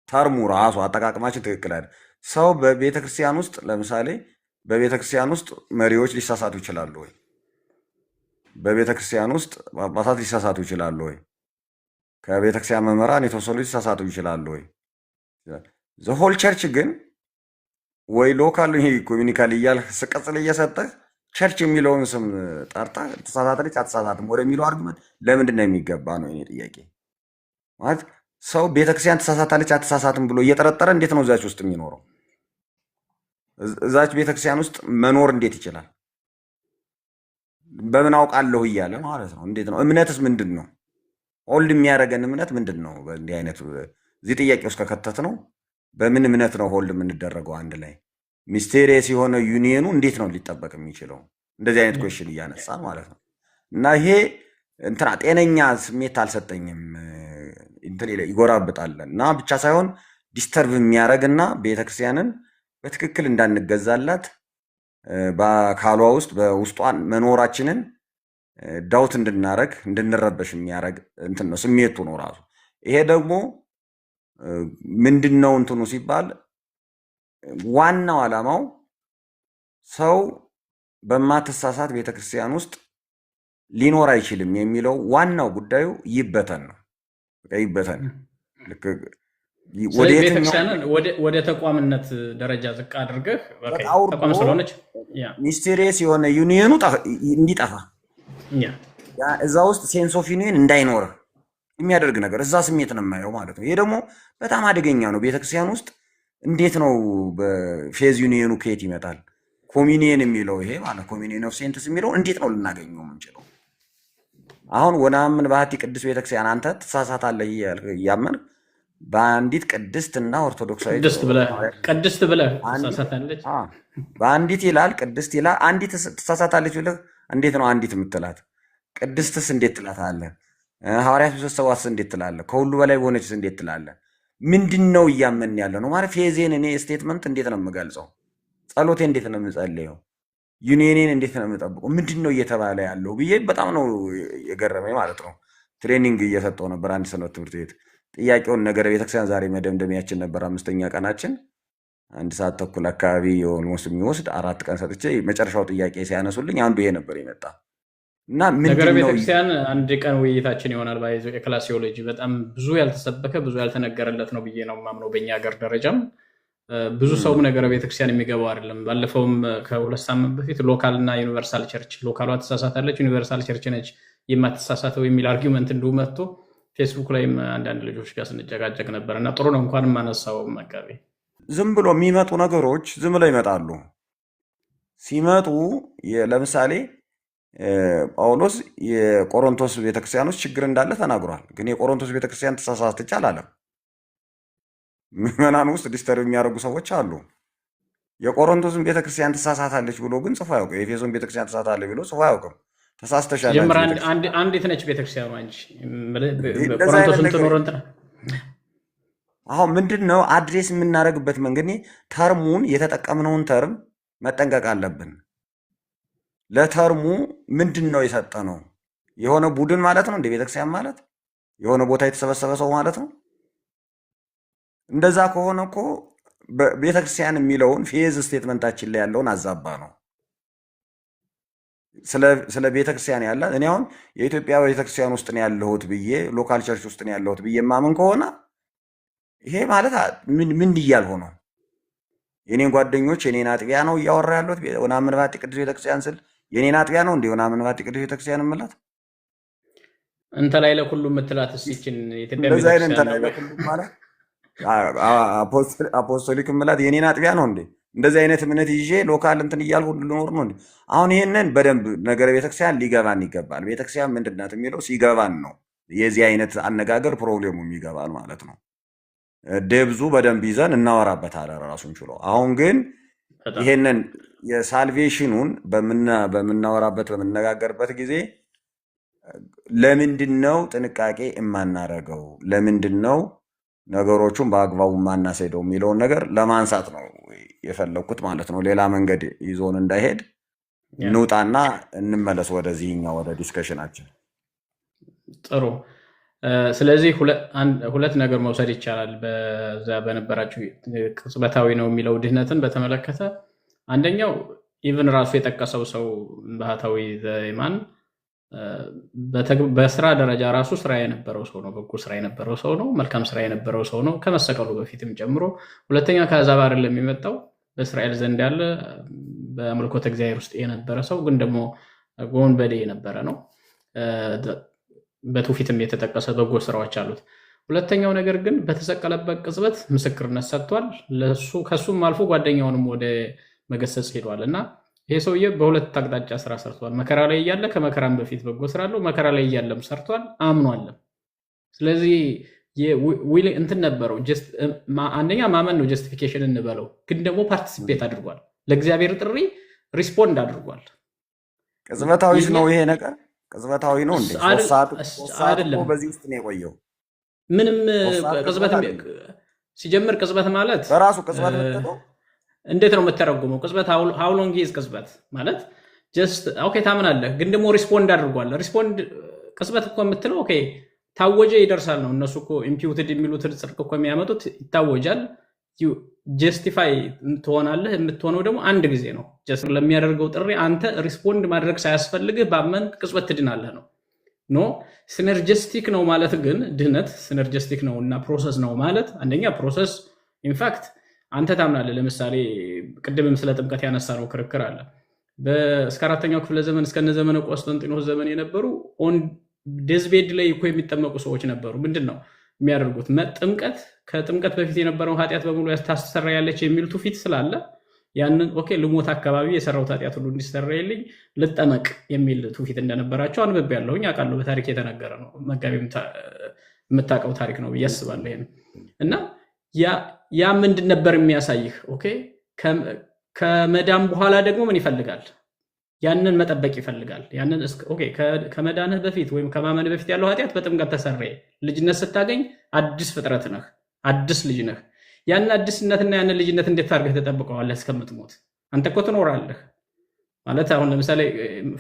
Term ኡ ራሱ አጠቃቀማችን ትክክል አይደለም። ሰው በቤተክርስቲያን ውስጥ፣ ለምሳሌ በቤተክርስቲያን ውስጥ መሪዎች ሊሳሳቱ ይችላሉ ወይ? በቤተክርስቲያን ውስጥ ጳጳሳት ሊሳሳቱ ይችላሉ ወይ? ከቤተክርስቲያን መምህራን የተወሰኑ ሊሳሳቱ ይችላሉ ወይ? The whole church ግን ወይ local ecumenical እያልህ ቅጽል እየሰጠህ church የሚለውን ስም ጠርተህ ትሳሳታለች አትሳሳትም ወደሚለው argument ለምንድን ነው የሚገባ ነው የኔ ጥያቄ። ማለት ሰው ቤተክርስቲያን ትሳሳታለች አትሳሳትም ብሎ እየጠረጠረ እንዴት ነው እዛች ውስጥ የሚኖረው? እዛች ቤተክርስቲያን ውስጥ መኖር እንዴት ይችላል? በምን አውቃለሁ እያለ ማለት ነው። እንዴት ነው? እምነትስ ምንድን ነው? Hold የሚያደርገን እምነት ምንድን ነው? በእንዲህ አይነት እዚህ ጥያቄ ውስጥ ከከተት ነው በምን እምነት ነው hold የምንደረገው? አንድ ላይ mysterious የሆነ ዩኒየኑ እንዴት ነው ሊጠበቅ የሚችለው? እንደዚህ አይነት question እያነሳን ማለት ነው። እና ይሄ እንትና ጤነኛ ስሜት አልሰጠኝም። እንትን ይጎራብጣል እና ብቻ ሳይሆን disturb የሚያደርግ እና ቤተክርስቲያንን በትክክል እንዳንገዛላት በአካሏ ውስጥ በውስጧ መኖራችንን ዳውት እንድናረግ፣ እንድንረበሽ የሚያደርግ እንትን ነው፣ ስሜቱ ነው ራሱ። ይሄ ደግሞ ምንድን ነው እንትኑ ሲባል ዋናው ዓላማው ሰው በማትሳሳት ቤተክርስቲያን ውስጥ ሊኖር አይችልም የሚለው ዋናው ጉዳዩ ይበተን ነው። በቃ ይበተን። ልክ ወደ ስለዚህ የትኛው ቤተክርስቲያንን ወደ ተቋምነት ደረጃ ዝቅ አድርገህ በቃ በቃ አውርዶ ተቋም ስለሆነች ያ mysterious የሆነ ዩኒየኑ እንዲጠፋ ያ ያ እዛ ውስጥ sense of union እንዳይኖር የሚያደርግ ነገር እዛ ስሜት ነው የማየው ማለት ነው። ይሄ ደግሞ በጣም አደገኛ ነው። ቤተክርስቲያን ውስጥ እንዴት ነው በ faith union ኑ ከየት ይመጣል? Communion የሚለው ይሄ ማለት communion of saints የሚለው እንዴት ነው ልናገኘው የምንችለው? አሁን ወነአምን በአሐቲ ቅድስት ቤተክርስቲያን አንተ ትሳሳታለህ እያልክ እያመንክ በአንዲት ቅድስት እና ኦርቶዶክሳዊት ቅድስት ብለህ አንዲት ትሳሳታለች። በአንዲት ይላል፣ ቅድስት ይላል። አንዲት ትሳሳታለች ብለህ እንዴት ነው አንዲት የምትላት? ቅድስትስ እንዴት ትላታለህ? ሐዋርያት በሰበሰቧትስ እንዴት ትላለህ? ከሁሉ በላይ በሆነችስ እንዴት ትላለህ? ምንድን ነው እያመን ያለ ነው ማለት faith ኤን እኔ statement እንዴት ነው የምገልጸው? ጸሎቴ እንዴት ነው የምጸልየው? ዩኒየኔን እንዴት ነው የምጠብቀው? ምንድን ነው እየተባለ ያለው ብዬ በጣም ነው የገረመኝ ማለት ነው። Training እየሰጠው ነበር አንድ ሰንበት ትምህርት ቤት። ጥያቄውን ነገረ ቤተክርስቲያን ዛሬ መደምደሚያችን ነበር፣ አምስተኛ ቀናችን 1 ሰዓት ተኩል አካባቢ almost የሚወስድ 4 ቀን ሰጥቼ መጨረሻው ጥያቄ ሲያነሱልኝ አንዱ ይሄ ነበር የመጣ እና ነገረ ምንድን ነው ቤተክርስቲያን አንድ ቀን ውይይታችን ይሆናል። By the way ecclesiology በጣም ብዙ ያልተሰበከ ብዙ ያልተነገረለት ነው ብዬ ነው የማምነው። በእኛ ሀገር ደረጃም ብዙ ሰውም ነገረ ቤተክርስቲያን የሚገባው አይደለም። ባለፈውም ከ2 ሳምንት በፊት local እና universal church፣ local ሏ ትሳሳታለች፣ universal church ነች የማትሳሳተው የሚል argument እንዲሁ መጥቶ ፌስቡክ ላይም አንዳንድ ልጆች ጋር ስንጨቃጨቅ ነበር እና ጥሩ ነው እንኳን ማነሳው መጋቤ። ዝም ብሎ የሚመጡ ነገሮች ዝም ብለው ይመጣሉ። ሲመጡ ለምሳሌ ጳውሎስ የቆሮንቶስ ቤተክርስቲያን ውስጥ ችግር እንዳለ ተናግሯል። ግን የቆሮንቶስ ቤተክርስቲያን ተሳሳተች አላለም። ምዕመናን ውስጥ disturb የሚያደርጉ ሰዎች አሉ። የቆሮንቶስን ቤተክርስቲያን ትሳሳታለች ብሎ ግን ጽፎ አያውቅም። የኤፌሶን ቤተክርስቲያን ትሳሳታለች ብሎ ጽፎ አያውቅም። ተሳስተሻል አንቺ ሲጀምር ቤተክርስቲያን አንዲት ነች ቤተክርስቲያኗ እንጂ እንደዛ አይነት ቆሮንቶስም ነገር ትኖር እንትና አሁን ምንድን ነው address የምናደርግበት መንገድ፣ እኔ term ኡን የተጠቀምነውን term መጠንቀቅ አለብን። ለ term ኡ ምንድን ነው የሰጠነው? የሆነ ቡድን ማለት ነው እንደ ቤተክርስቲያን ማለት የሆነ ቦታ የተሰበሰበ ሰው ማለት ነው። እንደዛ ከሆነ እኮ ቤተክርስቲያን የሚለውን faith statement ኣችን ላይ ያለውን አዛባ ነው። ስለ ቤተክርስቲያን ያለ እኔ አሁን የኢትዮጵያ ቤተክርስቲያን ውስጥ ነው ያለሁት ብዬ local church ውስጥ ነው ያለሁት ብዬ የማምን ከሆነ ይሄ ማለት ምን ምን እያልሁ ነው? የኔን ጓደኞች የኔን አጥቢያ ነው እያወራ ያለሁት? ወነአምን ባቲ ቅድስት ቤተክርስቲያን ስል የኔን አጥቢያ ነው እንደ ወነአምን ባቲ ቅድስት ቤተክርስቲያን የምላት? እንተ ላዕለ ኩሉ የምትላት እስኪ የኢትዮጵያ እንደዚህ አይነት ቤተክርስቲያን ነው እንተ ወይ? ኩሉ ማለት apostolic የምላት የኔን አጥቢያ ነው እንዴ? እንደዚህ አይነት እምነት ይዤ local እንትን እያልኩ ልኖር ነው እንዴ? አሁን ይህንን በደንብ ነገረ ቤተክርስቲያን ሊገባን ይገባል። ቤተክርስቲያን ምንድን ናት የሚለው ሲገባን ነው የዚህ አይነት አነጋገር problem ኡ የሚገባን ማለት ነው። ደብዙ በደንብ ይዘን እናወራበታለን ራሱን ችሎ። አሁን ግን በጣም ይሄንን የ salvation ኑን በምናወራበት በምንነጋገርበት ጊዜ ለምንድን ነው ጥንቃቄ የማናረገው? ለምንድን ነው ነገሮቹን በአግባቡ የማናስሄደው የሚለውን ነገር ለማንሳት ነው የፈለግኩት ማለት ነው። ሌላ መንገድ ይዞን እንዳይሄድ እንውጣና እንመለስ ወደዚህኛው ወደ discussion ኣችን። ጥሩ። ስለዚህ ሁለት ነገር መውሰድ ይቻላል። በዛ በነበራችሁ ቅጽበታዊ ነው የሚለው ድህነትን በተመለከተ አንደኛው even ራሱ የጠቀሰው ሰው ባህታዊ ዘየማን በስራ ደረጃ ራሱ ስራ የነበረው ሰው ነው። በጎ ስራ የነበረው ሰው ነው። መልካም ስራ የነበረው ሰው ነው ከመሰቀሉ በፊትም ጨምሮ። ሁለተኛ ከአሕዛብ አይደለም የመጣው፣ በእስራኤል ዘንድ ያለ በአምልኮተ እግዚአብሔር ውስጥ የነበረ ሰው ግን ደግሞ ወንበዴ የነበረ ነው። በትውፊትም የተጠቀሰ በጎ ስራዎች አሉት። ሁለተኛው ነገር ግን በተሰቀለበት ቅጽበት ምስክርነት ሰጥቷል። ለሱ ከሱም አልፎ ጓደኛውንም ወደ መገሰጽ ሄዷል እና ይሄ ሰውዬ በሁለት አቅጣጫ ስራ ሰርቷል። መከራ ላይ እያለ ከመከራም በፊት በጎ ስራ አለው። መከራ ላይ እያለም ሰርቷል፣ አምኗልም። ስለዚህ እንትን ነበረው። አንደኛ ማመን ነው justification እንበለው፣ ግን ደግሞ participate አድርጓል። ለእግዚአብሔር ጥሪ respond አድርጓል። ቅጽበታዊስ የኛ ነው ይሄ ነገር ቅጽበታዊ ነው እንዴ? 3 ሰዓት 3 ሰዓት እኮ አይደለም። በዚህ ውስጥ ነው የቆየው። ምንም 3 ሰዓት ቅጽበት ቅጽበት አይደለም። ሲጀምር ቅጽበት ማለት በራሱ ቅጽበት ብትለው እንዴት ነው የምተረጉመው? ቅጽበት how long is ቅጽበት ማለት just okay ታምናለህ፣ ግን ደግሞ respond አድርጓል። Respond ቅጽበት እኮ የምትለው okay ታወጀ ይደርሳል ነው። እነሱ እኮ imputed የሚሉትን ጽድቅ እኮ የሚያመጡት ይታወጃል፣ justify ትሆናለህ። የምትሆነው ደግሞ አንድ ጊዜ ነው። Just ለሚያደርገው ጥሪ አንተ respond ማድረግ ሳያስፈልግህ ባመንክ ቅጽበት ትድናለህ ነው። No synergistic ነው ማለት ግን ድህነት synergistic ነው እና process ነው ማለት አንደኛ process in fact አንተ ታምናለህ። ለምሳሌ ቅድምም ስለ ጥምቀት ያነሳ ነው ክርክር አለ። እስከ አራተኛው ክፍለ ዘመን እስከነ ዘመነ ቆስጠንጢኖስ ዘመን የነበሩ on deathbed ላይ እኮ የሚጠመቁ ሰዎች ነበሩ። ምንድን ነው የሚያደርጉት? ጥምቀት ከጥምቀት በፊት የነበረውን ኃጢአት በሙሉ ታስተሰርያለች የሚል ትውፊት ስላለ ያንን okay ልሞት አካባቢ የሰራሁት ኃጢአት ሁሉ እንዲሰረይልኝ ልጠመቅ የሚል ትውፊት እንደነበራቸው አንብቤያለሁኝ፣ አውቃለሁ። በታሪክ የተነገረ ነው። መጋቢም የምታውቀው ታሪክ ነው ብዬ አስባለሁ። ይሄን እና ያ ምንድን ነበር የሚያሳይህ? Okay ከመዳን በኋላ ደግሞ ምን ይፈልጋል? ያንን መጠበቅ ይፈልጋል። ያንን okay ከመዳንህ በፊት ወይም ከማመንህ በፊት ያለው ኃጢአት በጥምቀት ተሰረየ። ልጅነት ስታገኝ አዲስ ፍጥረት ነህ። አዲስ ልጅ ነህ። ያን አዲስነትና ያንን ልጅነት እንዴት አድርገህ ትጠብቀዋለህ እስከምትሞት? አንተ እኮ ትኖራለህ ማለት አሁን ለምሳሌ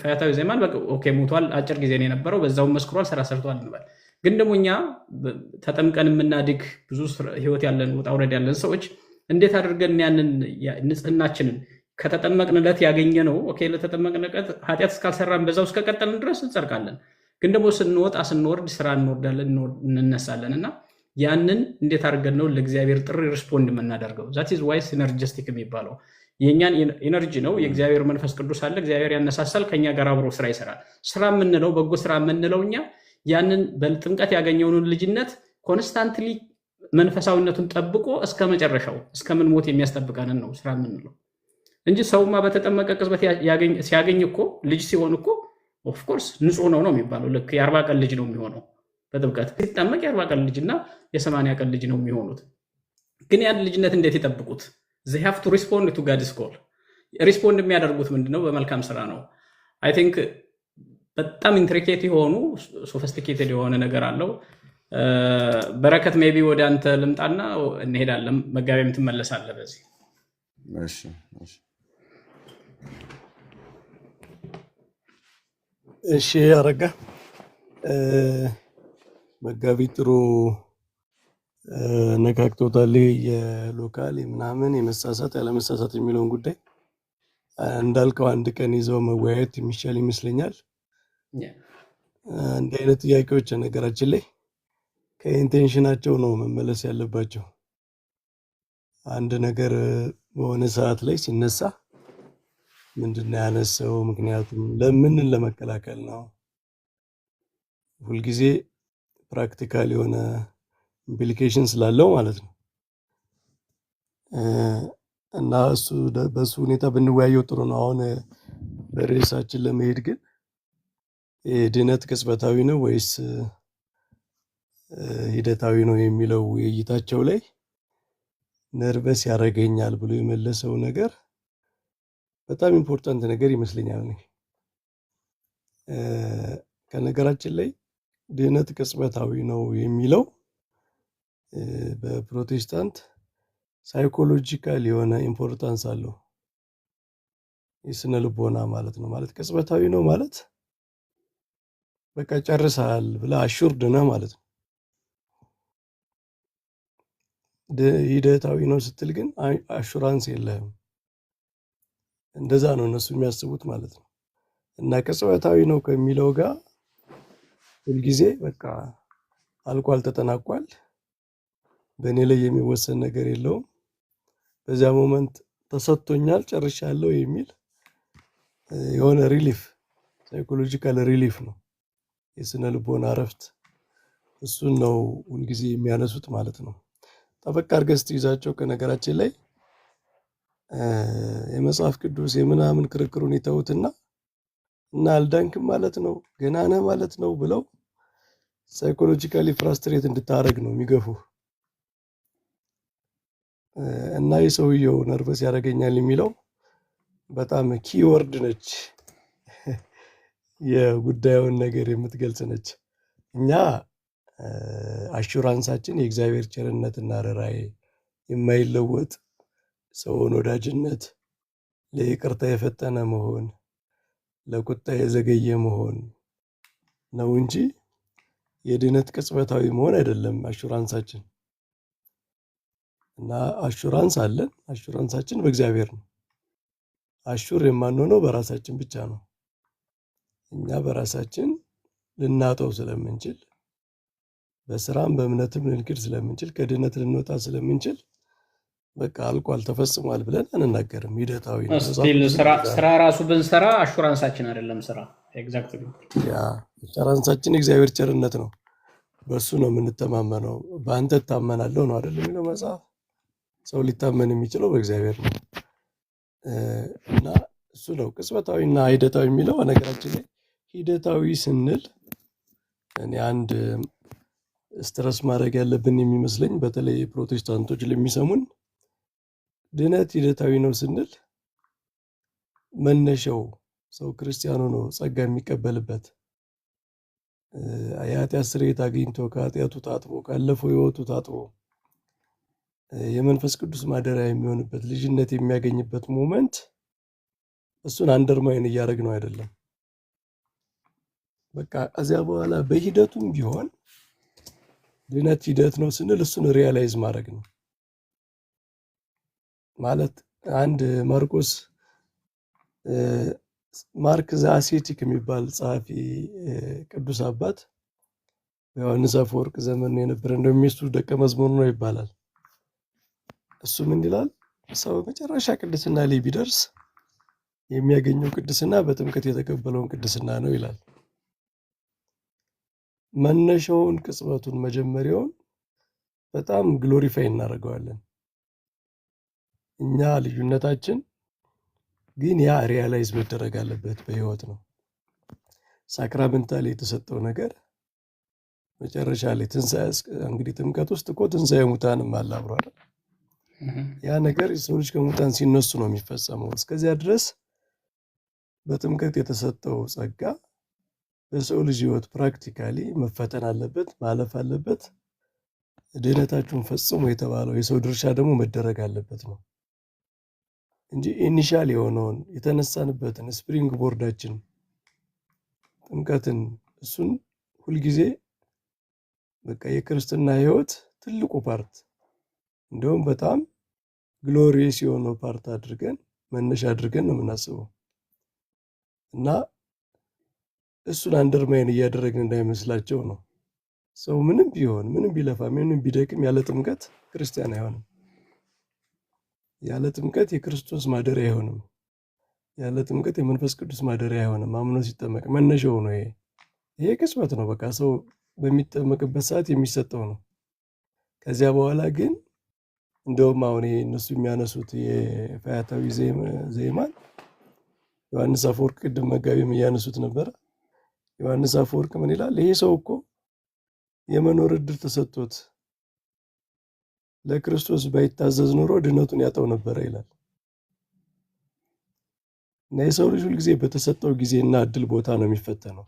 ፈያታዊ ዘየማን በቃ okay ሞቷል፣ አጭር ጊዜ ነው የነበረው፣ በዛውም መስክሯል፣ ስራ ሰርቷል እንበል። ግን ደግሞ እኛ ተጠምቀን የምናድግ ብዙ ህይወት ያለን ውጣ ውረድ ያለን ሰዎች እንዴት አድርገን ያንን ንጽህናችንን ከተጠመቅን ዕለት ያገኘ ነው። Okay፣ ለተጠመቅን ዕለት ኃጢአት እስካልሰራን በዛው እስከቀጠልን ድረስ እንጸድቃለን። ግን ደግሞ ስንወጣ ስንወርድ ስራ እንወርዳለን፣ እንነሳለን እና ያንን እንዴት አድርገን ነው ለእግዚአብሔር ጥሪ respond የምናደርገው? That is why synergistic የሚባለው የእኛን energy ነው። የእግዚአብሔር መንፈስ ቅዱስ አለ። እግዚአብሔር ያነሳሳል፣ ከኛ ጋር አብሮ ስራ ይሰራል። ስራ የምንለው በጎ ስራ የምንለው እኛ ያንን በጥምቀት ያገኘውን ልጅነት constantly መንፈሳዊነቱን ጠብቆ እስከ መጨረሻው እስከምንሞት የሚያስጠብቀንን ነው ስራ የምንለው እንጂ ሰውማ በተጠመቀ ቅጽበት ሲያገኝ እኮ ልጅ ሲሆን እኮ of course ንጹህ ነው ነው የሚባለው። ልክ የ40 ቀን ልጅ ነው የሚሆነው። በጥምቀት ሲጠመቅ የ40 ቀን ልጅ እና የ80 ቀን ልጅ ነው የሚሆኑት። ግን ያን ልጅነት እንዴት ይጠብቁት? They have to respond to God's call። Respond የሚያደርጉት ምንድነው? በመልካም ስራ ነው። I think በጣም intricate የሆኑ sophisticated የሆነ ነገር አለው። በረከት maybe ወደ አንተ ልምጣና እንሄዳለን። መጋቢያም ትመለሳለህ በዚህ። እሺ። እሺ አረጋ፣ መጋቢ ጥሩ ነካክቶታል። ይሄ የ local ምናምን የመሳሳት ያለመሳሳት የሚለውን ጉዳይ እንዳልከው አንድ ቀን ይዘው መወያየት የሚሻል ይመስለኛል። እንዲህ አይነት ጥያቄዎች ነገራችን ላይ ከ intention ኣቸው ነው መመለስ ያለባቸው። አንድ ነገር በሆነ ሰዓት ላይ ሲነሳ ምንድን ነው ያነሳው? ምክንያቱም ለምንን ለመከላከል ነው። ሁልጊዜ practical የሆነ implication ስላለው ማለት ነው። እና እሱ በሱ ሁኔታ ብንወያየው ጥሩ ነው። አሁን በርዕሳችን ለመሄድ ግን ድነት ቅጽበታዊ ነው ወይስ ሂደታዊ ነው የሚለው ውይይታቸው ላይ nervous ያደርገኛል ብሎ የመለሰው ነገር በጣም important ነገር ይመስለኛል። እኔ ከነገራችን ላይ ድነት ቅጽበታዊ ነው የሚለው በፕሮቴስታንት psychological የሆነ importance አለው። የስነ ልቦና ማለት ነው። ማለት ቅጽበታዊ ነው ማለት በቃ ጨርሰሃል ብለህ assured ነህ ማለት ነው። ሂደታዊ ነው ስትል ግን assurance የለህም። እንደዛ ነው እነሱ የሚያስቡት ማለት ነው። እና ቅጽበታዊ ነው ከሚለው ጋር ሁልጊዜ በቃ አልቋል፣ ተጠናቋል፣ በእኔ ላይ የሚወሰን ነገር የለውም፣ በዚያ moment ተሰጥቶኛል፣ ጨርሻለሁ የሚል የሆነ relief፣ psychological relief ነው፣ የስነ ልቦና እረፍት። እሱን ነው ሁልጊዜ የሚያነሱት ማለት ነው። ጠበቅ አድርገህ ስትይዛቸው ከነገራችን ላይ የመጽሐፍ ቅዱስ የምናምን ክርክሩን ይተዉትና እና አልዳንክም ማለት ነው ገና ነህ ማለት ነው ብለው psychologically frustrate እንድታደርግ ነው የሚገፉ። እና የሰውየው nervous ያደርገኛል የሚለው በጣም key word ነች፣ የጉዳዩን ነገር የምትገልጽ ነች። እኛ assurance ኣችን የእግዚአብሔር ቸርነትና ርኅራኄ፣ የማይለወጥ ሰውን ወዳጅነት፣ ለይቅርታ የፈጠነ መሆን፣ ለቁጣ የዘገየ መሆን ነው እንጂ የድነት ቅጽበታዊ መሆን አይደለም assurance ኣችን። እና assurance አለን። Assurance ኣችን በእግዚአብሔር ነው። Assure የማንሆነው በራሳችን ብቻ ነው። እኛ በራሳችን ልናጠው ስለምንችል፣ በስራም በእምነትም ልንክድ ስለምንችል፣ ከድነት ልንወጣ ስለምንችል በቃ አልቋል ተፈጽሟል ብለን አንናገርም። ሂደታዊ ነው። መጽሐፍ Still ቅዱስም ስራ እንደዛ ስራ ነው። ራሱ ብንሰራ assurance ኣችን አይደለም ስራ። Exactly። ያ assurance ኣችን የእግዚአብሔር ቸርነት ነው። በእሱ ነው የምንተማመነው። በአንተ እታመናለሁ ነው አይደል የሚለው መጽሐፍ። ሰው ሊታመን የሚችለው በእግዚአብሔር ነው። እና እሱ ነው ቅጽበታዊና ሂደታዊ የሚለው። ነገራችን ላይ ሂደታዊ ስንል እኔ አንድ stress ማድረግ ያለብን የሚመስለኝ በተለይ ፕሮቴስታንቶች ለሚሰሙን ድነት ሂደታዊ ነው ስንል መነሻው ሰው ክርስቲያን ሆኖ ጸጋ የሚቀበልበት የኃጢአት ስርየት አግኝቶ ከኃጢአቱ ታጥቦ ካለፈው ሕይወቱ ታጥቦ የመንፈስ ቅዱስ ማደሪያ የሚሆንበት ልጅነት የሚያገኝበት moment እሱን undermine እያደረግ ነው አይደለም። በቃ ከዚያ በኋላ በሂደቱም ቢሆን ድነት ሂደት ነው ስንል እሱን realize ማድረግ ነው ማለት። አንድ ማርቆስ Mark the Ascetic የሚባል ጸሐፊ ቅዱስ አባት በዮሐንስ አፈወርቅ ዘመን የነበረ እንደውም የሱ ደቀ መዝሙር ነው ይባላል። እሱ ምን ይላል? ሰው መጨረሻ ቅድስና ላይ ቢደርስ የሚያገኘው ቅድስና በጥምቀት የተቀበለውን ቅድስና ነው ይላል። መነሻውን፣ ቅጽበቱን፣ መጀመሪያውን በጣም glorify እናደርገዋለን። እኛ ልዩነታችን ግን ያ realize መደረግ አለበት በህይወት ነው። Sacramental የተሰጠው ነገር መጨረሻ ላይ ትንሣኤ፣ እንግዲህ ጥምቀት ውስጥ እኮ ትንሣኤ ሙታንም አለ አብሮ አይደል? ያ ነገር የሰው ልጅ ከሙታን ሲነሱ ነው የሚፈጸመው። እስከዚያ ድረስ በጥምቀት የተሰጠው ጸጋ በሰው ልጅ ህይወት practically መፈተን አለበት፣ ማለፍ አለበት። ድህነታችሁን ፈጽሞ የተባለው የሰው ድርሻ ደግሞ መደረግ አለበት ነው እንጂ initial የሆነውን የተነሳንበትን springboard ኣችን ጥምቀትን እሱን ሁልጊዜ በቃ የክርስትና ህይወት ትልቁ part እንደውም በጣም glorious የሆነው part አድርገን መነሻ አድርገን ነው የምናስበው እና እሱን undermine እያደረግን እንዳይመስላቸው ነው። ሰው ምንም ቢሆን፣ ምንም ቢለፋ፣ ምንም ቢደክም ያለ ጥምቀት ክርስቲያን አይሆንም። ያለ ጥምቀት የክርስቶስ ማደሪያ አይሆንም። ያለ ጥምቀት የመንፈስ ቅዱስ ማደሪያ አይሆንም። አምኖ ሲጠመቅ መነሻው ነው። ይሄ ቅጽበት ነው። በቃ ሰው በሚጠመቅበት ሰዓት የሚሰጠው ነው። ከዚያ በኋላ ግን እንደውም አሁን ይሄ እነሱ የሚያነሱት የፈያታዊ ዘየማን ዮሐንስ አፈወርቅ ቅድም መጋቢም እያነሱት ነበረ። ዮሐንስ አፈወርቅ ምን ይላል? ይሄ ሰው እኮ የመኖር እድል ተሰጥቶት ለክርስቶስ ባይታዘዝ ኖሮ ድነቱን ያጣው ነበረ ይላል። እና የሰው ልጅ ሁልጊዜ በተሰጠው ጊዜና እድል ቦታ ነው የሚፈተነው።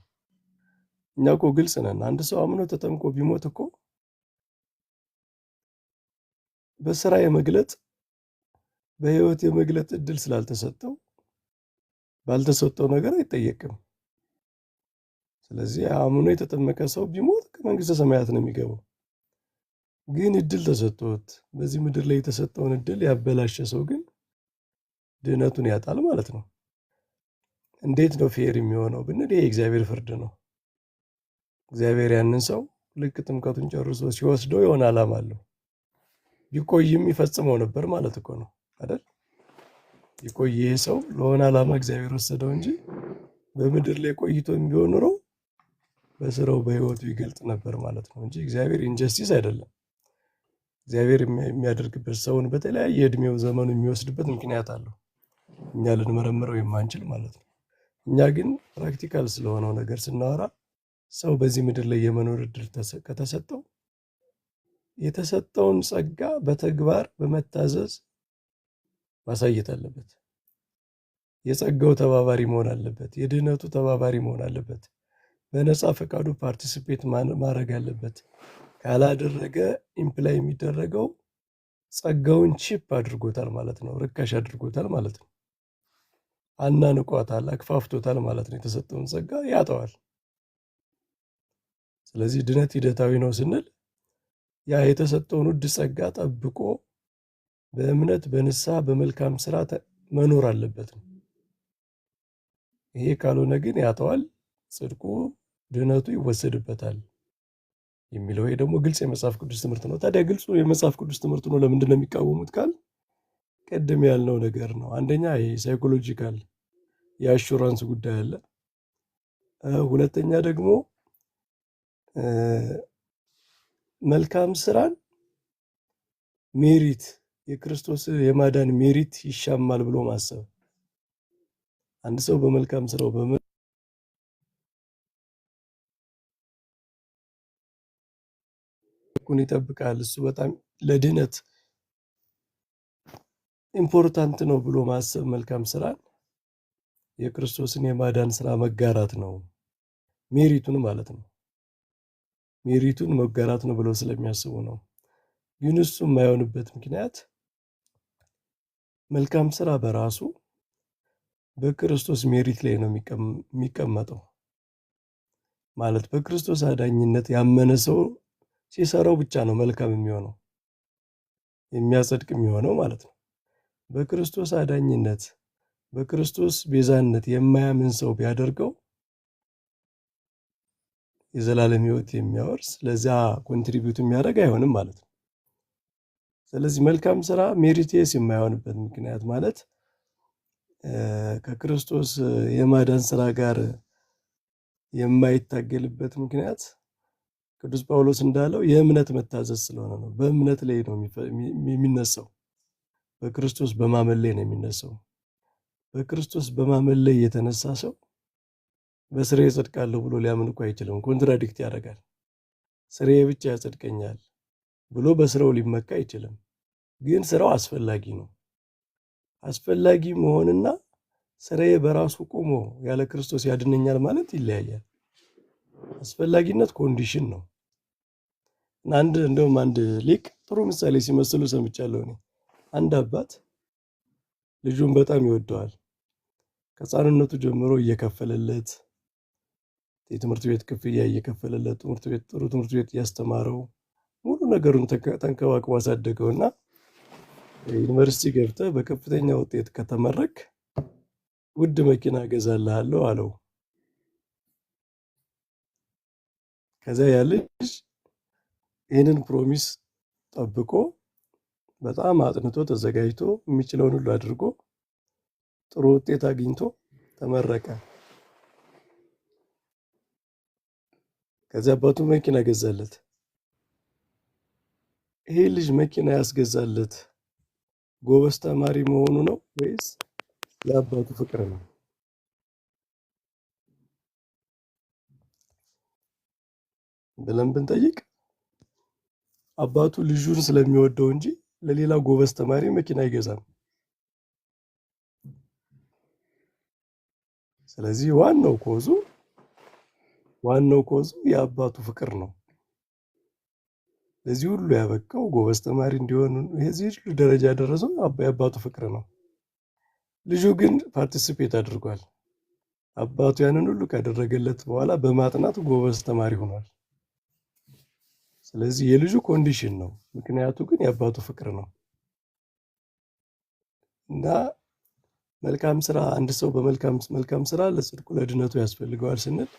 እኛ እኮ ግልጽ ነን። አንድ ሰው አምኖ ተጠምቆ ቢሞት እኮ በስራ የመግለጥ፣ በህይወት የመግለጥ እድል ስላልተሰጠው ባልተሰጠው ነገር አይጠየቅም። ስለዚህ አምኖ የተጠመቀ ሰው ቢሞት ከመንግስተ ሰማያት ነው የሚገባው። ግን እድል ተሰጥቶት በዚህ ምድር ላይ የተሰጠውን እድል ያበላሸ ሰው ግን ድህነቱን ያጣል ማለት ነው። እንዴት ነው fair የሚሆነው ብንል ይሄ የእግዚአብሔር ፍርድ ነው። እግዚአብሔር ያንን ሰው ልክ ጥምቀቱን ጨርሶ ሲወስደው የሆነ ዓላማ አለው። ቢቆይም ይፈጽመው ነበር ማለት እኮ ነው አይደል? ቢቆይ ይሄ ሰው ለሆነ ዓላማ እግዚአብሔር ወሰደው እንጂ በምድር ላይ ቆይቶ ቢሆን ኖሮ በስራው በህይወቱ ይገልጥ ነበር ማለት ነው እንጂ እግዚአብሔር injustice አይደለም። እግዚአብሔር የሚያደርግበት ሰውን በተለያየ እድሜው ዘመኑ የሚወስድበት ምክንያት አለው። እኛ ልንመረምረው የማንችል ማለት ነው። እኛ ግን practical ስለሆነው ነገር ስናወራ ሰው በዚህ ምድር ላይ የመኖር እድል ከተሰጠው የተሰጠውን ጸጋ በተግባር በመታዘዝ ማሳየት አለበት። የጸጋው ተባባሪ መሆን አለበት። የድህነቱ ተባባሪ መሆን አለበት። በነፃ ፈቃዱ participate ማድረግ አለበት። ካላደረገ imply የሚደረገው ጸጋውን cheap አድርጎታል ማለት ነው። ርካሽ አድርጎታል ማለት ነው። አናንቋታል፣ አክፋፍቶታል ማለት ነው። የተሰጠውን ጸጋ ያጠዋል። ስለዚህ ድነት ሂደታዊ ነው ስንል ያ የተሰጠውን ውድ ጸጋ ጠብቆ በእምነት፣ በንስሐ፣ በመልካም ስራ መኖር አለበት ነው። ይሄ ካልሆነ ግን ያጠዋል፣ ጽድቁ ድነቱ ይወሰድበታል የሚለው ይሄ ደግሞ ግልጽ የመጽሐፍ ቅዱስ ትምህርት ነው። ታዲያ ግልጹ የመጽሐፍ ቅዱስ ትምህርት ነው ለምንድን ነው የሚቃወሙት ካል ቅድም ያልነው ነገር ነው። አንደኛ ይሄ psychological የ assurance ጉዳይ አለ። ሁለተኛ ደግሞ መልካም ስራን merit የክርስቶስ የማዳን merit ይሻማል ብሎ ማሰብ። አንድ ሰው በመልካም ስራው በመልኩን ይጠብቃል፣ እሱ በጣም ለድነት important ነው ብሎ ማሰብ መልካም ስራን የክርስቶስን የማዳን ስራ መጋራት ነው፣ merit ኡን ማለት ነው። Merit ኡን መጋራት ነው ብለው ስለሚያስቡ ነው። ግን እሱ የማይሆንበት ምክንያት መልካም ስራ በራሱ በክርስቶስ merit ላይ ነው የሚቀመጠው። ማለት በክርስቶስ አዳኝነት ያመነ ሰው ሲሰራው ብቻ ነው መልካም የሚሆነው፣ የሚያጸድቅ የሚሆነው ማለት ነው። በክርስቶስ አዳኝነት፣ በክርስቶስ ቤዛነት የማያምን ሰው ቢያደርገው የዘላለም ሕይወት የሚያወርስ፣ ለዚያ contribute የሚያደርግ አይሆንም ማለት ነው። ስለዚህ መልካም ስራ meritorious የማይሆንበት ምክንያት ማለት ከክርስቶስ የማዳን ስራ ጋር የማይታገልበት ምክንያት ቅዱስ ጳውሎስ እንዳለው የእምነት መታዘዝ ስለሆነ ነው። በእምነት ላይ ነው የሚነሳው። በክርስቶስ በማመን ላይ ነው የሚነሳው። በክርስቶስ በማመን ላይ የተነሳ ሰው በስራዬ እጸድቃለሁ ብሎ ሊያምን እኮ አይችልም። Contradict ያደርጋል። ስራዬ ብቻ ያጸድቀኛል ብሎ በስራው ሊመካ አይችልም። ግን ስራው አስፈላጊ ነው። አስፈላጊ መሆንና ስራዬ በራሱ ቆሞ ያለ ክርስቶስ ያድነኛል ማለት ይለያያል። አስፈላጊነት condition ነው። እና እንደውም አንድ ሊቅ ጥሩ ምሳሌ ሲመስሉ ሰምቻለሁ እኔ። አንድ አባት ልጁን በጣም ይወደዋል። ከሕፃንነቱ ጀምሮ እየከፈለለት፣ የትምህርት ቤት ክፍያ እየከፈለለት፣ ትምህርት ቤት ጥሩ ትምህርት ቤት እያስተማረው፣ ሙሉ ነገሩን ተንከባክቦ አሳደገውና ዩኒቨርሲቲ ገብተህ በከፍተኛ ውጤት ከተመረቅክ ውድ መኪና እገዛልሃለሁ አለው። ከዚያ ያ ልጅ ይህንን promise ጠብቆ፣ በጣም አጥንቶ፣ ተዘጋጅቶ፣ የሚችለውን ሁሉ አድርጎ፣ ጥሩ ውጤት አግኝቶ ተመረቀ። ከዚያ አባቱ መኪና ገዛለት። ይሄ ልጅ መኪና ያስገዛለት ጎበዝ ተማሪ መሆኑ ነው ወይስ የአባቱ ፍቅር ነው ብለን ብንጠይቅ አባቱ ልጁን ስለሚወደው እንጂ ለሌላ ጎበዝ ተማሪ መኪና አይገዛም። ስለዚህ ዋናው cause ኡ የአባቱ ፍቅር ነው። ለዚህ ሁሉ ያበቃው፣ ጎበዝ ተማሪ እንዲሆን የዚህ ሁሉ ደረጃ ያደረሰው የአባቱ ፍቅር ነው። ልጁ ግን participate አድርጓል። አባቱ ያንን ሁሉ ካደረገለት በኋላ በማጥናት ጎበዝ ተማሪ ሆኗል። ስለዚህ የልጁ condition ነው፣ ምክንያቱ ግን የአባቱ ፍቅር ነው። እና መልካም ስራ፣ አንድ ሰው በመልካም መልካም ስራ ለጽድቁ ለድነቱ ያስፈልገዋል ስንል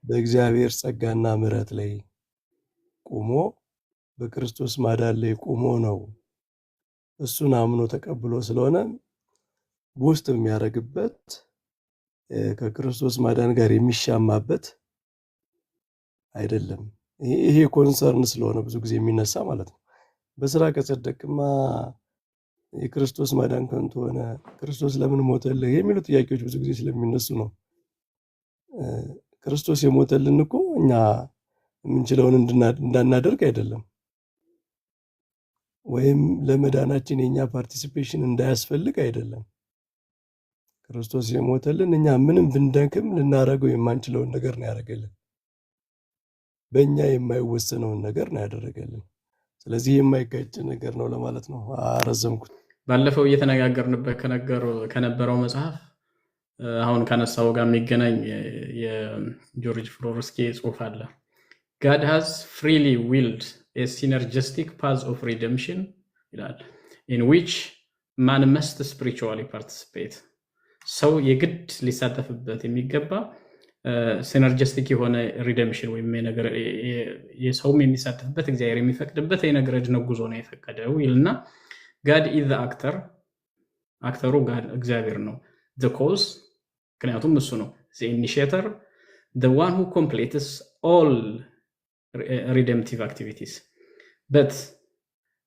በእግዚአብሔር ጸጋና ምሕረት ላይ ቆሞ፣ በክርስቶስ ማዳን ላይ ቆሞ ነው። እሱን አምኖ ተቀብሎ ስለሆነ ውስጥ የሚያደርግበት ከክርስቶስ ማዳን ጋር የሚሻማበት አይደለም። ይሄ concern ስለሆነ ብዙ ጊዜ የሚነሳ ማለት ነው። በስራ ከጸደቅማ የክርስቶስ ማዳን ከንቱ ሆነ፣ ክርስቶስ ለምን ሞተልህ የሚሉ ጥያቄዎች ብዙ ጊዜ ስለሚነሱ ነው። ክርስቶስ የሞተልን እኮ እኛ የምንችለውን እንዳናደርግ አይደለም፣ ወይም ለመዳናችን የኛ participation እንዳያስፈልግ አይደለም። ክርስቶስ የሞተልን እኛ ምንም ብንደክም ልናደርገው የማንችለውን ነገር ነው ያደረገልን። በእኛ የማይወሰነውን ነገር ነው ያደረገልን። ስለዚህ የማይጋጭ ነገር ነው ለማለት ነው። አረዘምኩት። ባለፈው እየተነጋገርንበት ከነበረው መጽሐፍ አሁን ካነሳው ጋር የሚገናኝ የጆርጅ ፍሎርስኪ ጽሑፍ አለ። "God has freely willed synergistic path of redemption" ይላል፣ "in which man must spiritually participate"። ሰው የግድ ሊሳተፍበት የሚገባ synergistic የሆነ redemption ወይም የሰውም የሚሳተፍበት፣ እግዚአብሔር የሚፈቅድበት የነገረ ድነት ጉዞ ነው የፈቀደው ይልና God is actor፣ actor ኡ እግዚአብሔር ነው። Cause ምክንያቱም እሱ ነው initiator, one who completes all redemptive activities, but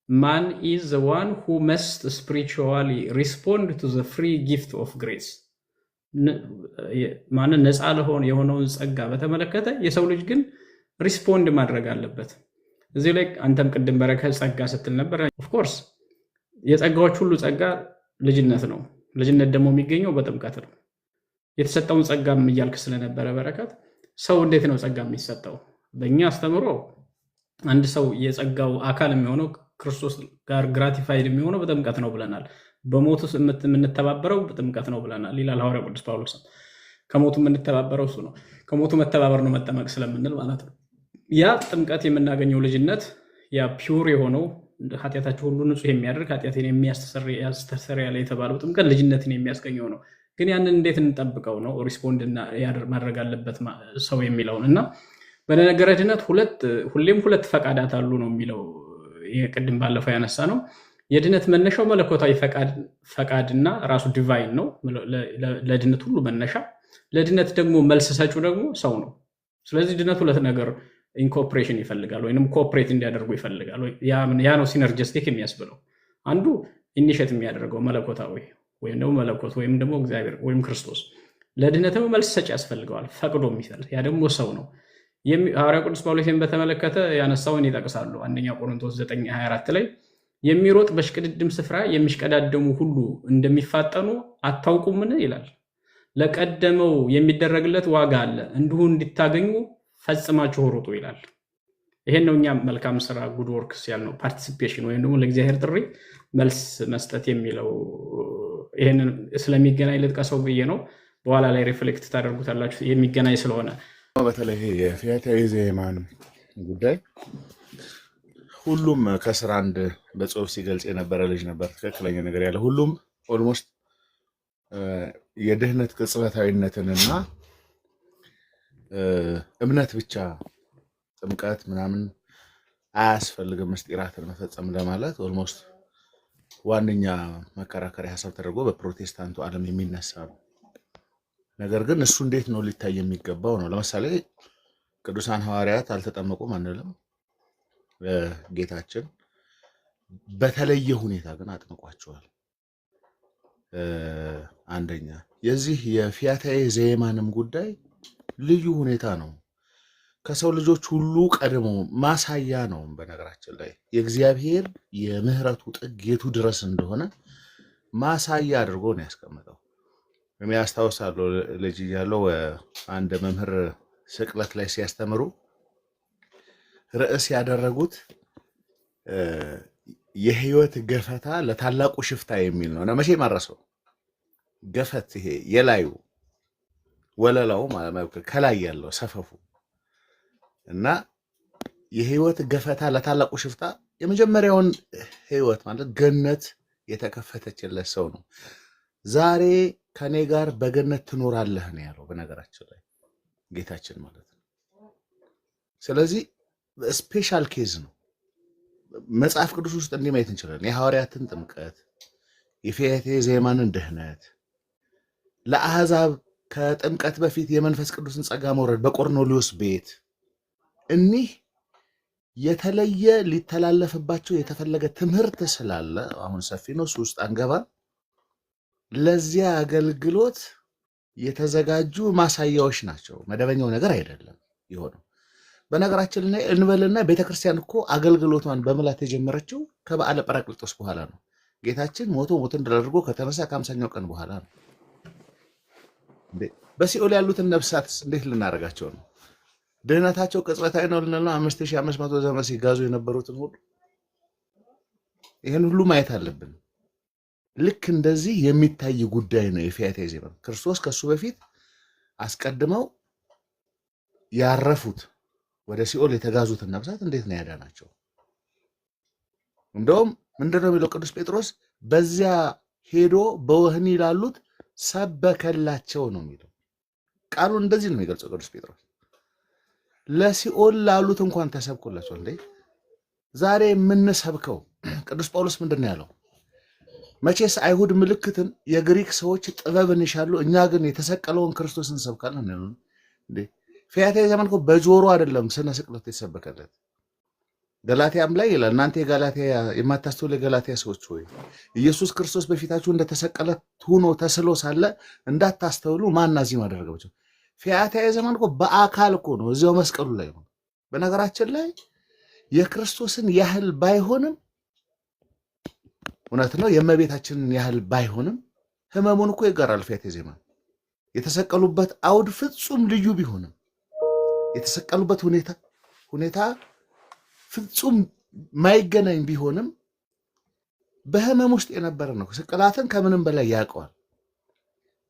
man is the one who must spiritually respond to the free gift of grace። ማንን ነፃ ለሆነ የሆነውን ጸጋ በተመለከተ የሰው ልጅ ግን respond ማድረግ አለበት። እዚህ ላይ አንተም ቅድም በረከት ጸጋ ስትል ነበር። Of course የጸጋዎች ሁሉ ጸጋ ልጅነት ነው። ልጅነት ደግሞ የሚገኘው በጥምቀት ነው። የተሰጠውን ጸጋም እያልክ ስለነበረ በረከት፣ ሰው እንዴት ነው ጸጋ የሚሰጠው? በእኛ አስተምሮ አንድ ሰው የጸጋው አካል የሚሆነው ክርስቶስ ጋር gratified የሚሆነው በጥምቀት ነው ብለናል። በሞቱ የምንተባበረው በጥምቀት ነው ብለናል ይላል ሐዋርያው ቅዱስ ጳውሎስ። ከሞቱ የምንተባበረው እሱ ነው። ከሞቱ መተባበር ነው መጠመቅ ስለምንል ማለት ነው። ያ ጥምቀት የምናገኘው ልጅነት ያ pure የሆነው ኃጢአታቸው ሁሉ ንጹሕ የሚያደርግ ኃጢአትን የሚያስተሰርያል የተባለው ጥምቀት ልጅነትን የሚያስገኘው ነው። ግን ያንን እንዴት እንጠብቀው ነው respond ማድረግ አለበት ሰው የሚለውን እና በነገረ ድነት ሁሌም ሁለት ፈቃዳት አሉ ነው የሚለው። ይሄ ቅድም ባለፈው ያነሳ ነው። የድነት መነሻው መለኮታዊ ፈቃድና ራሱ divine ነው ለድነት ሁሉ መነሻ። ለድነት ደግሞ መልስ ሰጪው ደግሞ ሰው ነው። ስለዚህ ድነት ሁለት ነገር in cooperation ይፈልጋል ወይም cooperate እንዲያደርጉ ይፈልጋል። ያ ነው synergistic የሚያስብለው። አንዱ initiate የሚያደርገው መለኮታዊ ወይም ደግሞ መለኮት ወይም ደግሞ እግዚአብሔር ወይም ክርስቶስ፣ ለድነት ደግሞ መልስ ሰጪ ያስፈልገዋል፣ ፈቅዶ የሚሰጥ ያ ደግሞ ሰው ነው። ሐዋርያው ቅዱስ ጳውሎስ ይህን በተመለከተ ያነሳውን ይጠቅሳሉ። አንደኛ ቆሮንቶስ 9:24 ላይ የሚሮጥ በሽቅድድም ስፍራ የሚሽቀዳደሙ ሁሉ እንደሚፋጠኑ አታውቁምን ይላል። ለቀደመው የሚደረግለት ዋጋ አለ፣ እንዲሁ እንድታገኙ ፈጽማችሁ ሩጡ ይላል። ይሄን ነው እኛ መልካም ስራ good works ያልነው participation ወይም ደግሞ ለእግዚአብሔር ጥሪ መልስ መስጠት የሚለው ይሄንን ስለሚገናኝ ልጥቀሰው ብዬ ነው። በኋላ ላይ reflect ታደርጉታላችሁ የሚገናኝ ስለሆነ። በተለይ ይሄ የፈያታዊ ዘየማን ጉዳይ ሁሉም ከስራ አንድ በጽሁፍ ሲገልጽ የነበረ ልጅ ነበር። ትክክለኛ ነገር ያለ ሁሉም almost የድህነት ቅጽበታዊነትንና እምነት ብቻ ጥምቀት ምናምን አያስፈልግም ምስጢራትን መፈጸም ለማለት almost ዋነኛ መከራከሪያ ሀሳብ ተደርጎ በፕሮቴስታንቱ ዓለም የሚነሳ ነው። ነገር ግን እሱ እንዴት ነው ሊታይ የሚገባው ነው። ለምሳሌ ቅዱሳን ሐዋርያት አልተጠመቁም አንልም። ጌታችን በተለየ ሁኔታ ግን አጥምቋቸዋል። አንደኛ የዚህ የፊያታዊ ዘየማንም ጉዳይ ልዩ ሁኔታ ነው። ከሰው ልጆች ሁሉ ቀድሞ ማሳያ ነው። በነገራችን ላይ የእግዚአብሔር የምሕረቱ ጥግ የቱ ድረስ እንደሆነ ማሳያ አድርጎ ነው ያስቀመጠው። እኔ አስታውሳለሁ ልጅ እያለሁ አንድ መምህር ስቅለት ላይ ሲያስተምሩ ርዕስ ያደረጉት የህይወት ገፈታ ለታላቁ ሽፍታ የሚል ነው እና መቼም አልረሳው። ገፈት ይሄ የላዩ ወለላው ማለት ከላይ ያለው ሰፈፉ እና የህይወት ገፈታ ለታላቁ ሽፍታ የመጀመሪያውን ህይወት ማለት ገነት የተከፈተችለት ሰው ነው። ዛሬ ከኔ ጋር በገነት ትኖራለህ ነው ያለው። በነገራችን ላይ ጌታችን ማለት ነው። ስለዚህ special case ነው። መጽሐፍ ቅዱስ ውስጥ እንዲህ ማየት እንችላለን። የሐዋርያትን ጥምቀት፣ የፈያታዊ ዘየማንን ድህነት፣ ለአሕዛብ ከጥምቀት በፊት የመንፈስ ቅዱስን ጸጋ መውረድ በቆርኔሌዎስ ቤት፣ እኒህ የተለየ ሊተላለፍባቸው የተፈለገ ትምህርት ስላለ አሁን ሰፊ ነው፣ እሱ ውስጥ አንገባ። ለዚያ አገልግሎት የተዘጋጁ ማሳያዎች ናቸው። መደበኛው ነገር አይደለም የሆነው። በነገራችን ላይ እንበልና ቤተክርስቲያን እኮ አገልግሎቷን በምላት የጀመረችው ከበዓለ ጰራቅሊጦስ በኋላ ነው። ጌታችን ሞቶ ሞትን ድል አድርጎ ከተነሳ ከ50ኛው ቀን በኋላ ነው። እንዴ በሲኦል ያሉትን ነፍሳትስ እንዴት ልናደርጋቸው ነው? ድህነታቸው ቅጽበታዊ ነው ልንል ነው? 5500 ዘመን ሲጋዙ የነበሩትን ሁሉ ይህን ሁሉ ማየት አለብን። ልክ እንደዚህ የሚታይ ጉዳይ ነው የፈያታዊ ዘየማን። ክርስቶስ ከእሱ በፊት አስቀድመው ያረፉት ወደ ሲኦል የተጋዙትን ነፍሳት እንዴት ነው ያዳናቸው? እንደውም ምንድን ነው የሚለው ቅዱስ ጴጥሮስ በዚያ ሄዶ በወህኒ ላሉት ሰበከላቸው ነው የሚለው። ቃሉ እንደዚህ ነው የሚገልጸው ቅዱስ ጴጥሮስ። ለሲኦል ላሉት እንኳን ተሰብኮላቸው። እንዴ ዛሬ የምንሰብከው ቅዱስ ጳውሎስ ምንድን ነው ያለው? መቼስ አይሁድ ምልክትን የግሪክ ሰዎች ጥበብን ይሻሉ፣ እኛ ግን የተሰቀለውን ክርስቶስ እንሰብካለን። እንዴ ፈያታዊ ዘየማን እኮ በጆሮ አይደለም ስነ ስቅለት የተሰበከለት። ገላትያም ላይ ይላል እናንተ የጋላትያ የማታስተውሉ የገላትያ ሰዎች ሆይ ኢየሱስ ክርስቶስ በፊታችሁ እንደተሰቀለ ሆኖ ተስሎ ሳለ እንዳታስተውሉ ማን አዚም አደረገባቸው? ፈያታዊ ዘየማን እኮ በአካል እኮ ነው እዚያው መስቀሉ ላይ ነው። በነገራችን ላይ የክርስቶስን ያህል ባይሆንም እውነት ነው የእመቤታችንን ያህል ባይሆንም ሕመሙን እኮ ይጋራል። ፈያታዊ ዘየማን የተሰቀሉበት አውድ ፍጹም ልዩ ቢሆንም የተሰቀሉበት ሁኔታ ፍጹም ማይገናኝ ቢሆንም በህመም ውስጥ የነበረ ነው። ስቅላትን ከምንም በላይ ያውቀዋል።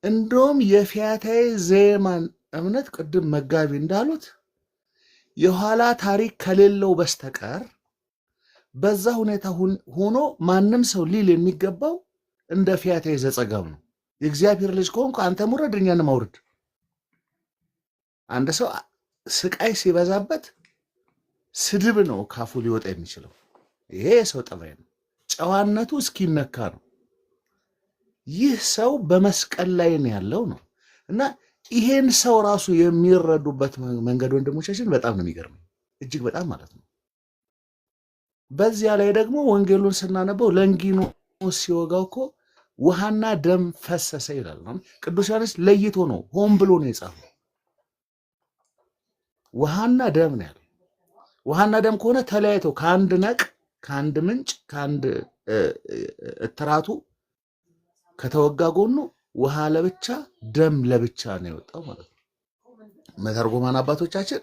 እንደውም የፈያታዊ ዘየማን እምነት ቅድም መጋቢ እንዳሉት የኋላ ታሪክ ከሌለው በስተቀር በዛ ሁኔታ ሆኖ ማንም ሰው ሊል የሚገባው እንደ ፈያታዊ ዘጸጋም ነው። የእግዚአብሔር ልጅ ከሆንኩ አንተም ውረድ እኛንም አውርድ። አንድ ሰው ስቃይ ሲበዛበት ስድብ ነው ካፉ ሊወጣ የሚችለው። ይሄ የሰው ጠባይ ነው። ጨዋነቱ እስኪነካ ነው። ይህ ሰው በመስቀል ላይ ነው ያለው ነው እና ይሄን ሰው ራሱ የሚረዱበት መንገድ ወንድሞቻችን በጣም ነው የሚገርመኝ፣ እጅግ በጣም ማለት ነው። በዚያ ላይ ደግሞ ወንጌሉን ስናነበው ለንጊኖስ ሲወጋው እኮ ውሃና ደም ፈሰሰ ይላል። ቅዱስ ዮሐንስ ለይቶ ነው ሆን ብሎ ነው የጻፈው። ውሃና ደም ነው ያለው። ውሃና ደም ከሆነ ተለያይተው ከአንድ ነቅ፣ ከአንድ ምንጭ፣ ከአንድ እትራቱ ከተወጋ ጎኑ ውሃ ለብቻ ደም ለብቻ ነው የወጣው ማለት ነው። መተርጉማን አባቶቻችን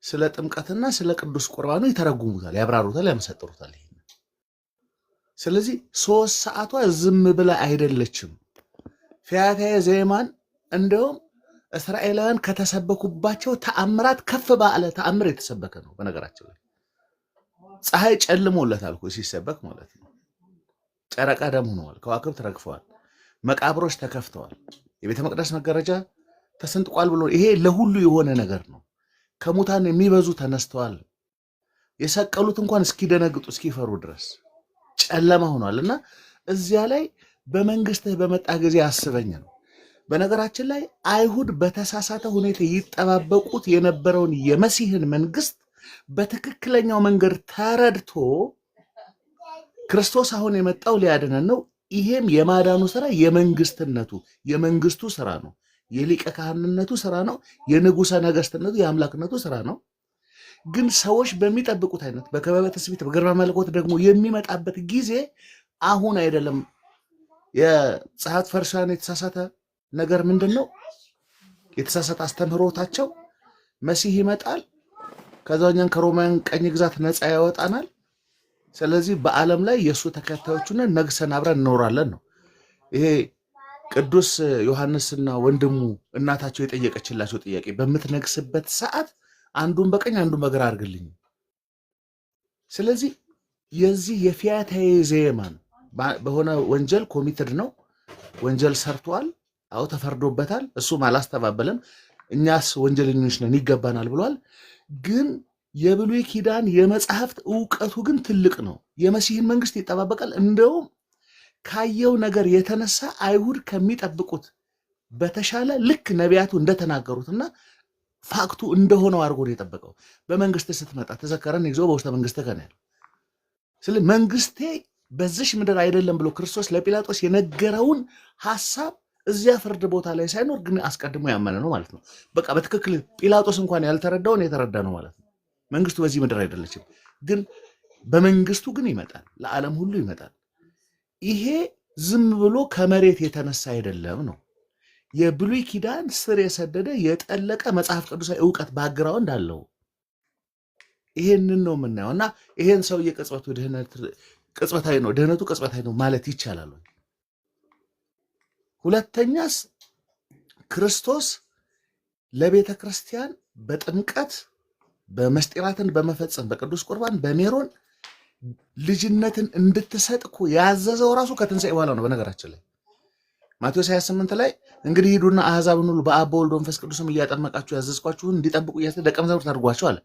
ስለ ጥምቀትና ስለ ቅዱስ ቁርባኑ ይተረጉሙታል፣ ያብራሩታል፣ ያመሰጥሩታል። ይሄን ስለዚህ 3 ሰዓቷ ዝም ብላ አይደለችም። ፈያታዊ ዘየማን እንደውም እስራኤላውያን ከተሰበኩባቸው ተአምራት ከፍ ባለ ተአምር የተሰበከ ነው። በነገራችን ላይ ፀሐይ ጨልሞለታል እኮ ሲሰበክ ማለት ነው። ጨረቃ ደም ሆነዋል፣ ከዋክብት ረግፈዋል፣ መቃብሮች ተከፍተዋል፣ የቤተ መቅደስ መጋረጃ ተሰንጥቋል ብሎ ይሄ ለሁሉ የሆነ ነገር ነው። ከሙታን የሚበዙ ተነስተዋል። የሰቀሉት እንኳን እስኪደነግጡ እስኪፈሩ ድረስ ጨለማ ሆኗል። እና እዚያ ላይ በመንግስትህ በመጣ ጊዜ አስበኝ ነው። በነገራችን ላይ አይሁድ በተሳሳተ ሁኔታ ይጠባበቁት የነበረውን የመሲህን መንግስት በትክክለኛው መንገድ ተረድቶ ክርስቶስ አሁን የመጣው ሊያድነን ነው። ይሄም የማዳኑ ስራ የመንግስትነቱ የመንግስቱ ስራ ነው። የሊቀ ካህንነቱ ስራ ነው። የንጉሰ ነገስትነቱ የአምላክነቱ ስራ ነው። ግን ሰዎች በሚጠብቁት አይነት በክበበ ትስብእት በግርማ መለኮት ደግሞ የሚመጣበት ጊዜ አሁን አይደለም። የጸሐፍት ፈሪሳውያን የተሳሳተ ነገር ምንድን ነው? የተሳሳተ አስተምህሮታቸው መሲህ ይመጣል፣ ከዛ እኛን ከሮማውያን ቀኝ ግዛት ነፃ ያወጣናል፣ ስለዚህ በዓለም ላይ የእሱ ተከታዮች ሆነን ነግሰን አብረን እንኖራለን ነው። ይሄ ቅዱስ ዮሐንስና ወንድሙ እናታቸው የጠየቀችላቸው ጥያቄ በምትነግስበት ሰዓት አንዱን በቀኝ አንዱን በግራ አድርግልኝ። ስለዚህ የዚህ የፈያታዊ ዘየማን በሆነ ወንጀል committed ነው፣ ወንጀል ሰርቷል። አዎ ተፈርዶበታል። እሱም አላስተባበለም። እኛስ ወንጀለኞች ነን ይገባናል ብሏል። ግን የብሉይ ኪዳን የመጽሐፍት እውቀቱ ግን ትልቅ ነው። የመሲህን መንግስት ይጠባበቃል። እንደውም ካየው ነገር የተነሳ አይሁድ ከሚጠብቁት በተሻለ ልክ ነቢያቱ እንደተናገሩትና fact ኡ እንደሆነው አድርጎ ነው የጠበቀው። በመንግስት ስትመጣ ተዘከረኒ እግዚኦ በውስተ መንግስትከ ነው ያለው። ስለ መንግስቴ በዚሽ ምድር አይደለም ብሎ ክርስቶስ ለጲላጦስ የነገረውን ሐሳብ እዚያ ፍርድ ቦታ ላይ ሳይኖር ግን አስቀድሞ ያመነ ነው ማለት ነው። በቃ በትክክል ጲላጦስ እንኳን ያልተረዳውን የተረዳ ነው ማለት ነው። መንግስቱ በዚህ ምድር አይደለችም፣ ግን በመንግስቱ ግን ይመጣል፣ ለዓለም ሁሉ ይመጣል። ይሄ ዝም ብሎ ከመሬት የተነሳ አይደለም ነው። የብሉይ ኪዳን ስር የሰደደ የጠለቀ መጽሐፍ ቅዱሳዊ እውቀት background አለው። ይሄንን ነው የምናየው። እና ይሄን ሰውዬ ቅጽበቱ ድህነት ቅጽበታዊ ነው፣ ድህነቱ ቅጽበታዊ ነው ማለት ይቻላል ወይ? ሁለተኛስ ክርስቶስ ለቤተ ክርስቲያን በጥምቀት በመስጢራትን በመፈጸም በቅዱስ ቁርባን በሜሮን ልጅነትን እንድትሰጥ እኮ ያዘዘው ራሱ ከትንሣኤ በኋላ ነው። በነገራችን ላይ ማቴዎስ 28 ላይ እንግዲህ ሂዱና አሕዛብን ሁሉ በአብ በወልድ በመንፈስ ቅዱስም እያጠመቃችሁ ያዘዝኳችሁን እንዲጠብቁ ደቀ መዛሙርት አድርጓቸው አለ።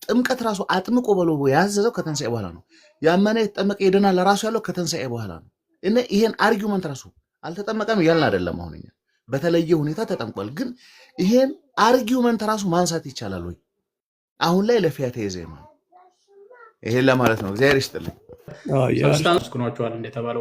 ጥምቀት ራሱ አጥምቆ ብሎ ያዘዘው ከትንሣኤ በኋላ ነው። ያመነ የተጠመቀ ይድናል ለራሱ ያለው ከትንሣኤ በኋላ ነው። እና ይሄን argument ራሱ አልተጠመቀም እያልን አይደለም። አሁን እኛ በተለየ ሁኔታ ተጠምቋል። ግን ይሄን argument ራሱ ማንሳት ይቻላል ወይ? አሁን ላይ ለፈያታዊ ዘየማን ይሄን ለማለት ነው። እግዚአብሔር ይስጥልኝ። substance ኩኗቸዋል እንደተባለው።